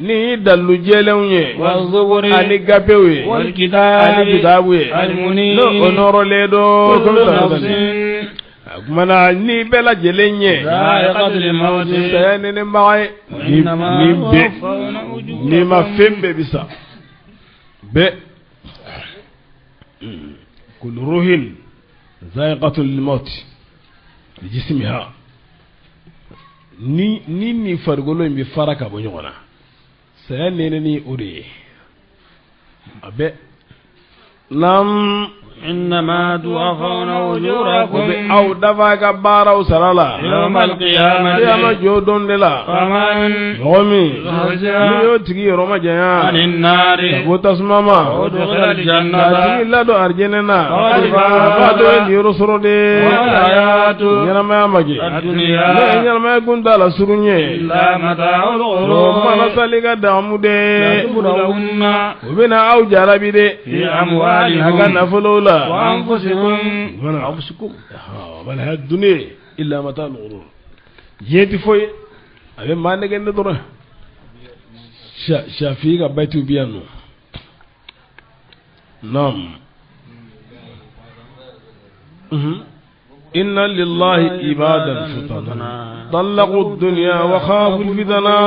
ni dalilu jɛlenw ye والزبر ani gafew ye ani والكتاب kitabu ye المنير n'o o nɔrɔlen don كل komi نفس a kumana ni bɛɛ lajɛlen ɲɛ ذائقة الموت saya nɛnɛbaga ye ni وإنما ni bɛɛ توفون أجوركم n'i ma fɛn bɛɛ bi sa bɛɛ kullu ruhin zaiqatul maut li jismiha ni farikolo in bɛ fara ka bɔ ɲɔgɔn na, saya nɛnɛ ni o de ye a bɛɛ. Nam. إنما توفون O bɛ أجوركم aw dafa ka baaraw sara la يوم القيامة kiyama jɔ don de la. فمن Mɔgɔ min زحزح n'i y'o tigi yɔrɔ ma janya عن النار ka bɔ tasuma ma وأدخل k'a الجنة tigi ladon arijɛnɛ na, فقد a b'a dɔn ye niyɔrɔ sɔrɔ de. والحياة Ɲɛnamaya ma kɛ n'o ye الدنيا ɲɛnamaya kun t'a la surun ye إلا متاع o mana الغرور sali ka damu de لتبلون o bɛna aw jarabi de في a ka أموالكم nafolow la. وأنفسكم وأنفسكم wal hayatu dunya illa mata'ul ghurur. Diɲɛ tɛ foyi ye, a bɛ maa nɛgɛ ne dɔrɔn. Shafi ka bayitiw bɛ yan nɔ. Naam. Inna lillahi ibadan futana طلقوا الدنيا وخافوا الفتنا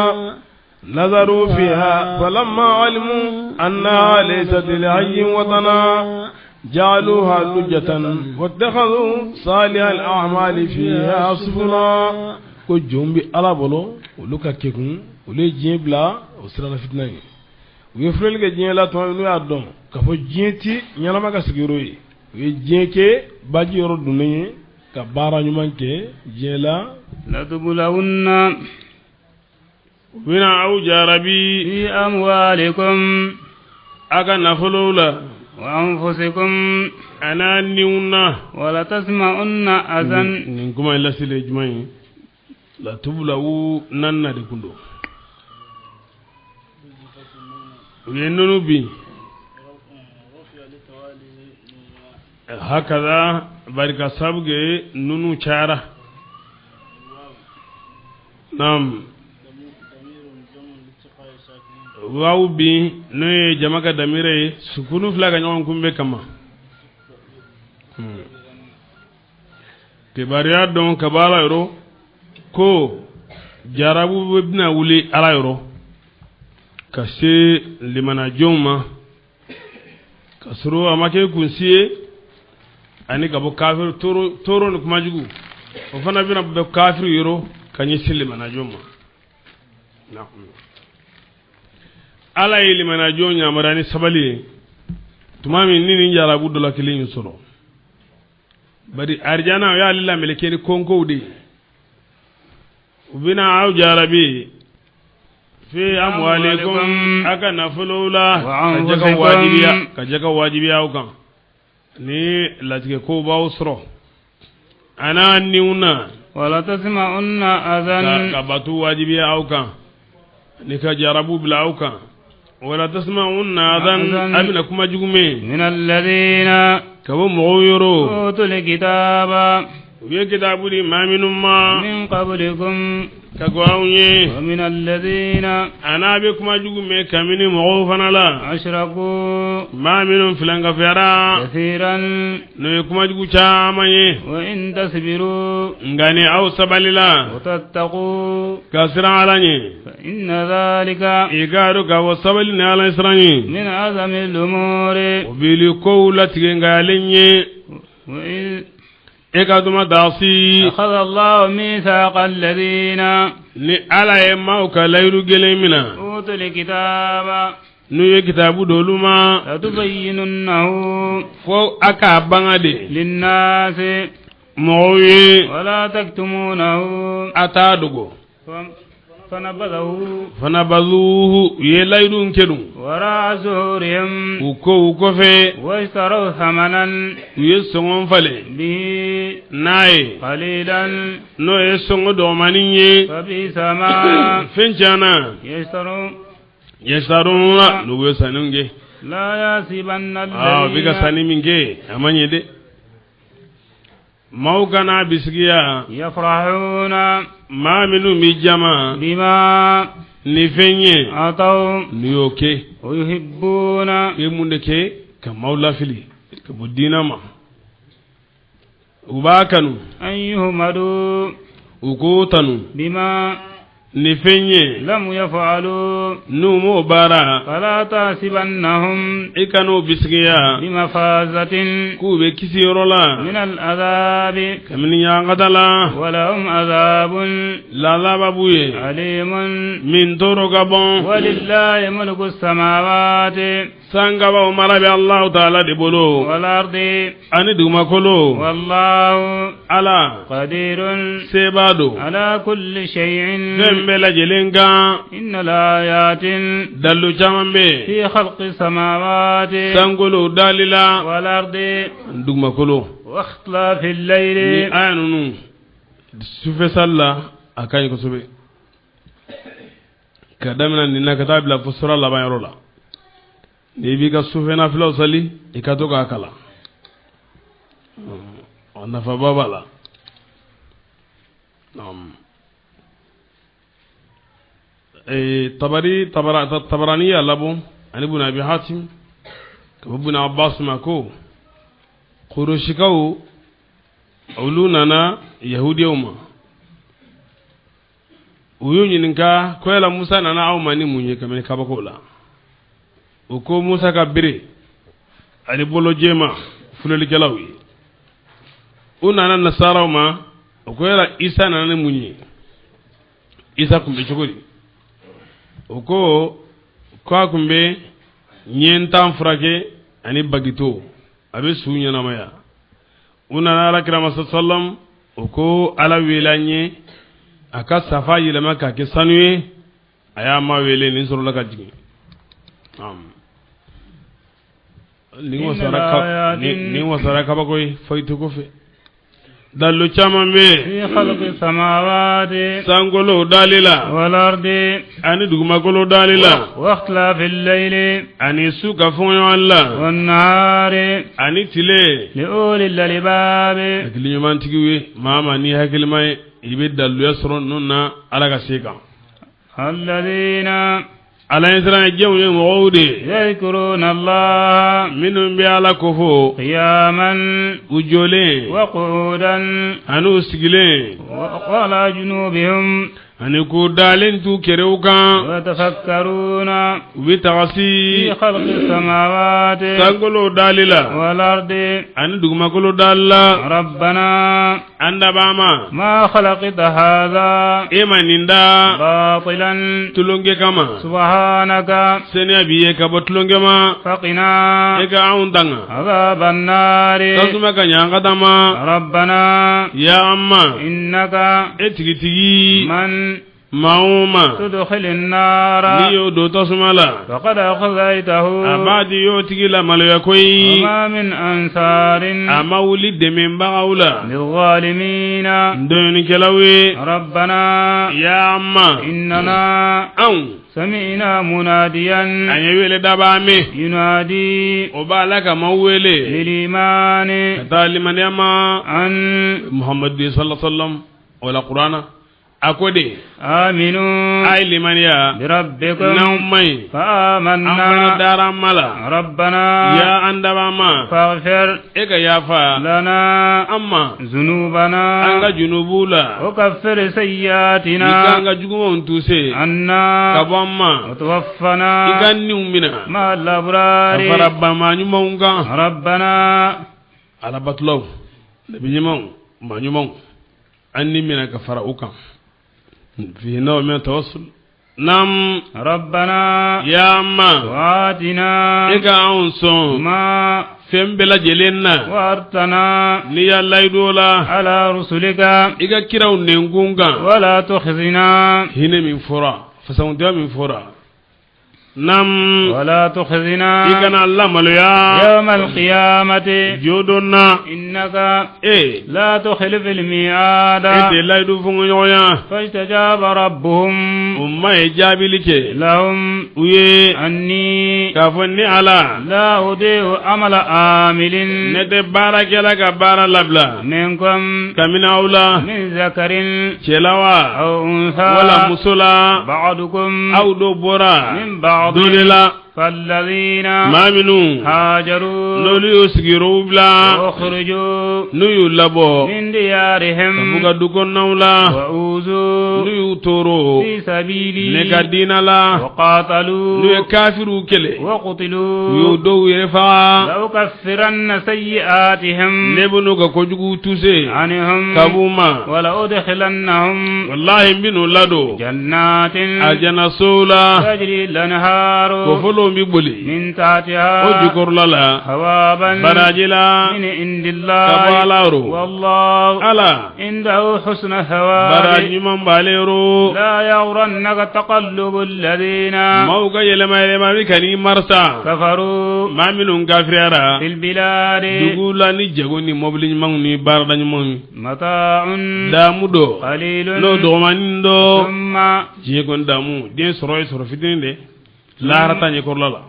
نظروا فيها فلما علموا أنها ليست لحي وطنا جعلوها لجة واتخذوا صالح الأعمال فيها سفنا. Ko jɔn bɛ Ala bolo, olu ka kekun, olu ye diɲɛ bila, o siranna fitina ye. U ye filɛli kɛ diɲɛ la tuma min, n'u y'a dɔn k'a fɔ diɲɛ ti ɲɛnama ka sigiyɔrɔ ye, u ye diɲɛ kɛ baji yɔrɔ dunnen ye ka baara ɲuman kɛ diɲɛ la. Latubulawunna, u bɛna aw jarabi, fi amwalikum, a ka nafolow la, wa anfusikum, a n'a niw na. Wala tasma'unna azan. Nin kuma in lasili ye jumɛn ye? Latubulawu naani de kun don. U ye nunu bin hakaza barika sabu kɛ nunu cayara. Naam, waaw bin n'o ye jama ka damire ye, sukunu fila ka ɲɔgɔn kunbɛ kama. Kibaruya dɔn ka bɔ Ala yɔrɔ ko jarabu bɛna wuli Ala yɔrɔ ka se limanajɔnw ma, ka sɔrɔ a ma kɛ kunsi ye, ani ka bɔ kafiri tɔɔrɔ ni kumajugu, o fana bɛna bɔ kafiri yɔrɔ ka ɲɛsin limanajɔn ma. Ala ye limanajɔn yamaruya ni sabali ye tuma min ni nin jarabu dɔ la kelen in sɔrɔ. Bari arijana o y'ale lameleke ni konkow de ye. U bɛna aw jarabi fi amwalikum, a ka nafolow la, ka jaka wajibiya aw kan ni latigɛ kow b'aw sɔrɔ, a n'a niw na. Wala tasma'unna azan, ka batu wajibiya aw kan ni ka jarabu bila aw kan. Wala tasma'unna azan, a bɛna kuma jugu mɛn. Min alladhina, ka bɔ mɔgɔw yɔrɔ, utul kitaba, u ye kitabu di maa minnu ma, min qablikum, ka kɔn aw ɲɛ. Wa min alladhina, a n'a bɛ kuma jugu mɛn kabini mɔgɔw fana la, ashraku, maa minnu filankafiyara, kathiran, n'o ye kuma jugu caman ye. Wa in tasbiru, nka ni aw sabalila, wa tattaqu, ka siran Ala ɲɛ, fa inna dhalika, i k'a dɔn k'a fɔ sabali ni Ala siran ɲɛ, min azami al-umuri, o b'ili kow latigɛ nkalen ye. E ka duma daasi, akhadha Allahu mithaqa alladhina, ni Ala ye maaw ka layiru gɛlɛn minɛ, utul kitaba, n'u ye kitabu d'olu ma, latubayyinunnahu, fo a k'a banga de, linnasi, mɔgɔw ye, wala taktumunahu, a t'a dogo. Fanabadahu, fanabazuhu, u ye layidu kɛ dun, wara zuhurihim, u ko u kɔfɛ, washtaraw thamanan, u ye sɔngɔ falen, bihi, n'a ye, qalilan, n'o ye sɔngɔ dɔgɔmanin ye, fabisa ma, fɛn tiɲɛna, yastaruna, n'u ye sanni kɛ, la yasibanna alladhina, u bɛ ka sanni min kɛ a ma ɲɛ dɛ. Maaw kana bisigiya, yafrahuna, maa minnu bɛ jama, bima, ni fɛn ye, ataw, n'u y'o kɛ, wa yuhibbuna, u ye mun de kɛ ka maaw lafili ka bɔ diinɛ ma, u b'a kanu, an yuhmadu, u k'o tanu, bima, ni fɛn ye, lam yaf'alu, n'u m'o baara, fala tahsibannahum, i kan'o bisigiya, bimafazatin, k'u bɛ kisi yɔrɔ la, min al'adhabi, kabini ɲangata la, walahum adhabun, lalaba b'u ye, alimun, min tɔɔrɔ ka bɔn. Walillahi mulku samawati, sankabaw mara bɛ Alahu taala de bolo, wal ardi, ani dugumakolo, wallahu, Ala, qadirun, sebaa don, ala kulli shay'in, fɛn bɛɛ lajɛlen kan. Inna l'ayatin, dalu caman bɛ yen, fi khalqi samawati, sankolo dali la, wal ardi, dugumakolo, wa ikhtilafi al-layli, ni aya ninnu sufɛ sali la a ka ɲi kosɛbɛ, ka daminɛ nin na ka taa bila fo sura laban yɔrɔ la. N'i b'i ka sufɛ nafilaw sali, i ka to k'a kalan, nafaba b'a la. Tabari Tabarani y'a labɔ ani Ibn Abi Hatim ka bɔ Ibn Abbas ma ko Kurusikaw Olu nana yahudiyaw ma, u y'u ɲininka ko yala Musa nana aw ma ni mun ye kabini kabako la? U ko Musa ka bere ani bolo jɛma fulelikɛlaw ye. U nana nasaraw ma, u ko yala Isa nana ni mun ye? Isa tun bɛ cogo di? U ko k'a tun bɛ ɲɛntan furakɛ ani bagito, a bɛ su ɲɛnamaya. U nana ala kira ma sallam, o ko ala wele an ye a ka safa yɛlɛma k'a kɛ sanu ye. A y'a ma wele, nin sɔrɔla ka jigin. Nin wasara kabako ye foyi tɛ kɔfɛ. Dalu caman bɛ yen sankolo dali la ani dugumakolo dali la ani su ka fɔɲɔgɔn la ani tile. Hakili ɲumantigiw ye, maa ma ni hakilima ye, i bɛ daluya sɔrɔ ninnu na Ala ka se kan. Ala ɲɛsiran jɛnw ye mɔgɔw de minnu bɛ Ala ko fɔ u jɔlen ani u sigilen ani k'u dalen t'u kɛrɛw kan, u bɛ tagasi sankolo dali la ani dugumakolo dali la. An dabaa ma, e ma nin da tulonkɛ kama, seniya b'i ye ka bɔ tulonkɛ ma, e ka anw tanga tasuma ka ɲangata ma. Ya an ma, e tigitigi, maa o maa n'i y'o don tasuma la, a b'a di y'o tigi la maloya koyi. A ma wuli dɛmɛbagaw la dɔɔninkɛlaw ye. Ya an ma, anw an ye wele dabaa mɛn, o b'a la ka maaw wele ka taa limaniya ma. Muhamadu sallallahu alaihi wa sallam o la kuranna a ko de, aminu a ye limaniya birabbikum n'anw ma ɲi, fa amanna an fana dara an ma la. Rabbana ya an dabaa ma, faghfir e ka yafa lana an ma zunubana an ka junubu la, wa kaffir sayyiatina i k'an ka jugumanw tuse anna ka bɔ an ma, wa tawaffana i ka niw minɛ ma al-abrari ka fara banmaa ɲumanw kan. Rabbana alabatulaw, nabi ɲumanw, maa ɲumanw, an ni minɛ ka fara u kan. Fi naw min tawassul. Nam rabbana ya ma waatina e ka anw sɔn ma fɛn bɛɛ lajɛlen na, wa'adtana n'i y'a layidu la ala rusulika i ka kiraw nɛnkun kan, wala tukhzina hinɛ min fɔra, fasakuntiya min fɔra. Nam wala tukhzina i kana lamaloya yawma alqiyamati jodon na, innaka e la tukhlifu almi'ada e tɛ layidu fɔɲɔgɔnya. Fastajaba rabbuhum u ma ye jaabili kɛ lahum u ye anni k'a fɔ ni Ala la udi'u amala amilin ne tɛ baarakɛla ka baara labila minkum kabini aw la, min zakarin cɛ la wa aw untha wala muso la, ba'dukum aw dɔ bɔra min ba'd dɔ de la. falladhina maa minnu hajaru n'olu y'u sigiyɔrɔw bila, ukhruju n'u y'u labɔ min diyarihim ka b'u ka du kɔnɔnaw la, wa uzu n'u y'u tɔɔrɔ fi sabili ne ka diina la, wa qatalu n'u ye kafiriw kɛlɛ, wa qutilu u y'u dɔw yɛrɛ faga, la ukaffiranna sayyi'atihim ne bɛ n'u ka kojugu tuse anhum ka b'u ma, wa la udkhilannahum walahi n bɛ n'u ladon jannatin aljanasow la, tajri al-anharu kɔfɔlɔw bɛ boli min tahtiha o jukɔrɔla la, thawaban baraji la min indillah ka bɔ Ala yɔrɔ. wallahu Ala indahu husna thawabi baraji ɲuman b'ale yɔrɔ. la yaghurannaka taqallubu alladhina maaw ka yɛlɛma yɛlɛma bɛ ka n'i marisa, kafaru maa minnu kafiriyara fil biladi dugu la ni jago ni mɔbili ɲumanw ni baarada ɲumanw ye, mata'un daamu dɔ qalilun n'o dɔgɔmanin dɔ, thumma diɲɛ kɔni daamu den sɔrɔ ye sɔrɔ fitinin de, lahara ta ɲɛkɔrɔla la.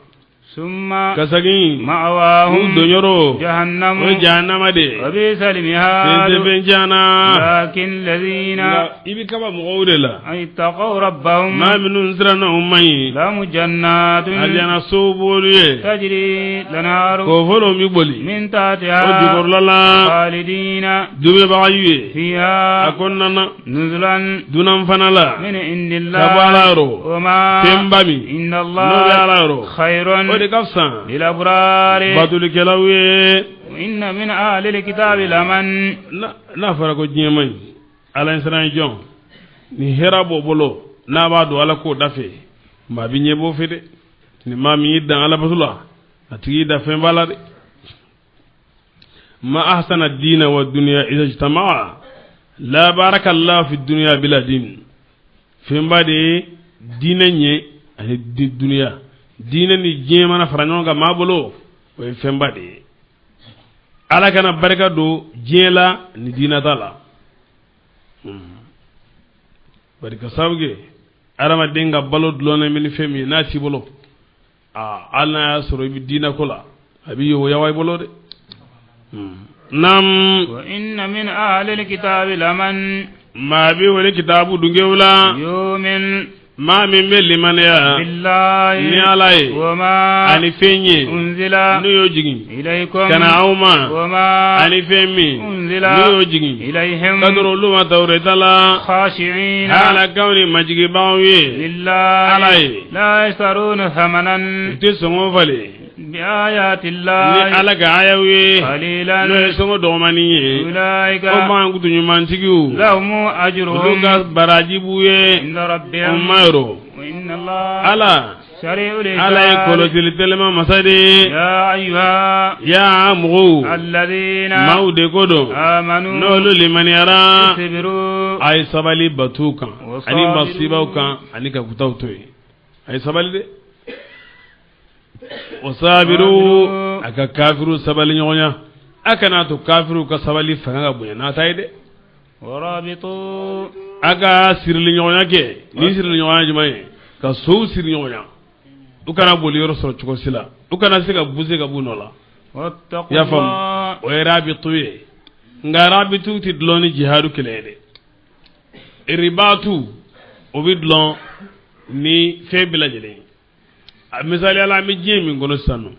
ثم Ka segin u مأواهم donyɔrɔ o جهنم ye jahanama de ye. وبئس المهاد Fɛn tɛ fɛn tiɲɛna. لكن الذين Nka i bɛ kaba mɔgɔw de la. اتقوا ربهم Maa minnu siranna u man ɲi. لهم جنات Alijana sow b'olu ye. تجري الأنهار Kɔfɔlɔw bɛ boli. من O تحتها jukɔrɔla la خالدين dumɛbaga y'u ye. A فيها kɔnɔna na نزلا dunan fana la. من عند Ka bɔ Ala الله yɔrɔ. وما Fɛnba min. عند N'o bɛ Ala الله yɔrɔ. خير O de ka fisa. للأبرار Batolikɛlaw ye. وإن من أهل الكتاب لمن N'a fɔra ko diɲɛ man ɲi. Ala ɲɛsiran jɔn. Ni hɛrɛ b'o bolo n'a b'a don Ala k'o da fɛ. Maa bɛ ɲɛ b'o fɛ dɛ. Ni maa min y'i dan Alabato la a tigi y'i dan fɛnba la dɛ. Ma ahsana diina wa dunya iza ijtama'a la baraka Allah fi dunya bila din. Fɛnba de ye diinɛ ɲɛ ani duniya. Diinɛ ni diɲɛ mana fara ɲɔgɔn kan maa bolo o ye fɛnba de ye. Ala kana barika don diɲɛ la ni diinɛ ta la. Bari ka sababu kɛ adamaden ka balo dulonnen bɛ ni fɛn min ye n'a t'i bolo aa hali n'a y'a sɔrɔ i bɛ diinɛ ko la a bɛ yoboyawa i bolo dɛ. Naam. وإن من أهل الكتاب لمن Maa bɛ wele kitabu dungew la. يؤمن Maa min bɛ limaniya بالله ni Ala ye وما ani fɛn ye أنزل n'o y'o jigin إليكم ka na aw ma وما ani fɛn min أنزل n'o y'o jigin إليهم ka sɔrɔ olu ma tawureta la خاشعين halakaw ni majigibagaw ye لله Ala ye. لا يشترون ثمنا u tɛ sɔngɔ falen بآيات ni الله Ala ka ayaw ye n'o قليلا ye sɔngɔ dɔgɔmani ye أولئك o mankutu ɲumantigiw لهم olu أجرهم ka baraji b'u ye عند o ربهم ma yɔrɔ وإن الله Ala سريع Ala ye الحساب kɔlɔsili tɛlɛma masa de ye يا أيها yaa mɔgɔw الذين maaw de ko don آمنوا n'olu limaniyara اصبروا a ye sabali batuw kan ani Wasabiru. masibaw kan ani ka kutaw to yen a ye sabali dɛ wasabiru a ka kafiru sabali ɲɔgɔn ya a kana to kafiru ka sabali fanga ka bonya n'a ta ye dɛ ورابطوا a ka sirili ɲɔgɔnya kɛ ni sirili ɲɔgɔnya jumɛn ye ka sow siri ɲɔgɔn ya u kana boli yɔrɔ sɔrɔ cogo si la u kana se ka buse ka b'u nɔ la واتقوا i y'a faamu الله o ye rabitu ye nka rabitu tɛ dulon ni jihadu kelen ye dɛ ribatu o bɛ dulon ni fɛn bɛɛ lajɛlen ye a misaliya la an bɛ diɲɛ min kɔnɔ sisan nɔ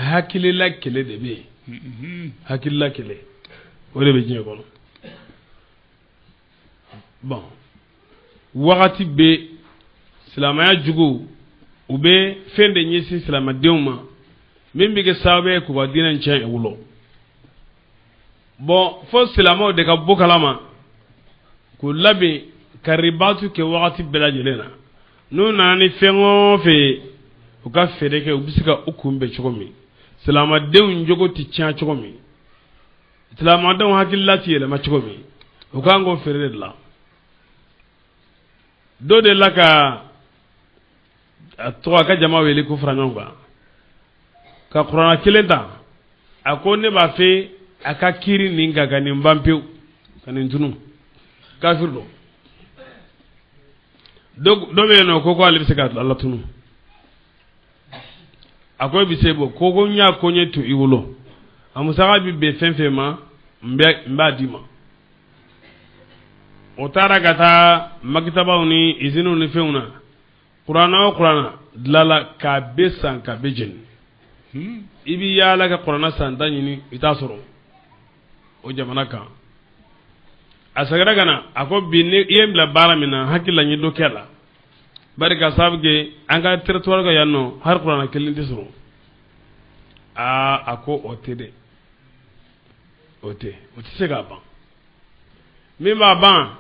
hakilila kɛlɛ de bɛ yen hakilila kɛlɛ o de bɛ diɲɛ kɔnɔ bon wagati bɛ silamɛya juguw u bɛ fɛn de ɲɛsin silamɛdenw ma min bɛ kɛ sababu ye k'u ka diinɛ in tiɲɛ u bolo bon fo silamɛw de ka bɔ kalama k'u labɛn ka ribatu kɛ wagati bɛɛ lajɛlen na n'u nana ni fɛn o fɛn ye u ka feere kɛ u bɛ se ka u kunbɛn cogo min silamɛdenw jogo tɛ tiɲɛ cogo min silamɛdenw hakilila tɛ yɛlɛma cogo min u kan k'o feere de la dɔ de la ka a tɔgɔ a ka jama wele ko fara ɲɔgɔn kan ka kuranna kelen ta a ko ne b'a fɛ a ka kiiri nin kan ka nin ban pewu ka nin tunu kafiri don dɔ bɛ yen nɔ ko ale bɛ se ka ala tunu a ko e bɛ se bɔ ko n y'a ko n ye to i bolo a musaka bɛ bɛn fɛn fɛn ma n b'a d'i ma o taara ka taa makitabaw ni iziniw ni fɛnw na kuranna o kuranna dilanla k'a bɛ san k'a bɛ jeni i bɛ yaala ka kuranna san tan ɲini i t'a sɔrɔ o jamana kan a seginna ka na a ko bi ni i ye n bila baara min na n hakili la n ye dɔ kɛ a la bari ka sababu kɛ an ka territoire kan yan nɔ hali kuranna kelen tɛ sɔrɔ aa a ko o tɛ dɛ o tɛ o tɛ se k'a ban min b'a ban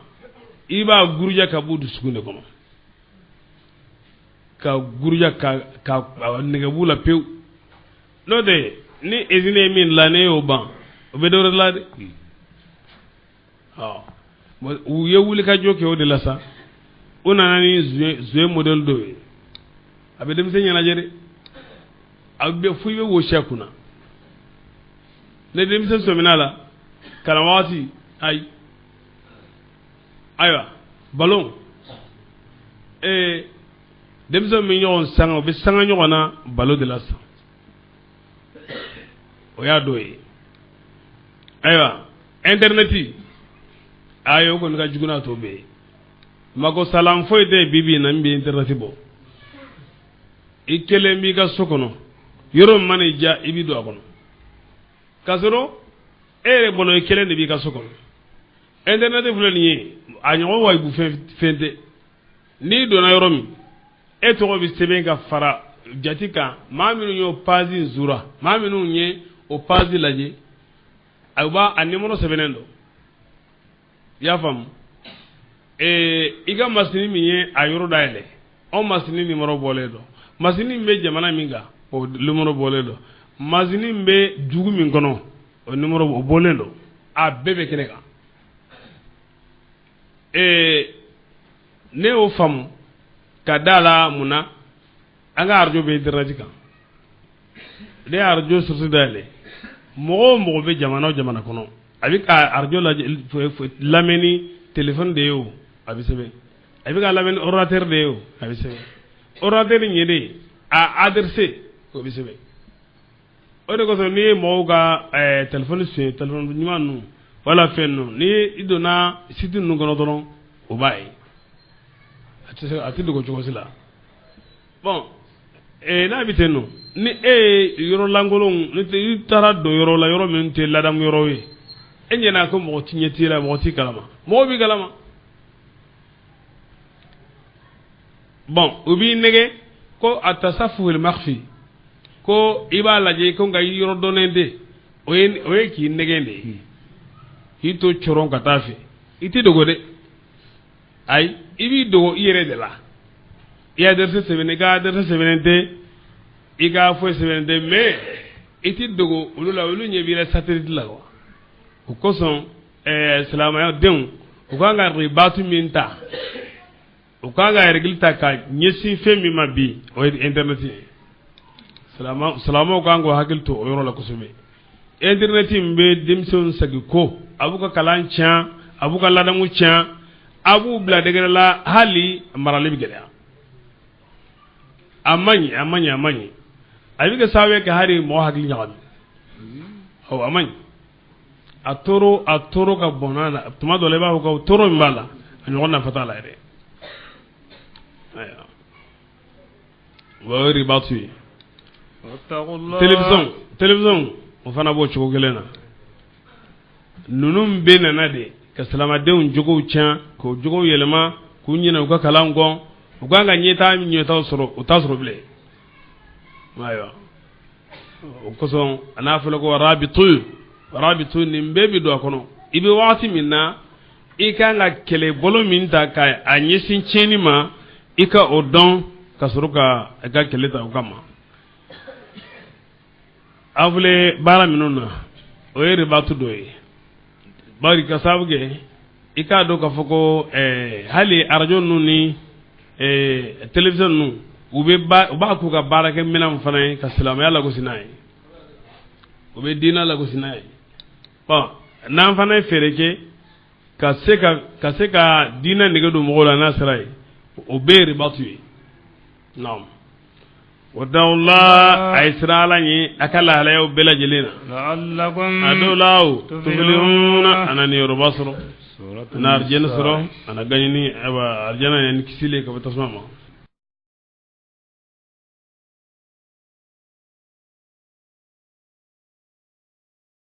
i b'a guruja ka b'u dusukun de kɔnɔ ka guruja ka nɛgɛ b'u la pewu n'o tɛ ni izini ye min dilan n'e y'o ban o bɛ dɔ wɛrɛ dilan dɛ ɔ u ye wulikajɔ kɛ o de la sa u nana ni zuwe modèle dɔ ye a bɛ denmisɛn ɲɛnajɛ dɛ a bɛ fo i bɛ wɔsi a kunna ni denmisɛn sɔmina la kalan wagati ayi ayiwa ballon Denmisɛnw bɛ ɲɔgɔn sanga, u bɛ sanga ɲɔgɔn na balo de la sisan. O y'a dɔ ye. Ayiwa, internet, ayi, o kɔni ka jugu n'a tɔ bɛɛ ye. Mako salan foyi tɛ yen bi bi in na min bɛ internet bɔ. I kelen b'i ka so kɔnɔ, yɔrɔ min mana i diya, i b'i don a kɔnɔ. K'a sɔrɔ e yɛrɛ bolo, i kelen de b'i ka so kɔnɔ. Internet filɛ nin ye, a ɲɔgɔn wajibu fɛn tɛ. N'i donna yɔrɔ min, e tɔgɔ bɛ sɛbɛn ka fara jate kan. Maa minnu y'o page in zura, maa minnu ye o page lajɛ, a b'a a numéro sɛbɛnnen don. I y'a faamu? I ka masini min ye a yɔrɔ dayɛlɛ, o masini numéro bɔlen don. Masini min bɛ jamana min kan, o numéro bɔlen don. Masini min bɛ dugu min kɔnɔ, o numéro o bɔlen don. A bɛɛ bɛ kɛnɛ kan. Ne y'o faamu ka da la mun na, an ka arajo bɛ internet kan. Ne ye arajo source dayɛlɛ, mɔgɔ o mɔgɔ bɛ jamana o jamana kɔnɔ, a bɛ ka arajo lajɛ lamɛn ni téléphone de ye o, a bɛ sɛbɛn. A bɛ ka lamɛn ni ordinateur de ye o, a bɛ sɛbɛn. Ordinateur in yɛrɛ a adressé, o bɛ sɛbɛn. O de kosɔn, n'i ye mɔgɔw ka téléphone suɲɛ, téléphone ɲuman ninnu wala fɛn ninnu, ni i donna site ninnu kɔnɔ dɔrɔn, o b'a ye. A tɛ se, a tɛ dogo cogo si la. Bon, n'a bɛ ten nɔ, ni e ye yɔrɔ lankolon, ni i taara don yɔrɔ la, yɔrɔ min tɛ ladamu yɔrɔ ye, e ɲɛna ko mɔgɔ ti ɲɛ t'i la, mɔgɔ t'i kalama, mɔgɔ b'i kalama. Bon, u b'i nɛgɛ ko a tasafuhul makhfi, ko i b'a lajɛ ko nka i yɔrɔ dɔnnen tɛ. O ye k'i nɛgɛ de ye, k'i to coron ka taa fɛ. I tɛ dogo dɛ, ayi, i b'i dogo i yɛrɛ de la. I adresse sɛbɛnnen, i ka adresse sɛbɛnnen tɛ, i ka foyi sɛbɛnnen tɛ, mais i tɛ dogo olu la. Olu ɲɛ b'i la satellite la quoi. O kosɔn, silamɛya denw, u kan ka ribatu min ta, u kan ka règle ta ka ɲɛsin fɛn min ma bi, o ye internet ye. Silamɛw kan k'o hakili to o yɔrɔ la kosɛbɛ. Internet min bɛ denmisɛnw segin ko, a b'u ka kalan tiɲɛ, a b'u ka ladamu tiɲɛ, a b'u bila degré la hali marali bɛ gɛlɛya. A man ɲi, a man ɲi, a man ɲi. A bɛ kɛ sababu ye ka hali mɔgɔ hakili ɲagami. Ɔ, a man ɲi. A tɔɔrɔ, a tɔɔrɔ ka bon n'a la. Tuma dɔ la, i b'a fɔ ko tɔɔrɔ min b'a la, a ɲɔgɔn nafa t'a la yɛrɛ. Ayiwa, o ye ribatu ye. Télévision, o fana b'o cogo kelen na. Ninnu bɛɛ nana de ka silamɛdenw jogow tiɲɛ, k'o jogow yɛlɛma, k'u ɲinɛ u ka kalan kɔ. U kan ka ɲɛtaa ɲɛtaw sɔrɔ, u t'a sɔrɔ bilen. Ayiwa, o kosɔn a n'a fɔra ko rabitu, rabitu, nin bɛɛ bɛ don a kɔnɔ. I bɛ wagati min na, i kan ka kɛlɛbolo min ta ka a ɲɛsin tiɲɛni ma, i ka o dɔn ka sɔrɔ ka i ka kɛlɛ ta o kama. Aw filɛ baara minnu na, o ye ribatu dɔ ye. Bari ka sababu kɛ, i k'a dɔn k'a fɔ ko hali arajo ninnu ni télévision ninnu, u bɛ ba, u b'a k'u ka baarakɛ minɛnw fana ye ka silamɛya lagosi n'a ye, u bɛ diinɛ lagosi n'a ye. Bon, n'an fana ye feere kɛ ka se ka diinɛ nege don mɔgɔw la n'a sera ye, o bɛɛ ye ribatu ye. Naam, wattaqullah, a ye siran Ala ɲɛ a ka lahalayaw bɛɛ lajɛlen na. A dɔw la o tuflihuna, a na niyɔrɔba sɔrɔ, a na arijɛnɛ sɔrɔ, a na gaɲini. Ayiwa, arijɛnɛ ni kisili ka bɔ tasuma ma.